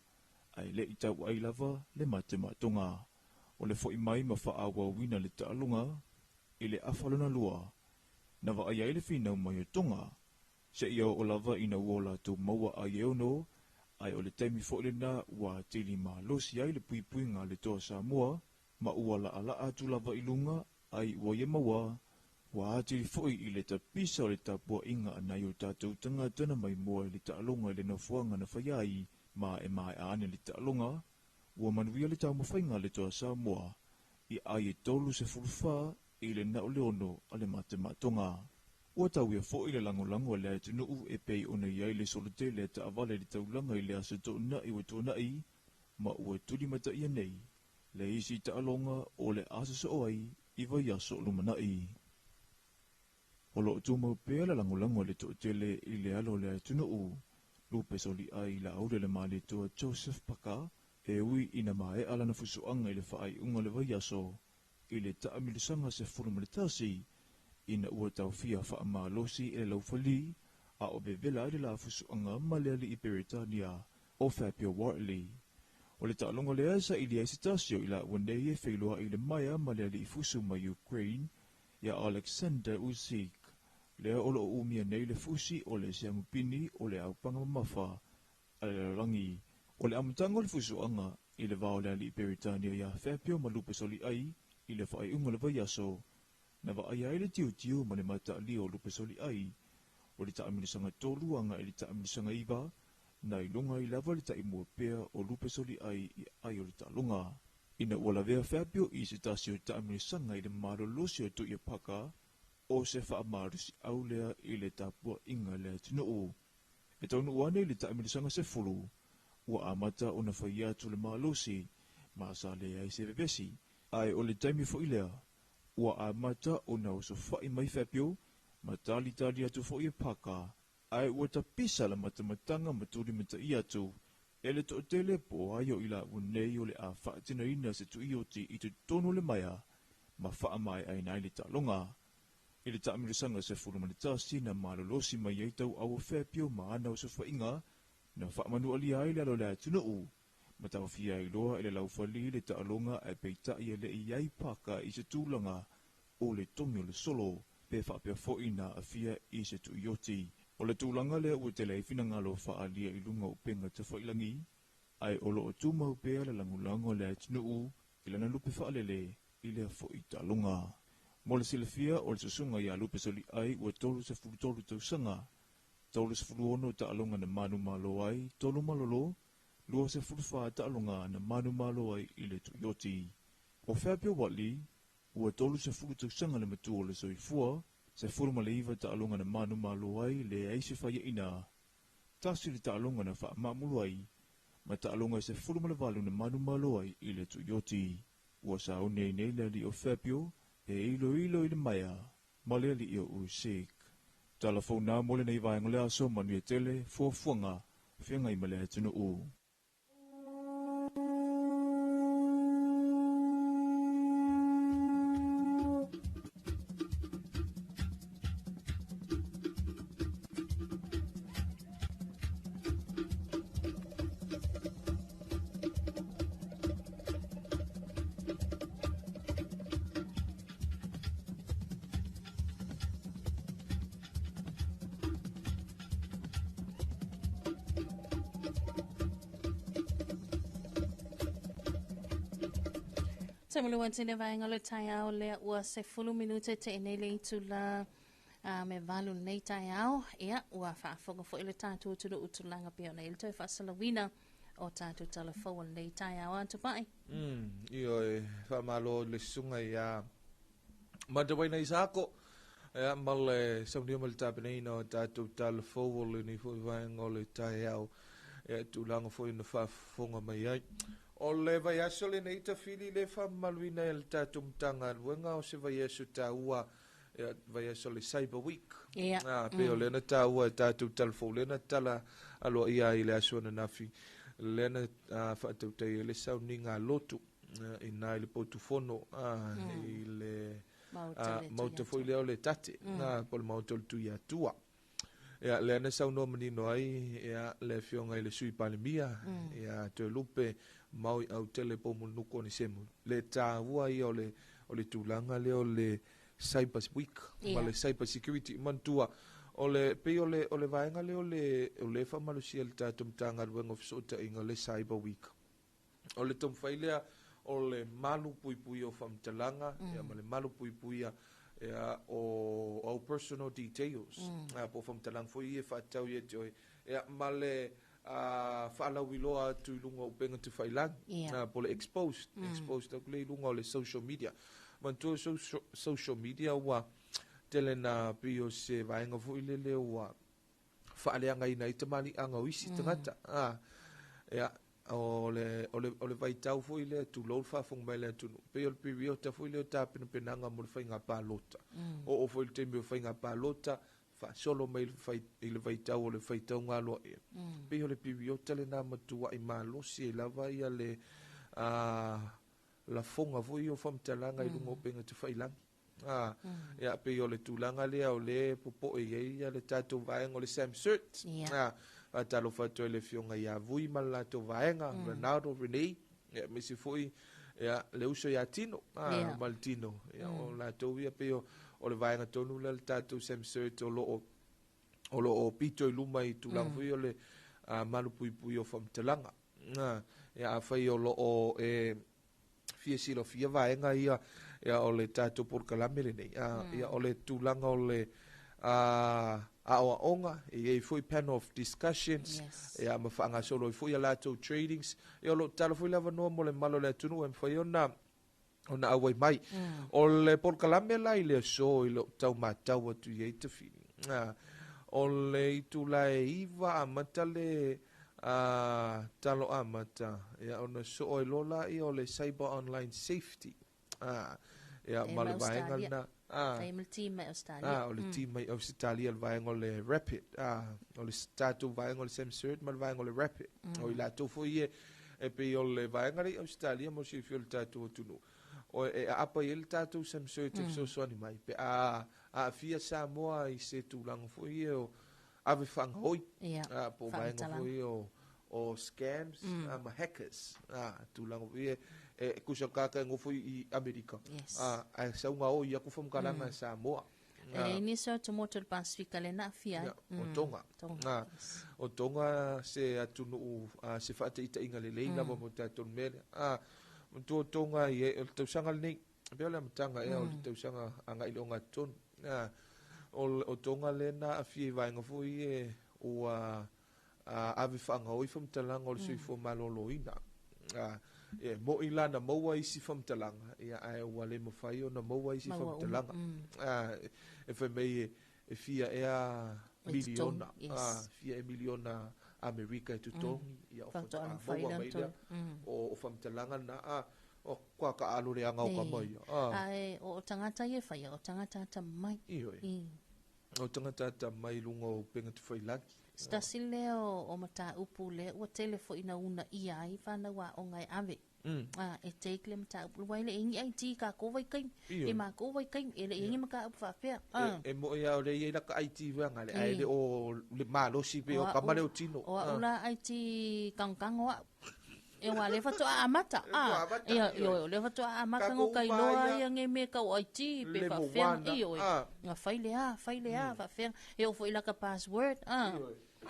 ae le i tauai lava le matematoga. O le foi mai ma faaauauina le taaloga i le afa lona lua, na vaai ai le finau mai o Toga, seia oo lava ina ua o latou maua ai e 6, ae o le taimi foi lena ua atili malosi ai le puipuiga a le Toa Samoa, ma ua laalaa atu lava i luga ai ua ia maua, ua atili foi i le tapisa o le tapuaiga a nai o tatou tagata na maimoa i le taaloga i le nofoaga na faia ai, ma e maea ane le taaloga, ua manuia le taumafaiga a le Toa Samoa i ai e 34 i le na o le 6 a le matematoga. Ua tauia foi le lagolago a le atunuu e pei ona i ai le solotele a taavale i le taulaga i le aso Toonai ua tuanai, ma ua tulimataia nei le isi taaloga o le a sosoo ai i vaiaso o lumanai. O lo o tumau pea le lagolago a le toatele i le alo o le atunuu, lupe soliai i Laauli le Malietoa Joseph Paka, e ui ina maea lana fusoaga i le faaiuga o le vaiaso i le taamilosaga 11 ina ua taofia faamalosi e le laufali a o vevela ai le la fusoaga ma le alii Peretania o Fabio Wardley. O le taaloga lea sa ili ai se tasi o i laua nei e feiloai i le maea ma le alii fusu mai Ukraine ia Alexander Usyk, lea o loo umia nei le fusi o le siamupini o le aupaga mamafa a le lalolagi. O le amataga o le fusoaga i le va o le alii Peretania ia Fabio ma Lupe Soliai i le faaiuga o le vaiaso, na vaaia ai le tiutiu ma le mataalia o Lupe Soliai. O le taamilosaga 3 agai i le taamilosaga 9, na iloga ai lava le taimua pea o Lupe Soliai i ai o le taaloga. Ina ua lavea Fabio i se tasi o taamilosaga i le malolosi o Tuia Paka, o se faamalosiau lea i le tapuaiga a le atunuu. E taunuu ane i le taamilosaga 10, ua amata ona faia atu le malosi ma sa leai se vevesi, ae o le taimi foi lea ua amata ona osofai mai Fabio ma talitali atu foi e Paka, ae ua tapisa le matamataga ma tulimataia atu e le toatele po o ai o i laua nei o le a faatinoina se tuioti i totonu o le maea ma faamaeaina ai le taaloga. I le taamilosaga 11 na malolosi mai ai tauau o Fabio ma ana osofaiga na faamanualia ai le alo o le atunuu, ma taofia ai loa e le laufali le taaloga, ae peitai e le i ai Paka i se tulaga o le togi o le solo, pe faapea foi na aafia i se tuioti. O le tulaga lea ua tele ai finagalo faaalia i luga o upega tafailagi, ae o loo tumau pea le lagolago a le atunuu i lana lupe faalele i lea foi taaloga. Mo le silafia o le susuga ia Lupe Soliai ua 33 tausaga, 36 taaloga na manumalo ai, 3 malolo, 24 taaloga na manumalo ai i le Tuioti. O Fabio Watley, ua 30 tausaga le matua o le soifua, 19 taaloga na manumalo ai, leai se faiaina, 1 le taaloga na faamaamulu ai, ma taaloga e 18 na manumalo ai i le Tuioti. Ua sauni ai nei le alii o Fabio e iloilo i le maea ma le alii o Usyk. Tala fou na mo lenei vaega o le aso, manuia tele, fuafuaga, feagai ma le atunuu. Taimulu atu i le vaega o le taeao lea ua 10 minute te nei le itula a me 8 lenei taeao. Ia, ua faafofoga foi le tatou atunuu tulaga pei ona i le toe faasalauina o tatou talafou o lenei taeao a Tupai. Ioe, faamalo i le susuga ia Matawaina Isako, ia, ma le saunia ma le tapenaina o tatou talafou o lenei foi vaega o le taeao, ia, tulaga foi na faafofoga mai ai. O le vaiaso lenei tafili le faamamaluina e le tatou Matagaluega o se vaiaso taua, ia, vaiaso o le Cyber Week. Ia. Pei o lea na taua e tatou talafou, lea na tala aloaia ai i le aso ananafi, lea na faatautai ai le sauniga a lotu i na i le potufono i le maota foi lea o le Tate, po o le maota o le Tuiatua. Ia, lea na saunoa manino ai ia, le afioga i le Sui Palemia, ia Toelupe Maui Autele Poumulinuku Onesemo. Le taua ia o le tulaga lea o le Cyber Week ma le Cyber Security. Manatua, o le, pei o le, o le vaega lea o le, o le faamalosia le tatou Matagaluega o Fesootaiga le Cyber Week. O le taumafai lea o le malu puipuia o faamatalaga, ia, ma le malu puipuia ia, o au personal details, po o faamatalaga foi ia e faatatau ia te oe, ia, ma le faalauiloa atu i luga o upega tafailagi, po o le exposed, exposed atu lea i luga o le social media. Manatua social media ua tele na pei o se vaega foi lele ua faaleagaina ai tamaliiaga o isi tagata. Ia, o le vaitau foi lea, tulou le faafofoga mai a le atunuu, pei o le piriota foi lea o tapenapenaga mo le faiga palota. Oo foi i le taimi o faiga palota, faasolo mai i le vaitau o le faitauga aloaia. Pei o le piriota lena matuai malosi ai lava ia le lafoga foi o faamatalaga i luga o upega tafailagi. Ia, pei o le tulaga lea o le popoe i ai ia le tatou vaega o le SAMCERT. Faatalofa atu ai le afioga ia Vui ma le latou vaega, Ronaldo, Renee, ia, aemaise foi ia, le uso ia Tino, ma le Tino. Ia, o latou ia pei o le vaega tonu lea le tatou SAMCERT o lo o pito i luma i tulaga foi o le malupuipui o faamatalaga. Ia, afai o lo o e fia silafia vaega ia, ia o le tatou polokalame lenei. Ia o le tulaga o le aoaoga, e i ai foi panel of discussions, ia ma faagasolo ai foi a latou trainings. Ia o lo o tatalo foi le avanoa mo le mamalu o le atunuu e mafai ona auai mai. O le polokalame la i le aso i lou tau matau atu i ai tafili. O le itula e 9 amata le talo amata, ia ona soo ai loa la ia o le Cyber Online Safety. Ia ma le vaega lena. E ma le team mai Australia. O le team mai Australia, le vaega o le Rapid. O le tatou vaega o le SAMCERT ma le vaega o le Rapid. O i latou foi e pei o le vaega lea i Australia mo silafia o le tatou atunuu. O e aapa i ai le tatou SAMCERT e fesoasoani mai. Pe a aafia Samoa i se tulaga foi ia o ave faagaoi. Po o vaega foi o scams ma hackers. Tulaga foi e kusa kaka e ngofo i Amerika. Ae sauga o i aku whamkalanga Samoa. E nisi o tumoto le Pasifika le na afia. O Tonga. O Tonga se atunuu se whaataitaiga lelei lava mo tatou mele. Matua Tonga i e, o le tausaga lenei. Pei o le amataga ea o le tausaga agai i le ogatotonu. O Toga lea na aafia i vaega foi ia ua ave faagaoi faamatalaga o le soifua maloloina. E moni la na maua isi faamatalaga, ia, ae ua le mafai ona maua isi faamatalaga. E fai mai e fia ea miliona, fia ea miliona Amerika e totogi, ia o faatoa maua mai lea o faamatalaga na. O kua ka alo le anga o ka mai. Ae o tagata ia e faia, o tagata atamai. Ioe. O tagata atamai i luga o upega tafailagi. Se tasi lea o mataupu lea ua tele foi ina uunaia ai fanau aoga e ave. E take le mataupu aua e le i i ai ni IT i kākou vaitaimi, i makou vaitaimi, e le i i ai ni mataupu faapea. E moni lava o lea e i ai laka IT foi a gale, ae le o le malosi pei o tama lea o tino. O au la IT kagokano au. E aua o lea faatoa amata. Ia, ioe, o lea faatoa amata ona ka iloa ia nei mea tau IT pe faafefea. Ioe, na fai le a, fai le a, faafefea. E oo foi i laka password,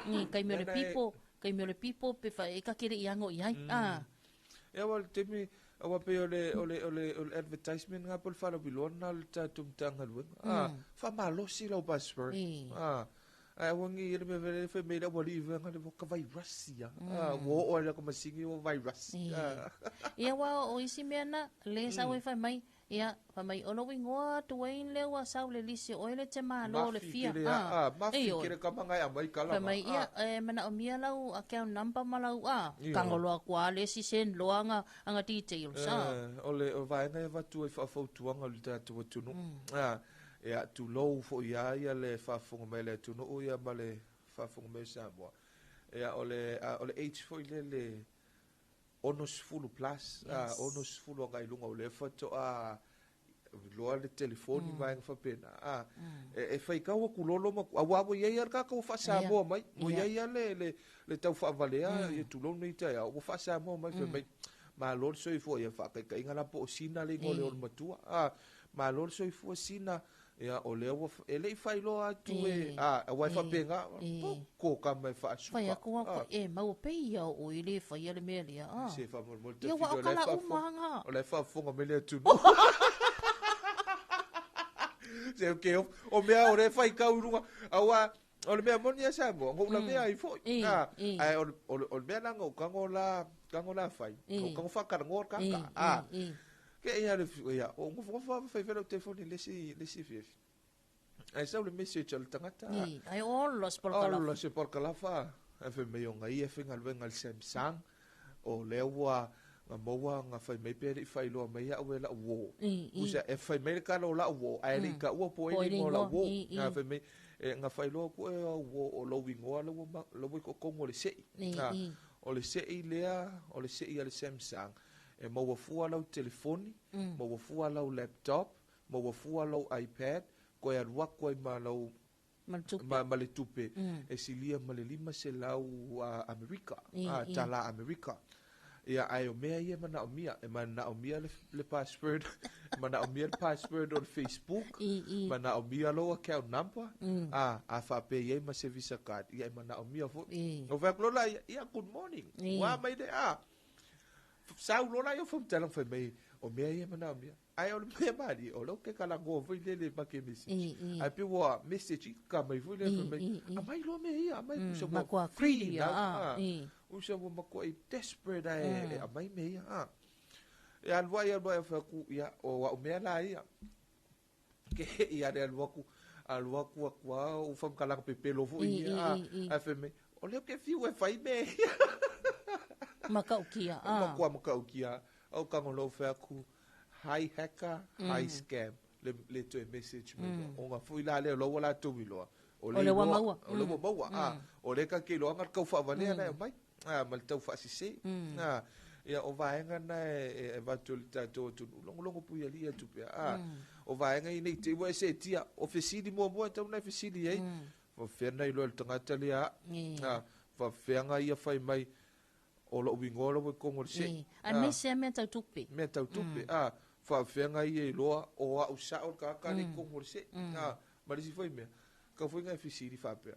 ni taimi o le pipo, taimi o le pipo pe fa, e ta te le i ano i ai. Ia aua o le taimi, aua pei o le, o le, o le, o le advertisement nga po o le faalauiloa lena a le tatou Matagaluega. Faamalosi lau password. Ae aua ne i le mea foi lele fai mai le aualii foi le ka vairasi ia. Ua oo ai la ka masini ua vairasi. Ia aua o isi mea na, le sau ai fai mai, ia, fai mai o lou igoa Dwayne lea ua sau le lisi o oe le te malo le fia. Mafi kele ka manga e aumai kala. Fai mai, ia, e manaomia lau account number ma lau, tago loa atu lava le isi send loa aga details. O le vaega e avatu ai faafautuaga i le tatou atunuu. Ia, tulou foi lava ia le faafofoga mai a le atunuu ia ma le faafofoga mai o Samoa. Ia, o le, o le age foi lele 60 plus, yes. 60 agai i luga o lea faatoa loa le telefoni mm. vaega faapena. A, e, e faitau atu lolo ma, aua ua i ai lava le tagata ua faa-Samoa mai, ua i ai lava le, le, le tau faavalea, ia tulou lenei taeao, ua faa-Samoa mai, fai mai, malo le soifua, ia faataitaiga la po o Sina le igoa o le olomatua. A, Malo le soifua Sina, ia o lea ua, e le i faailoa atu e, a, aua e faapena, poko kama e faasuka. Fai atu au, e maua pea ia o oe le faia le mea lea, a. Se faamolemole Ia ua o kala uma anga. O la e faafofoga mai le atunuu. Se ke o mea o lea e faitau i luga, aua o le mea moni ia Samoa, na ou lavea ai foi. Ae o le mea la na ou tago la, tago la fai, na ou tago faatalanoa le tagata. A, ke ia le, ia, o nofonofo lava fai fai lau telefoni i le isi afiafi. Ae sau le message a le tagata. Ae ola se palakalafa. Ola se palakalafa. Ae fai mai o ia e faigaluega i le Samsung, o lea ua na maua na fai mai pe le i faailoa mai au e lau uō. Usa e fai mai le tala o lau uō, ae le i taua po o ai le igoa o lau uō. Na fai mai, e, na faailoa atu e au uō o lou igoa la ua, la ua i totonu o le se'i. O le se'i lea, o le se'i a le Samsung, e maua fua lau telefoni, maua fua lau laptop, maua fua lau iPad, toe alu atu ai ma lau Ma le tupe. Ma, ma le tupe e silia ma le 500 Amerika, tala Amerika. Ia, ae o mea ia e manaomia, e manaomia le, le password, e manaomia le password o le Facebook, manaomia lou account number, a, a faapea i ai ma se Visa card, ia e manaomia foi. Ou fai atu loa la ia, ia, good morning, ua mai le, a, sau loa la ia o faamatalaga fai mai, o mea ia e manaomia. Ae o le mea malie, o lea ou te talanoa foi lele ma ke message. Ae pei ua message i ka mai foi lea fai mai, aumai loa mea ia, aumai. Usa ua free na. Usa ua matuai desperate e aumai mea ia. E alu ai, alu ai, fai atu, ia, o au mea la ia. Ke ia le alu atu, alu atu atu a, o faamatalaga pepelo foi ia. Ae fai mai, o lea ou te fiu e fai mea ia. Matautia. Matua matautia. Ou tago loa ou fai atu, hi hacker, hi scam, le, le toe message mai loa. Ona foi la lea o la ua latou iloa, o lea ua maua. O lea ua maua, a, o lea ta te iloaga le tau faavalea la e aumai, a, ma le tau faasese. A, ia, o vaega na e avatu e le tatou atunuu, logologo puialii atu pea, a, o vaega ia nei te i ua e seetia, o fesili muamua e tatau ona e fesili i ai, faapefea ona iloa e le tagata lea, a, faapefea ona ia fai mai, O lou igoa la ua i totonu o le se'i. Aemaise lava mea tau tupe. Mea tau tupe, a, faafefea ia iloa o au sao le tagata lea i totonu o le se'i. A, ma le isi foi mea, tatau foi ona e fesili faapea,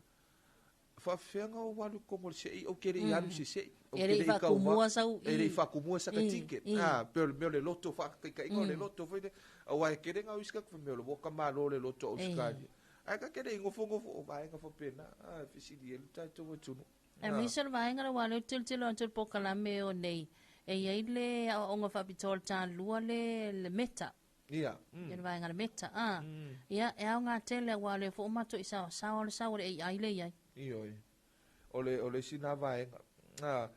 Faafefeaga ou alu i totonu o le se'i ou te le i alu i se se'i. Ou E te le i le i tauva. faatumua sau E le i faatumua saka ticket. Ah, pe o le mea o le loto faataitaiga o le loto foi lea. Aua e tele na o isi tagata fai mai o le ua tamalo o le loto Australia. Ae ta te le i nofonofo o vaega faapena. Ah, e fesili ai le tatou atunuu. Aemaise o le vaega lea aua o lea ou te tilotilo atu i le polokalame o nei, e i ai le aoaoga faapitoa o le talua le le meta. Ia. Ia le vaega le meta, a. Ia, e aoga tele aua o lea foi ua matuai saosaoa le sau o le AI lea e i ai. Ioe. O le, o le isi lena vaega. A,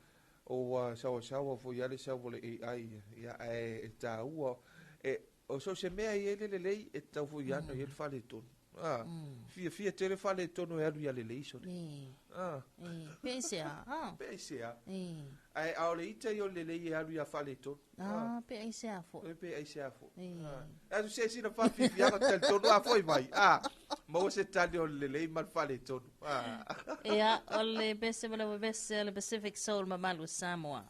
ua saosaoa foi lava le sau o le AI, ia, ae e taua. E, o so o se mea e i ai le lelei, e tatau foi lava ona i ai le faaletonu. A, fiafia tele faaletonu e alu ia lelei sole. A. Pe aisea? A. Pe aisea? Ae a o le ita ia o le lelei e alu ia faaletonu. Ah, pe aisea foi. Pe aisea foi. Ah. Se sina faafiafiaga talitonu a foi mai. Ah, maua se tali o le lelei ma le faaletonu. Ah. Ia, o le pese ma le pese o le Pacific Soul mamalu Samoa.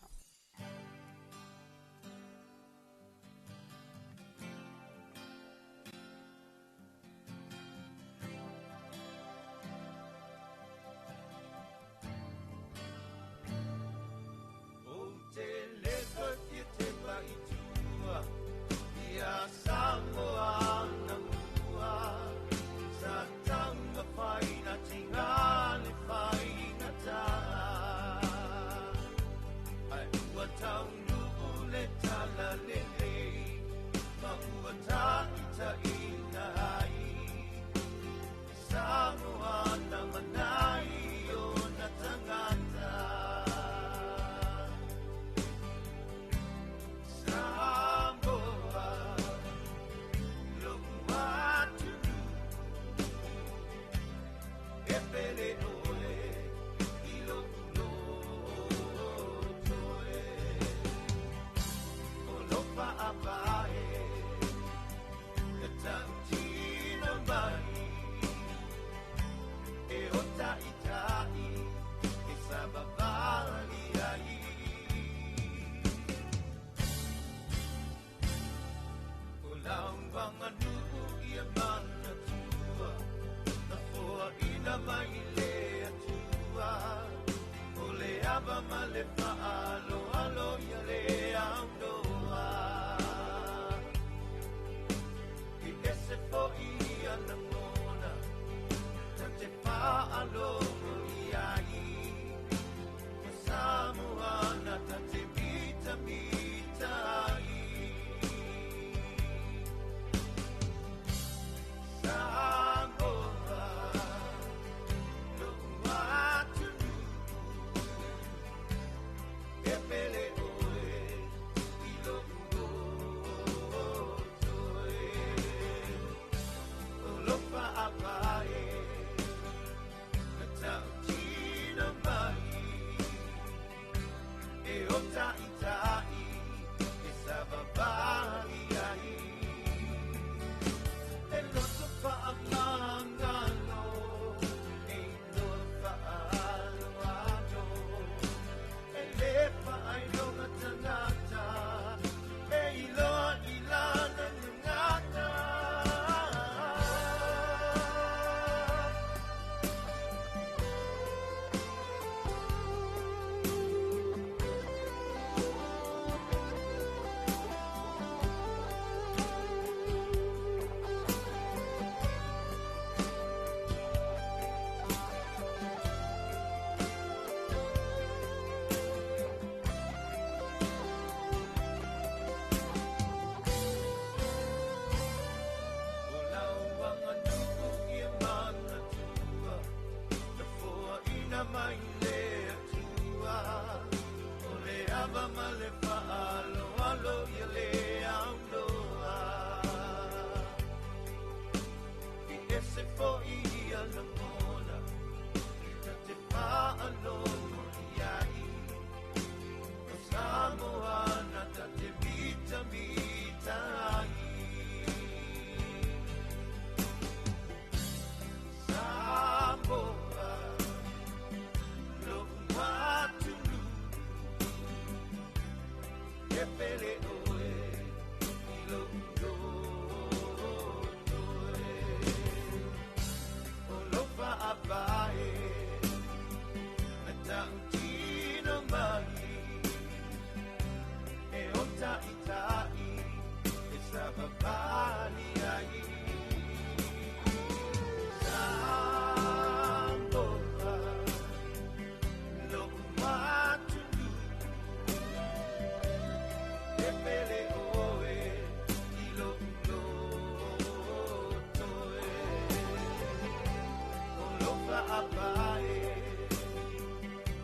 Alofa apae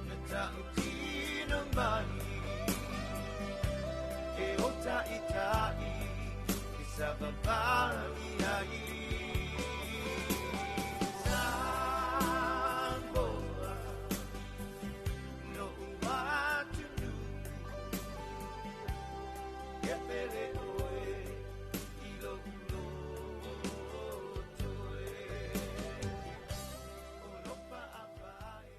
Na ta'utino mai E o ta'itai E savavai ai Samoa No uatunu E pele oe I lo uloto e Alofa apae.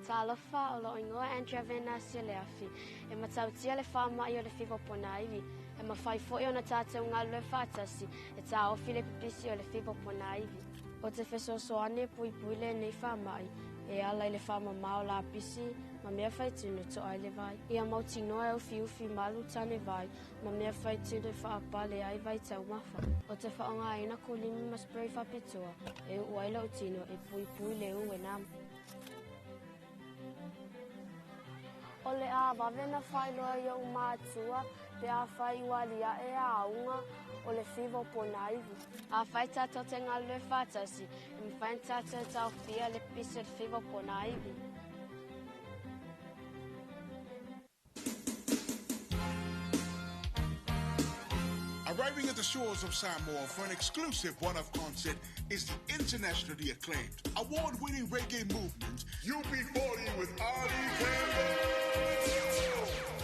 Talofa o loo igoa Andrea Venasi Leafi e matautia le faama'i o le fiva o ponaivi e mafai fo'i ona tatou galulue faatasi e taofi le pipisi o le fiva o ponaivi. O te fesoasoani e puipui lenei faama'i e ala i le faamamā o lapisi ma mea faitino to'a ai le vai. Ia mautinoa e ufiufi malu tane vai ma mea faitino e faapale ai vai taumafa. O te faaaogāina kolimi ma spray faapitoa e uu ai lou tino e puipui le u e nama. O le a vave na faailoa i o'u matua pe afai ua alia'e āuga o le fiva o ponaivi. Afai tatou te galulue faatasi e mafai ona tatou taofia le pisi o le fiva o ponaivi. Arriving at the shores of Samoa for an exclusive one-off concert is the internationally acclaimed, award-winning reggae movement, UB40 with Ali Campbell.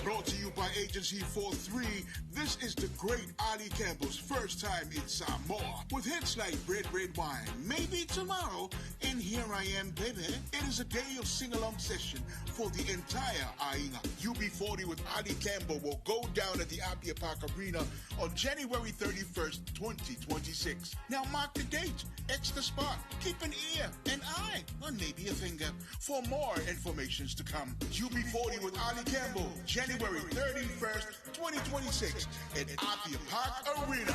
Brought to you by Agency 43, this is the great Ali Campbell's first time in Samoa. With hits like Red Red Wine, Maybe Tomorrow, and Here I Am Baby, it is a day of sing-along session for the entire Aiga. UB40 with Ali Campbell will go down at the Apia Park Arena on January 31st, 2026. Now mark the date, X the spot, keep an ear, an eye, or maybe a finger for more informations to come. UB40 with Ali Campbell, January 31st, 2026 at Apia Park Arena.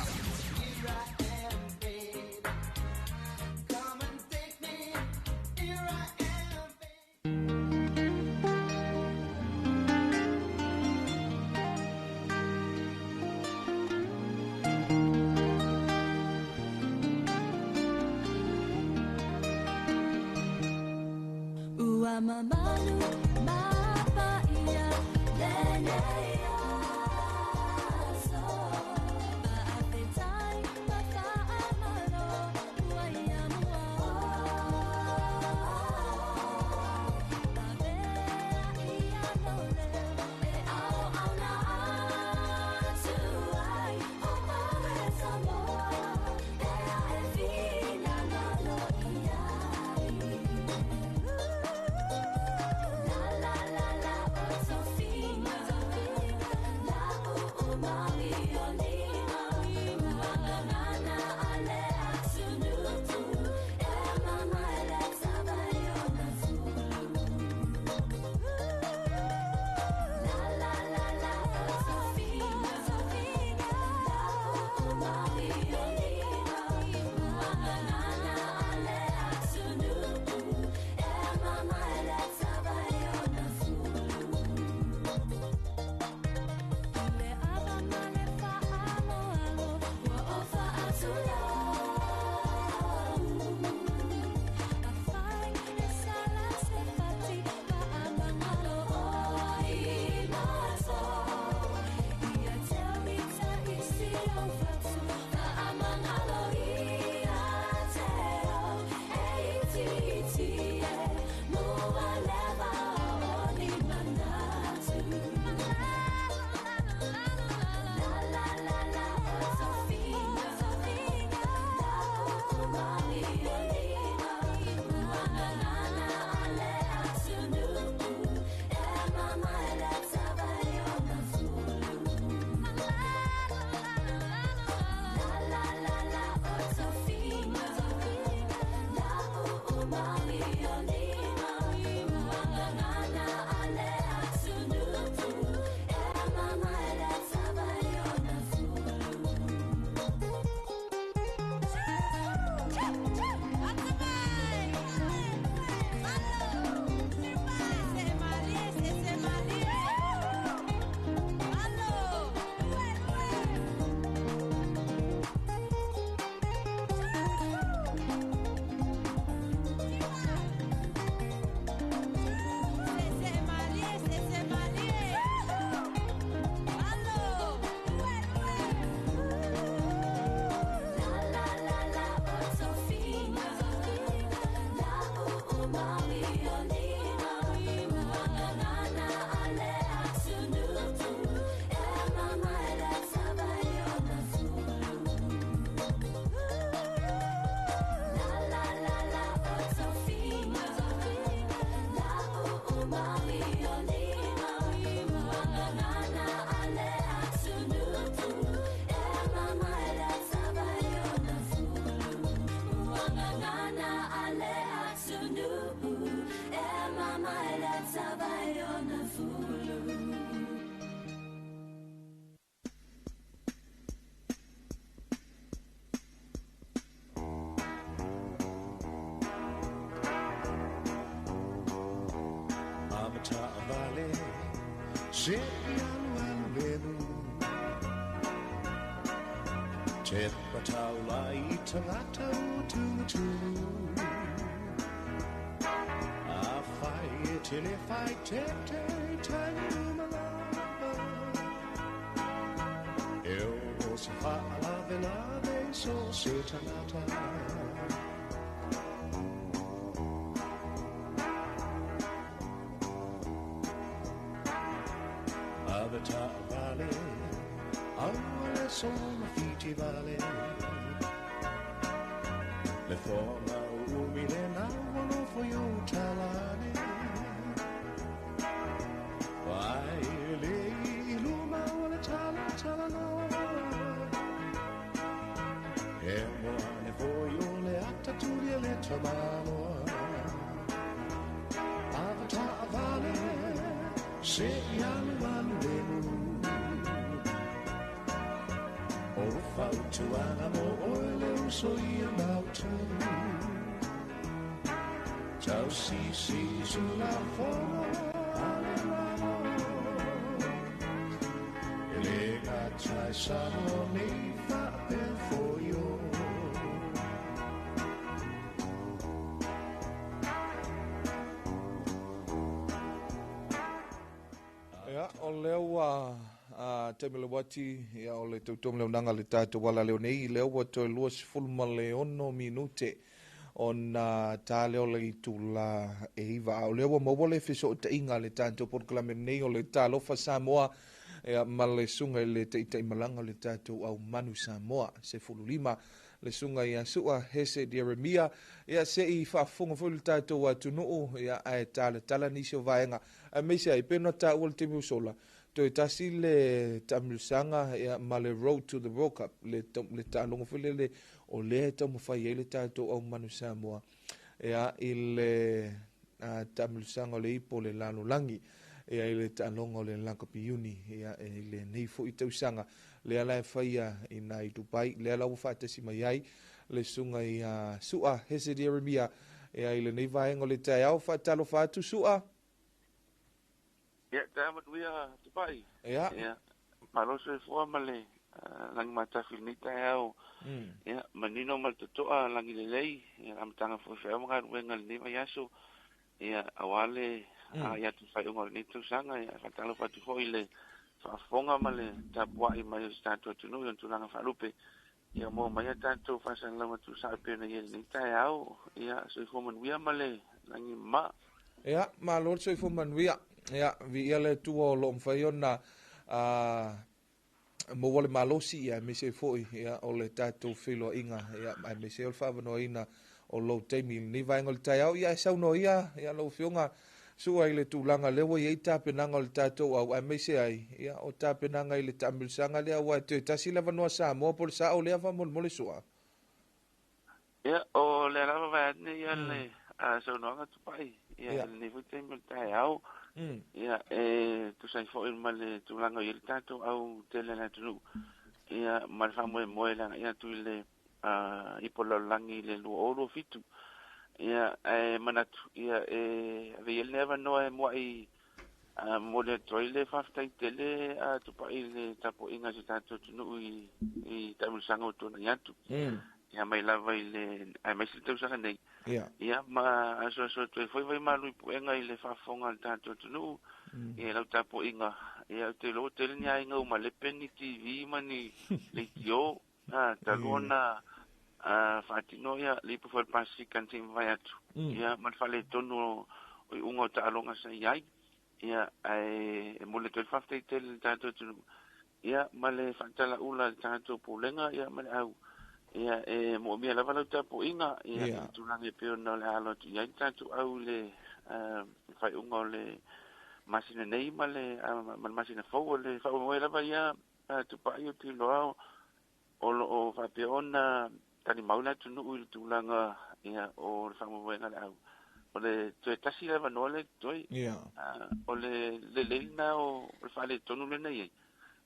Here I am, babe. Come and take me. Here I am, babe. Ua mamalu mapaia lenei aso. Faafetai ma faamalo ua ia mua. Lavea ia lole e auauna atu ai o maue Samoa pea e finagalo i ai. La la la la o Sofina, la u umami o lima, makanana ale atunutu, e mama ele tabayo na fulu. La la la la o Sofina, la u umami o lima, makanana ale atunutu, e mama ele tabayo na fulu. Le ava ma le faaloalo, ua ofa atu lau. Afai e sala se fati, faamagalo oi matou. Ia te mita i si au fatu, faamagalo ia te au. E iti iti e, mua leva o ni manatu. La la la la o Sofina, la umami o lima, makanana ale atunu'u, e mama ele tabayo na fulu. La Se i alu alu lemu. Te pataula i tangata ua tunga. A whai e tele whai te te tangi malava. E o se whaalave lave so se tangata. Avata vale, aua le sona fiti vale. Le fonga umi le naua no fo yo talane. Vai le iluma o le tala tala noa. E moa le fo yo le atatulia le tamaloa. Avata vale, se i alu alu lemu. O fautuaga mo oe le uso ia mautu. Tau sisi tula fono ale lalo. E le gatai Samoa nei faapea foio. Ia, o lea ua taimi le wati, ia o le tautomu le unanga le tātou wala leo nei, lea ua toe 26 minute ona tā leo le itula e iwa. O lea ua maua le feso o tainga le tātou porokalame nei o le Talofa Samoa, ia, ma le sunga i le taitai malanga o le tātou au manu Samoa, se fululima. Le sunga ia sua Hese Jeremia, ia se i faafofoga foi le tātou atunuu, ia ae talatala nisi o vaega. Ae maise ai, pena tāua le taimi o sola, toe tasi le taamilosaga, ia, ma le Road to the World Cup, le taaloga foi lele o lea e taumafai ai le tātou au manu Samoa, ia, i le taamilosaga o le ipo o le lalolagi, ia, i le taaloga o le lakapi ia, i lenei foi tausaga, lea la e faia i nai Dubai, lea la ua faatasi mai ai le suga ia Sua Hese Jeremia, ia, i lenei vaega o le taeao. Faatalofa atu Sua. Ia, tae manuia Tupai. Ia. Ia, malo soifua ma le lagi matafi i lenei taeao. Ia, manino ma le totoa lagi lelei, ia, amataga foi feau ma galuega i lenei vaiaso. Ia, aua le ia atu faaiuga o lenei tausaga, ia, faatalofa atu foi i le faafofoga ma le tapuai mai o se tatou atunuu i ona tulaga faalupe. Ia, mo mai a tatou faasalalauga tusa e pei ona i ai lenei taeao. Ia, soifua manuia ma le lagi ma. Ia, malo le soifua manuia. Ia, viia le Atua o loo mafai ona maua le malosi, ia, aemaise foi, ia, o le tatou feiloaiga, ia, aemaise o le faavanoaina o lou taimi i lenei vaega o le taeao. Ia, e saunoa ia, ia, lau afioga Sua i le tulaga lea ua i ai tapenaga o le tatou au, aemaise ai, ia, o tapenaga i le taamilosaga lea ua toe tasi le avanoa Samoa po o le sao lea faamolemole Sua. Ia, o lea lava vai atu nei ia le saunoaga Tupai, ia, i lenei foi taimi o le taeao. Ia, e tusa ai foi ma le tulaga o i ai le tatou au tele le atunuu, ia, ma le faamoemoe le agai atu i le ipo lalolagi i le 2027. Ia, ae manatu, ia, e ave ia lenei avanoa e muai momoli atu ai le faafetai tele Tupai i le tapuaiga a si o tatou atunuu i taamilosaga ua tuanai atu. Ia, mai lava i le aemaise le tausaga nei. Ia, ma asoaso atu ai foi vai malu i puega i le faafofoga a le tatou atunuu, ia, lau tapuaiga, ia, ou te iloa ua tele ni aiga ua malepe ni TV ma ni leitio, talu ona faatino ia le ipu foi o le Pasifika na se'i mavae atu, ia, ma le faaletonu o iuga o taaloga sa i ai. Ia, ae e momoli atu ai le faafetai tele i le tatou atunuu, ia, ma le faatalaula a le tatou pulega, ia, ma le au, ia, e moomia lava lau tapuaiga, ia, i le tulaga e pei ona o le a alo atu i ai le tatou au i le faaiuga o le masina nei ma le masina fou. O le faamoemoe lava ia Tupai o te iloa o loo faapea ona talimau le atunuu i le tulaga, ia, o le faamoemoega le au. O le toe tasi le avanoa le toe. O le lelei lena o le faaletonu lena i ai.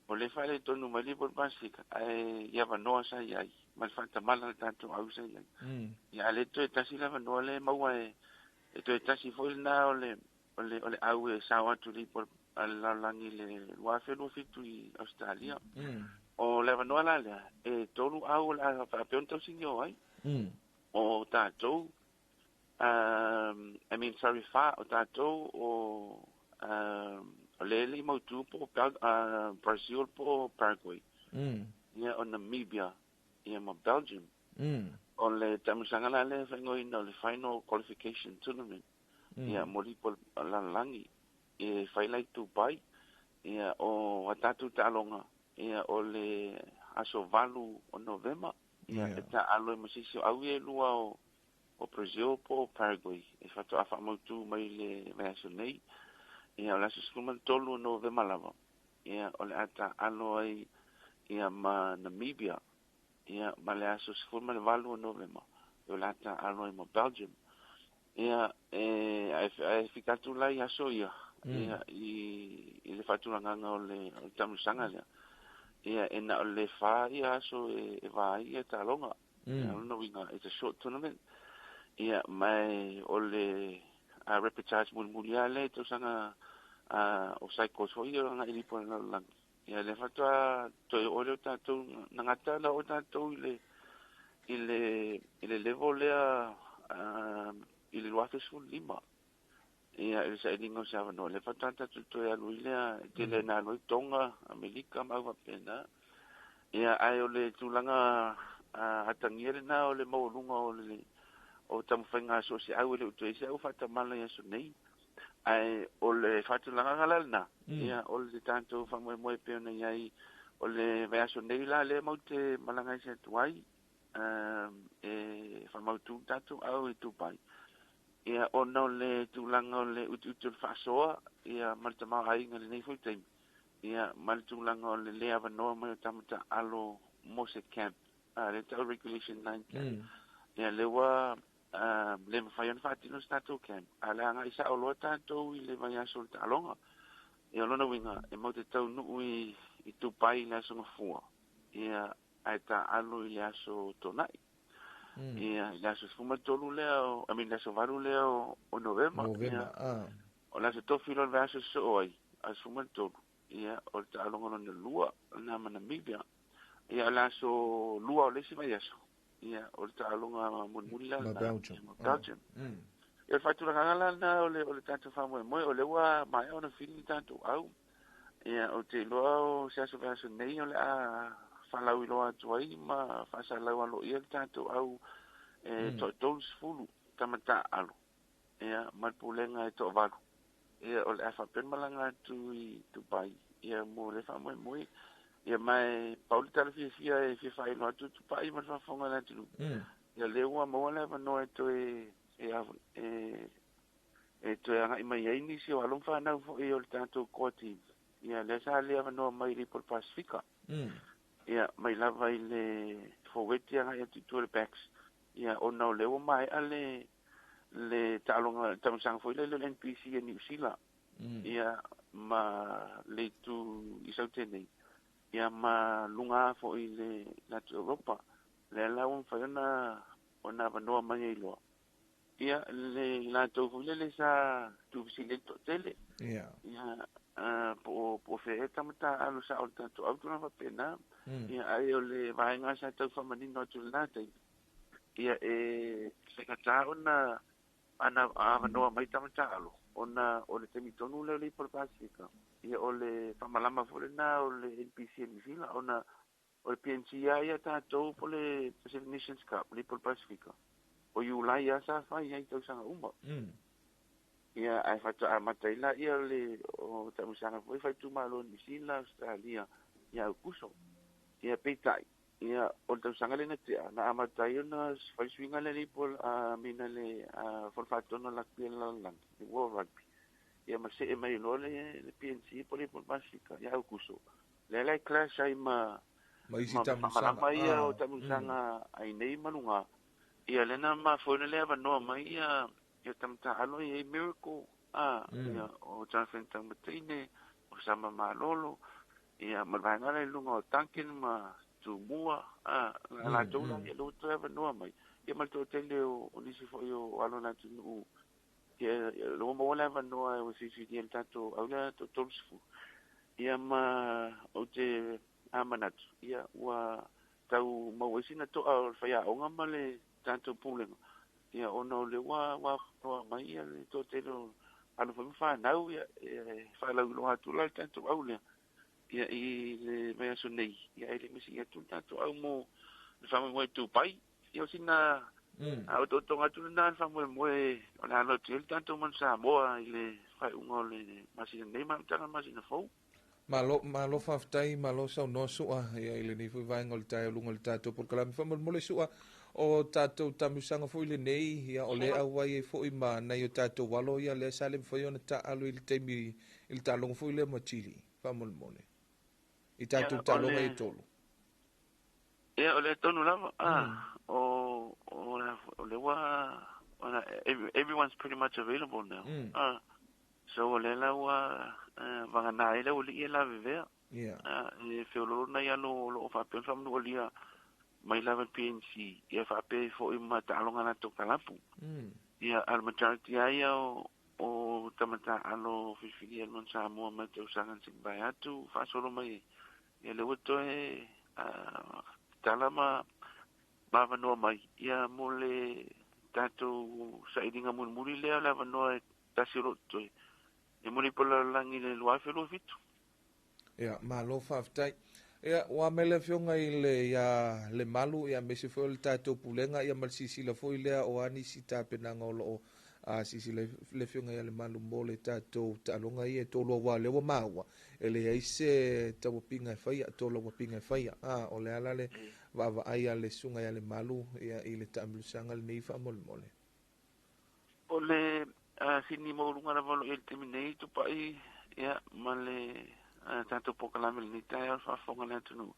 O le faaletonu mai le ipo o le Pasifika, ae i avanoa sa i ai, ma le faatamala le tatou au sa i ai. Ia, a le toe tasi le avanoa le maua e toe tasi foi lena o le au e sao atu le ipo a le lalolagi i le 2027 i Ausetalia. O le avanoa la lea, e tolu au o le a faapea ona tausigi o ai. O tatou, I mean, sorry, fa, o tatou o, o le le i mautu po o Brazil po o Paraguay. Ia, o Namibia, ia ma Belgium. O le taamilosaga la lea e faaigoaina o le Final Qualification Tournament. Ia, mo lipo o le lalolagi e fai la i Dubai. Ia, o a tatou taaloga, ia, o le aso 8 o Novema. Ia, e taaalo ai ma se isi o au ia e lua o Brazil po o Paraguay e faatoa faamautu mai le vaiaso nei. Ia, o le aso 13 o Novema lava, ia, o le a taaalo ai ia ma Namibia. Ia, ma le aso 18 o Novema, o le a taaalo ai ma Belgium. Ia, e ae fika atu la i aso ia, ia, i le faatulagaga o le taamilosaga lea. Ia, e na o le fa ia aso e va ai ia taaloga. Ia, o lona uiga, it's a short tournament. Ia, ma o le repechage mulimuli lava lea i tausaga o cycles foi ia o agai i lipo o le lalolagi. Ia, lea faatoa toe oo lea o tatou, na gata ona oo tatou i le level lea i le 2015. Ia, i le sailiga o se avanoa, lea faatoa tatou toe alu i lea, e tele na alu ai Tonga, Amerika ma au faapena. Ia, ae o le tulaga atagia lena o le maualuga o le o taumafaiga so o se au e le o toe i se au faatamala i aso nei. Ae o le faatulagaga la lena, ia, o le tatou faamoemoe pei ona i ai o le vaiaso nei la lea matou te malaga ese atu ai, e faamautu tatou au i Dubai. Ia, ona o le tulaga o le utiuti o le faasoa, ia, ma le tamaoaiga i lenei foi taimi, ia, ma le tulaga o le le avanoa mai o tama taaalo mo se camp, le tau Regulation 9 camp. Ia, lea ua le mafai ona faatino se tatou camp, a le agai sao loa tatou i le vaiaso o le taaloga. Ia, o lona uiga, e matou te taunuu i Dubai i le aso Gafua, ia, ae taaalo i le aso Toonai. Ia, i le aso 13 lea o, I mean, le aso 8 lea o Novema. Novema, ia, o le aso tofi loa le vaiaso sosoo ai, aso 13, ia, o le taaloga lona lua, lena ma Namibia. Ia, o le aso 2 o le isi vaiaso, ia, o le taaloga mulimuli la Ma lena, Belgium. ma Belgium. Ia, o le faatulagaga la lena o le tatou faamoemoe, o lea ua maea ona fili le tatou au. Ia, ou te iloa o se aso vaiaso nei o le a faalauiloa atu ai ma faasalau aloaia le tatou au e toa-30 tama taaalo, ia, ma le pulega e toavalu. Ia, o le a faapea malaga atu i Dubai, ia, mo le faamoemoe. Ia, ma e pau le tala fiafia e fia faailoa atu Tupai ma le faafofoga a le atunuu. Ia, lea ua maua le avanoa e toe e toe agai mai ai nisi o alo ma fanau foi o le tatou core team. Ia, lea sa le avanoa mai i le Ipo o le Pasifika. Ia, mai lava i le forward agai atu i tua le backs. Ia, ona o lea ua maea le taaloga taamilosaga foi lea le NPC a Niu Sila. Ia, ma le itu i Saute nei. Ia, ma luga foi le atu Europa. Lea la ua mafai ona avanoa mai ai loa. Ia, le latou foi lele sa tuufesili ai le toatele. Ia, po o fea e tama taaalo sao o le tatou au tulaga faapena. Ia, ai o le vaega sa tau faamanino atu lena taimi. Ia, e faigata ona ana avanoa mai tama taaalo, ona o le taimi tonu lea o le Ipo o le Pasifika. Ia, o le faamalama foi lena o le NPC a Niu Sila, ona o le PNC lava ia tatou po o le Pacific Nations Cup, le Ipo o le Pasifika. O Iulai lava sa fai ai tausaga uma. Ia, ae faatoa amata ai la ia le o taamilosaga foi faaitumalo Niu Sila, Australia, ia Aukuso. Ia, peitai, ia, o le tausaga lea na tea, na amata ai ona fai suiga lea le Ipo, mina le Fono Faatonu o Rugby a le lalolagi, le World Rugby. Ia, ma see mai loa le PNC po o le Ipo o le Pasifika, ia Aukuso. Lea la e clash ai ma Ma isi ma taamilosaga. faamalama ia o taamilosaga ai nei ma luga. Ia, lea na mafua ona le avanoa mai ia tama taaalo i ai Miracle, ia, o Jonathan Taumateine, o Sama Malolo, ia, ma le vaega la i luga o Duncan ma Tumua, latou la ia lea ua toe avanoa mai. Ia, ma le toatele o nisi foi o alo o le atunuu Ia lo mo wala vanoa o filifilia le tatou au lea 30. Ia ma ou te amanatu, ia ua tau maua ai sina to'a o le faiaoga ma le tatou pulega. Ia ona o le ua ua mai ia le toatele o alo foi ma fanau, ia e faalauiloa atu la le tatou au lea. Ia i le vaiaso nei, ia e le misi atu le tatou au mo le faamoemoe Dubai. Ia o sina a o totoga atu lena le faamoemoe o le alo atu ai le tatou Manu Samoa i le faaiuga o le masina nei ma le amataga o le masina fou. Malo, malo faafetai, malo saunoa Su'a ia i lenei foi vaega o le taeao luga o le tatou polokalame. Faamolemole Su'a, o tatou taamilosaga foi lenei, ia o lea auai ai foi ma nai o tatou alo ia lea sa le mafai ona taaalo i le taimi i le taaloga foi lea ma Chile. Faamolemole. I tatou Ia, o taaloga le e tolu. Ia, o le tonu lava, o o le ua ona everyone's pretty much available now. So o le la ua vagana ai le aualii e lavevea. E feololo nai alo o loo faapea ona faamanualia mai lava le PNC, ia faapea foi ma taaloga latou kalapu. Ia a le majority lava ia o tamata alo filifilia le Manu Samoa mai tausaga na se'i atu faasolo mai ai. Ia le ua toe tala ma avanoa mai ia mo le tatou sailiga mulimuli lea o le avanoa e tasi o loo totoe e moli po le lalolagi i le 2027. Ia, malo faafetai. Ia, ua mai le afioga i le ia le malu, ia aemaise foi o le tatou pulega, ia ma le silasila foi lea o a nisi tapenaga o loo silasila le afioga ia le malu mo le tatou taaloga ia e tolu aua lea ua maua e leai se tauapiga e faia, tolauapiga e faia. O le ala le vaavaai a le susuga ia le malu ia i le taamilosaga lenei faamolemole. O le sini maualuga lava o lo o i ai i le taimi nei Tupai, ia ma le tatou polokalame lenei taeao le faafofoga a le atunuu.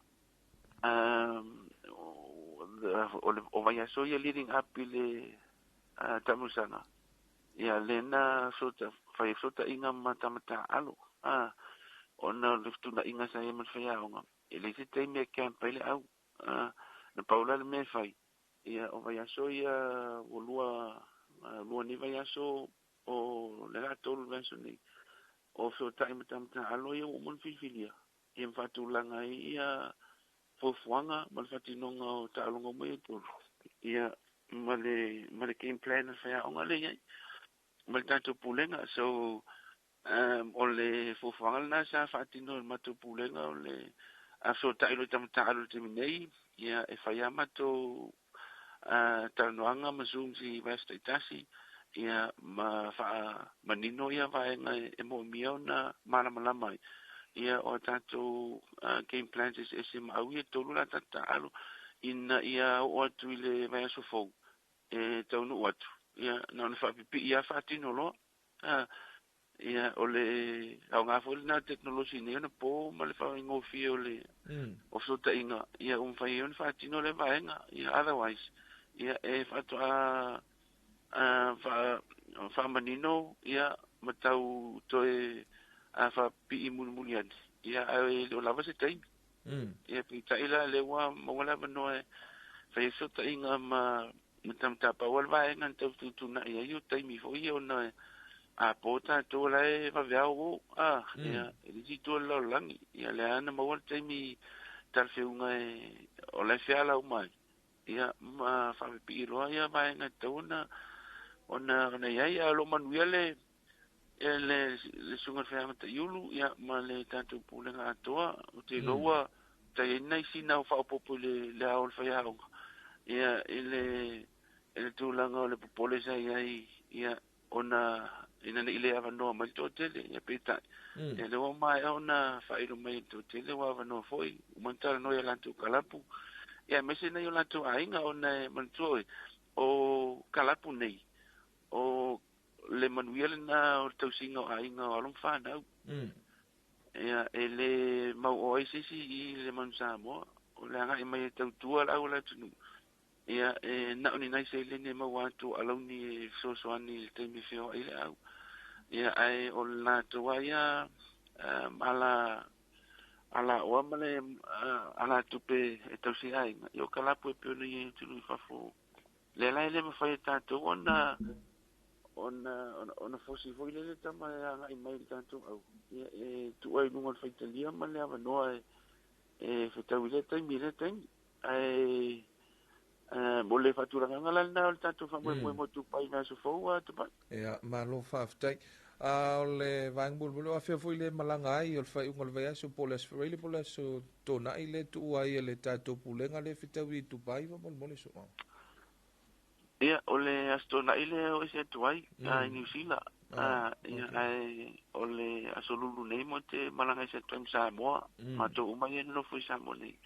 O vaiaso ia leading up i le taamilosaga, ia lea na fai fesootaiga ma tamata alo, ona o le fetuunaiga sa i ai ma le faiaoga, e leai se taimi e camp ai le au. Na pau la le mea e fai, ia o vaiaso ia ua lua nei vaiaso o le la tolu le vaiaso nei, o fesootaiga ma tamata alo ia ua uma ona filifilia, ia ma faatulaga ai ia fuafuaga ma le faatinoga o taaloga uma ia e tolu, ia ma le game plan a le faiaoga lea e i ai ma le tatou pulega. So o le fuafuaga lena sa faatino e le matou pulega o le a fesootaiga loa i tamata alo i le taimi nei, ia e fai lava matou talanoaga ma Zooms i vaiaso taitasi, ia ma faamanino ia vaega e moomia ona malamalama ai ia o tatou game plans eseese ma au ia e tolu la tatou taaalo ina ia oo atu i le vaiaso fou e taunuu atu, ia na ona faapipii lava faatino loa. Ia o le aoga foi lena o le tekonolosi nei ona po ma le faafaigofie o le o fesootaiga, ia ua mafai ai ona faatino lea vaega. Ia otherwise ia e faatoa faamanino ia ma tau toe faapipii mulimuli ane, ia ae le o lava se taimi. Ia peitai la lea ua maua le avanoa e fai ai fesootaiga ma tamata pau le vaega na tau fetuutuunai ai o taimi foi ia ona a po tatou la e vaveao o ia e le isi itu o le lalolagi, ia lea na maua le taimi talafeuga e o la e feala uma ai, ia ma faapipii loa ia vaega e tatau ona i ai. Ae o lo o manuia le susuga i le faiaoga Taiulu, ia ma le tatou pulega atoa. Ou te iloa ua tai ai nai sina o faaopoopo i le ao o le faiaoga, ia i le tulaga o le popole sa i ai, ia ona ina nei le avanoa mai le toatele, ia peitai ia lea ua maea ona faailo mai e le toatele ua avanoa foi, uma ona talanoa i a latou kalapu, ia aemaise nai o latou aiga, ona e manatua oe o kalapu nei o le manuia lena o le tausiga o aiga o alo ma fanau. Ia e le mau o ai se isi i le Manu Samoa, o le agai mai e tautua le au o le atunuu, ia e na o ni nai seleni e maua atu alauni e fesoasoani i le taimi e feoai le au. Ia ae o le latou lava ia ala oa ma le ala tupe e tausi aiga, ia o kalapu e pei ona i ai atunuu i fafo. Lea la e le mafai e tatou ona Ona ona fosi foi lele tama e agai mai le tatou au ia e tuu ai luga o le faitalia ma le avanoa e fetau i lea taimi i lea taimi ae mo le faatulagaga la lena o le tatou faamoemoe mo Tupai i le aso fou a Tupai. Ia, malo faafetai. A o le vaega mulimuli, o afea foi le malaga ai o le faaiuga o le vaiaso po o le Aso Faraile po o le Aso Toonai le tuua ai e le tatou Pulega le fetau i Dubai faamolemole Su'a. Ia, o le Aso Toonai lea o ese atu ai i Niu Sila. Ia, ae o le Aso Lulu nei mo te malaga ese atu ai ma Samoa. Matou uma ia e nonofo i Samoa nei.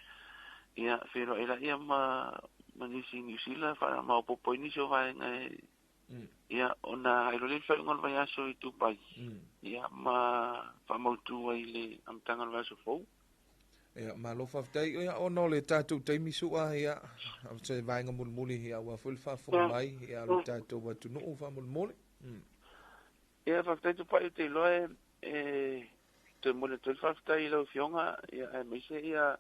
Ia, feiloai laia ma nisi i Niu Sila, faamaopoopo ai nisi o vaega e Ia, ona agai loa lea i le faaiuga o le vaiaso i Dubai, ia, ma faamautu ai le amataga o le vaiaso fou. Ia, malo faafetai. Ia, ona o le tatou taimi Su'a, ia, o se vaega mulimuli, ia, aua foi le faafofoga mai, ia, o le tatou atunuu faamolemole. Ia, faafetai Tupai, ou te iloa e toe momoli atu ai le faafetai i lau Afioga, ia, aemaise ia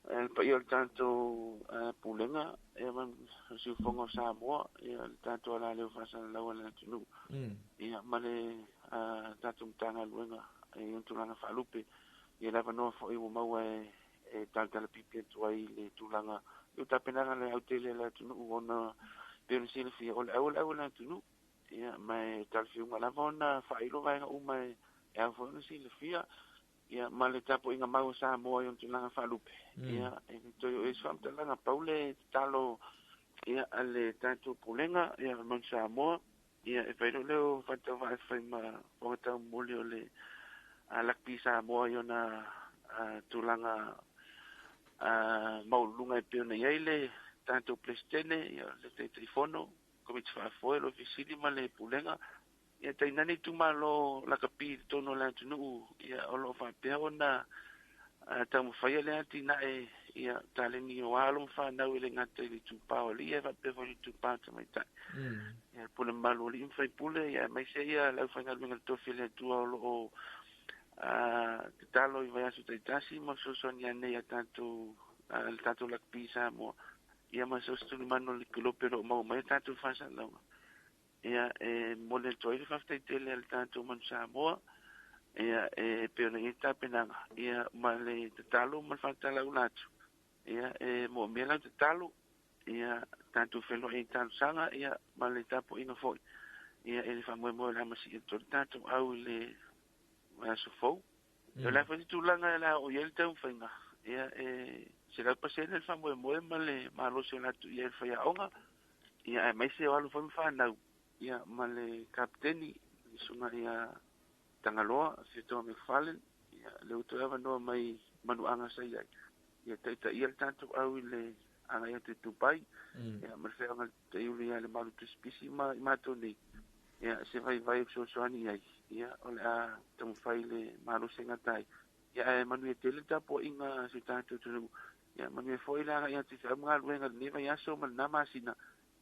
le paia o le tatou Pulega, ia, ma le siufofoga o Samoa, ia, le tatou alaleo faasalalau a le atunuu, ia, ma le tatou Matagaluega i ona tulaga faalupe. Ia le avanoa foi ua maua e talatalapipi atu ai le tulaga i tapenaga le autele a le atunuu ona pei ona silafia o le au o le au a le atunuu. Ia, ma e talafeauga lava ona faailo vaega uma e ao foi ona silafia. Ia, ma le tapuaiga mau a Samoa i ona tulaga faalupe. Ia, e le toe oo i ai se faamatalaga, pau le tatalo ia a le tatou Pulega, ia le Manu Samoa, ia e fai loa lea o faatauvaa e fai ma fofoga taumoli o le Lakapi Samoa i ona tulaga maualuluga e pei ona i ai le tatou Peresetene, ia le Taitaifono, Komiti Faafoe, le Ofisa Sili ma le Pulega. Ia tainane itumalo lakapi i totonu o le atunuu, ia o lo o faapea ona taumafaia le atinae ia taleni o alo ma fanau e le gata i le itupa o alii ae faapea foi i le itupa o tamaitai. Ia le pule mamalu o alii ma faipule, ia aemaise ia le aufaigaluega totofi a le Atua o lo o tatalo i vaiaso taitasi ma fesoasoani anei a tatou le tatou lakapi i Samoa, ia ma so o se tulimanu o le kilope o lo o maua mai a tatou faasalalauga. Ia, e momoli atu ai le faafetai tele a le tatou Manu Samoa, ia, e pei ona i ai le tapenaga, ia, ma le tatalo ma le faatalaula atu, ia, e moomia lau tatalo, ia, tatou feiloai i talosaga, ia, ma le tapuaiga foi, ia, i le faamoemoe o le a masii atu ai le tatou au i le vaiaso fou. O le a foi se tulaga e le a oo i ai le taumafaiga, ia, e 100% le faamoemoe ma le malosi o le a tuu i ai le faiaoga, ia, aemaise o alo foi ma fanau, ia, ma le kapiteni, le susuga ia Tagaloa, Fiatoa McFarlane, ia, le ua toe avanoa mai manuaga sa i ai, ia taitaia le tatou au i le agai atu i Dubai, ia, ma le feaoga taiulu ia Lemalu Tusipisi ma i matou nei, ia, se vaivai e fesoasoani i ai, ia, o le a taumafai le malosi e gata ai. Ia, ae manuia tele le tapuaiga a si o tatou atunuu, ia, manuia foi le agai atu i feau ma galuega i lenei vaiaso ma lena masina,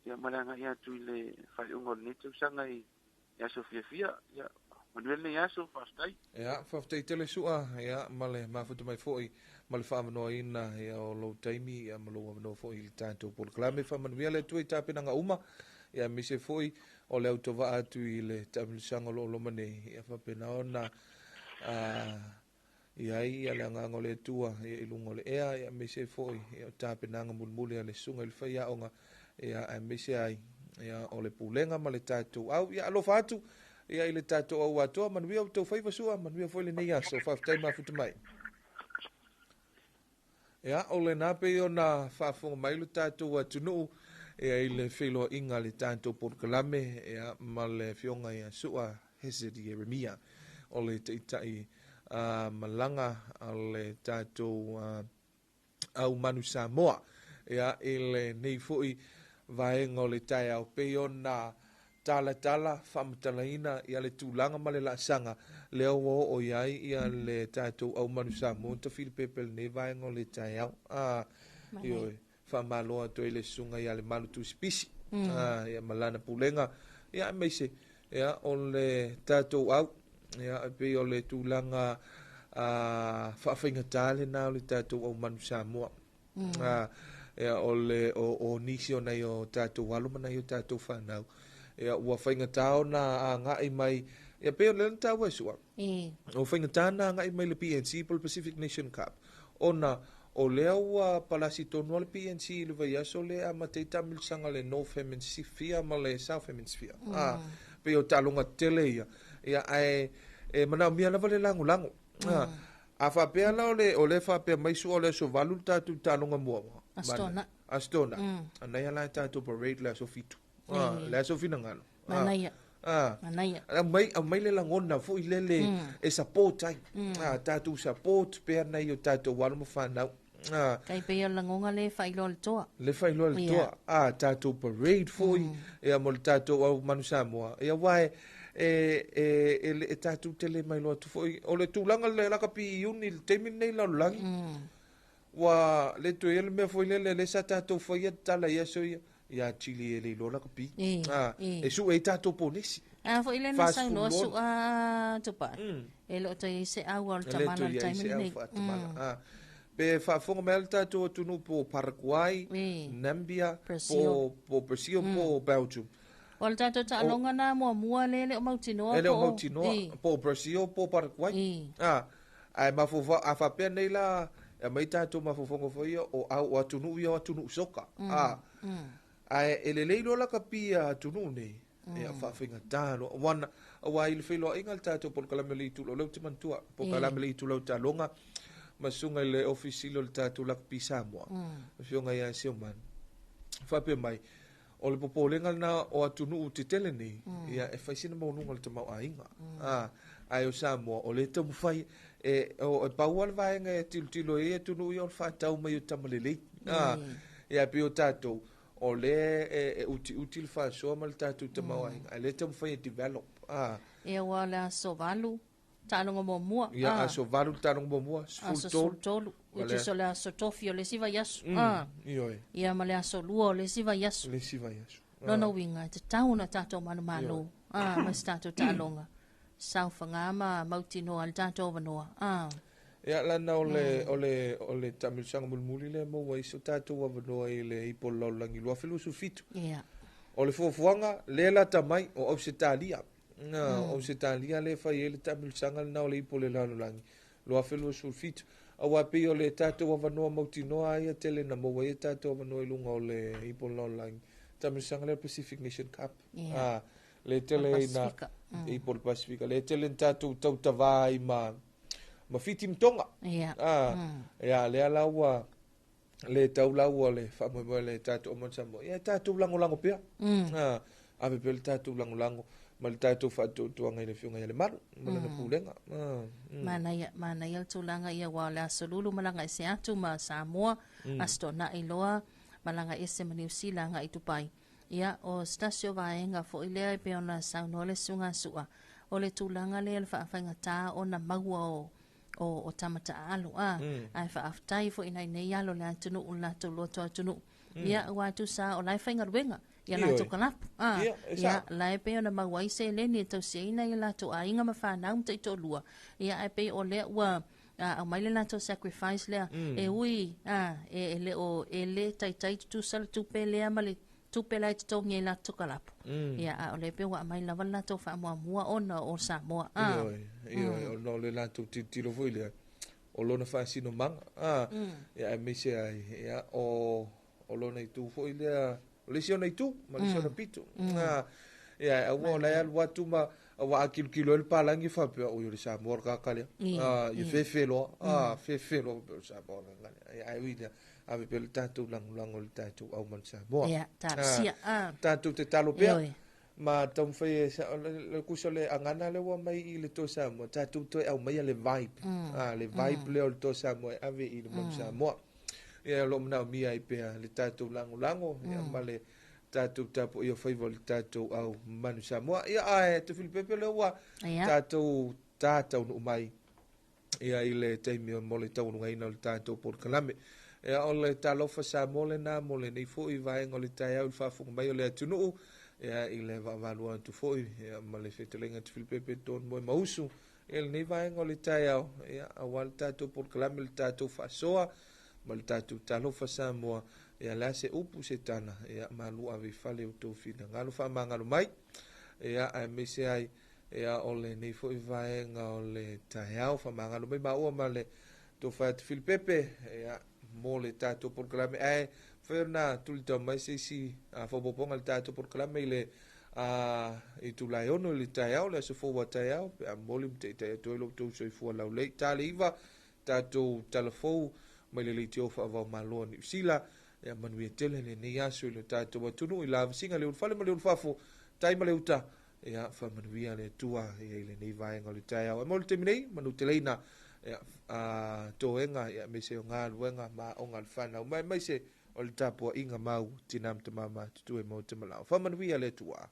ia, ma le agai atu i le faaiuga o lenei tausaga i aso fiafia. Ia, manuia lenei aso, faafetai. Ia, faafetai tele Su'a, ia, ma le mafuta mai foi ma le faavanoaina ia, o lou taimi ia, ma lou avanoa foi i le tatou polokalame. Faamanuia le Atua i tapenaga uma, ia, aemaise foi o le autovaa atu i le taamilosaga o lo o loma nei, ia faapena ona i ai ia le agaga o le Atua ia, i luga o le ea, ia, aemaise foi ia, o tapenaga mulimuli a le susuga i le faiaoga, ia, aemaise ai ia, o le pulega ma le tatou au. Ia, alofa atu ia, i le tatou au atoa. Manuia outou faiva Su'a, manuia foi lenei aso. Faafetai mafuta mai. Ia, o lena pei ona faafofoga mai lo tatou atunuu ia, i le feiloaiga a le tatou polokalame ia, ma le afioga ia Su'a Hesed Ieremia, o le taitai malaga a le tatou au Manu Samoa ia, i lenei foi vaega o le taeao pei ona talatala faamatalaina ia le tulaga ma le laasaga lea ua oo i ai ia le tatou au Manu Samoa tafilipepe lenei vaega o le taeao. Ioe, faamalo atu ai le susuga ia Lemalu Tusipisi ia ma lana pulega ia, aemaise ia o le tatou au ia, e pei o le tulaga faafaigata lena o le tatou au Manu Samoa. Ia, o le o nisi o nai o tatou alo ma nai o tatou fanau Ia ua faigata ona agai mai ia pei o lea na taua e Su'a. Ua faigata ona agai mai le PNC po o le Pacific Nation Cup ona o lea ua palasi tonu lava le PNC i le vaiaso lea e amata ai taamilosaga a le North Hemisphere ma le South Hemisphere. Pei o taaloga tetele ia, ia ae e manaomia lava le lagolago. A faapea la o le o lea e faapea mai Su'a o le aso 8 le tatou taaloga muamua. Aso Toonai. Aso Toonai. Anaia la e tatou parade le aso 7. Le aso finagalo. Manaia. Manaia. Aumai le lagona foi lele e support ai. Tatou support pea nai o tatou alo ma fanau. Tai pei o le lagona le faailoa le toa. Le faailoa le toa. Tatou parade foi, ia mo le tatou au manu Samoa. Ia aua e, e le tatou tele mai loa atu foi. O le tulaga le lakapi i Iuni le taimi lenei lalolagi. Ua le toe i ai le mea foi lele lea sa tatou faia tala i aso ia. Ia Chile e le iloa lakapi. E sue ai tatou ponesi. A foi le na saunoa sua Tupai. E le o toe i ai se au a le tamala i le taimi lenei. Pe faafofoga mai le tatou atunuu po Paraguay, Nambia, po Brazil, po Belgium. O le tatou taaloga na muamua lea e le o mautinoa po. E le o mautinoa po Brazil po Paraguay. Ae mafaufau, a faapea nei la, e aumai tatou mafaufauga foi ia o au o atunuu ia o atunuu soka. Ae e lelei loa lakapi a atunuu nei, ia faafaigata loa. Wana, aua i le feiloaiga le tatou polokalame le itulau, lea ou te manatua, polokalame le itulau taaloga, ma susuga i le Ofisa Sili o le tatou lakapi Samoa, afioga ia Seoman, faapea mai, o le popolega lena o atunuu tetele nei, ia e fai sina maualuga o le tamaoaiga. Ae o Samoa, o lea e taumafai, e pau lava le vaega e tilotilo i ai atunuu ia o le faatau mai o tama lelei. Ia e pei o tatou, o lea e utiuti le faasoa ma le tatou tamaoaiga, ae lea e taumafai e develop. Ia aua o le aso 8, taaloga muamua. Ia, aso 8 le taaloga muamua, 13. Aso 13, which is o le aso tofi o le isi vaiaso. Ioe. Ia ma le aso 2 o le isi vaiaso. Le isi vaiaso. Lona uiga, e tatau ona tatou manumalo, ma se tatou taaloga. Saofaga ma mautinoa le tatou avanoa. Ia, lana o le, o le, o le taamilosaga mulimuli lea maua ai so tatou avanoa i le ipo o le lalolagi 2027. Ia. O le fuafuaga, lea lata mai, o Ausetalia. O Ausetalia lea e fai ai le taamilosaga lena o le ipo o le lalolagi 2027. Aua pei o le tatou avanoa mautinoa ia tele na maua ai tatou avanoa i luga o le ipo o le lalolagi. Taamilosaga lea Pacific Nation Cup. Le tele ina ipo o le Pasifika. Le tele na tatou tautavā ai ma Fiti ma Tonga. Ia, lea la ua le tau la ua le faamoemoe le tatou aumanu Samoa. Ia, tatou lagolago pea. Ave pea le tatou lagolago ma le tatou faatuatuaga i le afioga ia Lemalu ma lana pulega. Manaia, manaia le tulaga ia aua o le aso lulu malaga ese atu ma Samoa, aso Toonai loa malaga ese ma Niu Sila agai i Dubai. Ia, o se tasi o vaega foi lea e pei ona saunoa le susuga a Su'a, o le tulaga lea o le faafaigata ona maua o tama taaalo, ae faafetai foi nai nei alo o le atunuu, le latou loto atunuu. Ia, aua e tusa o la e faigaluega ia latou kalapu. Ia, la e pei ona maua ai seleni e tausiaina ia latou aiga ma fanau ma taitoalua. Ia, ae pei o lea ua aumai le latou sacrifice lea, e ui, e le o, e le taitai tutusa le tupe lea ma le tupe la e totogi ai latou kalapu. Ia, a o lea pei ua aumai lava le latou faamuamua ona o Samoa. Ioe, ioe, ona o le latou tilotilo foi lea, o lona faasinomaga, ia, aemaise ai, ia, o lona itu foi lea, o le isi ona itu, ma le isi ona pito. Ia, aua o la e alu atu ma, aua a kilokilo ai le palangi faapea, oi o le Samoa le kaka lea. Ia fefe loa, fefe loa o le Samoa le kaka lea. Ia, ae ui lea, ave pea le tatou lagolago i le tatou aumanu Samoa. Ia, talosia. Tatou te talo pea. Ma taumafai e, le kusa o le agana lea ua mai i le Toa Samoa, tatou toe aumaia le vibe. Le vibe lea o le Toa Samoa e ave i le manu Samoa. Ia, o lo o manaomia ai pea le tatou lagolago, ia, ma le tatou tapuaia o faiva o le tatou au manu Samoa. Ia, ae te Filipepe lea ua tatou tataunuu mai ia i le taimi mo le taualugaina o le tatou polokalame. Ia, o le talofa Samoa lena mo lenei foi vaega o le taeao i le faafofoga mai o le atunuu, ia, i le vaavaalua atu foi, ia, ma le fetalaiga te Filipepe Don Moe Mausu, ia, lenei vaega o le taeao, ia, aua le tatou polokalame, le tatou faasoa, ma le tatou talofa Samoa, Ia le a se upu se tala, ia malu ave i fale outou finagalo faamagalo mai. Ia aemaise ai ia o lenei foi vaega o le taeao faamagalo mai maua ma le tofa atu Filipepe ia mo le tatou polokalame ae mafai ona tulitau mai se isi faaopoopoga i le tatou polokalame i le itula e 6 i le taeao le aso fou a taeao pe a momoli ma taitai atu ai lo outou soifua laulelei ta le 9 tatou talafou mai le leitio faavaomalo a Niu Sila ia manuia tele lenei aso i le tatou atunuu i lavasiga le ulufale ma le ulufafo tai ma le uta ia faamanuia le Atua ia i lenei vaega o le taeao. E mo le taimi nei, manuteleina ia toega ia aemaise o galuega ma aoga a le fanau mai aemaise o le tapuaiga mau tina ma tama matutua e maua te malao. Faamanuia le Atua.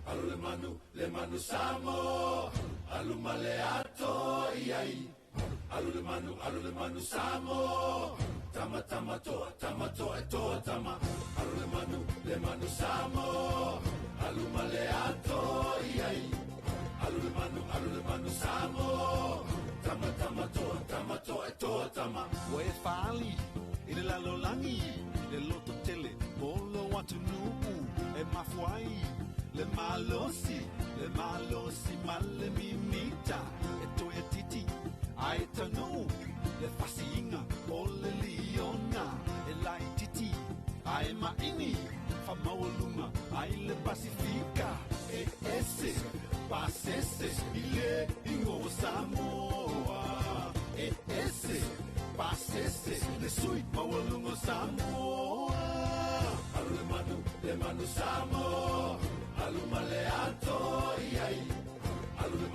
Alu le manu, le manu Samoa, alu ma le ato iai. Alu le manu, alu le manu Samoa, tama tama toa, tama toa e toa tama. Alu le manu Samoa, alu ma le ato iai. Alu le manu Samoa, tama tama toa, tama toa e toa tama. Ua e faali i le lalolagi, le loto tele, polo atunuu, e mafuai. Le malosi ma le mimita, e toe titi, ai tanu, le fasiinga o le liona, e lai titi, ai maini, famaualuga, ai le Pasifika, e ese, pasese, ile ingo Samoa, e ese, pasese, le sui maualuga Samoa. Alu le manu Samoa, alu ma le ato iai. Alu le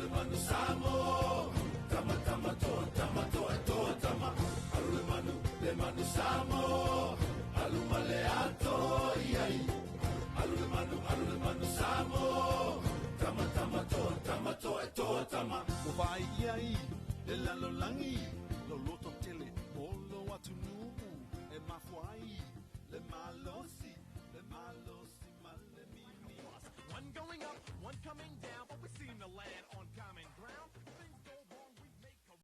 manu Samoa, tama tama toa, tama toa e toa tama. Alu le manu Samoa, alu ma le ato iai. Alu le manu Samoa, tama tama toa, tama toa e toa tama. Ua vaai iai le lalolagi, lo loto tele, o lo atunuu, e mafua ai le malosi, le malosi ma le mimi. One going up, one coming down, but we seem to land.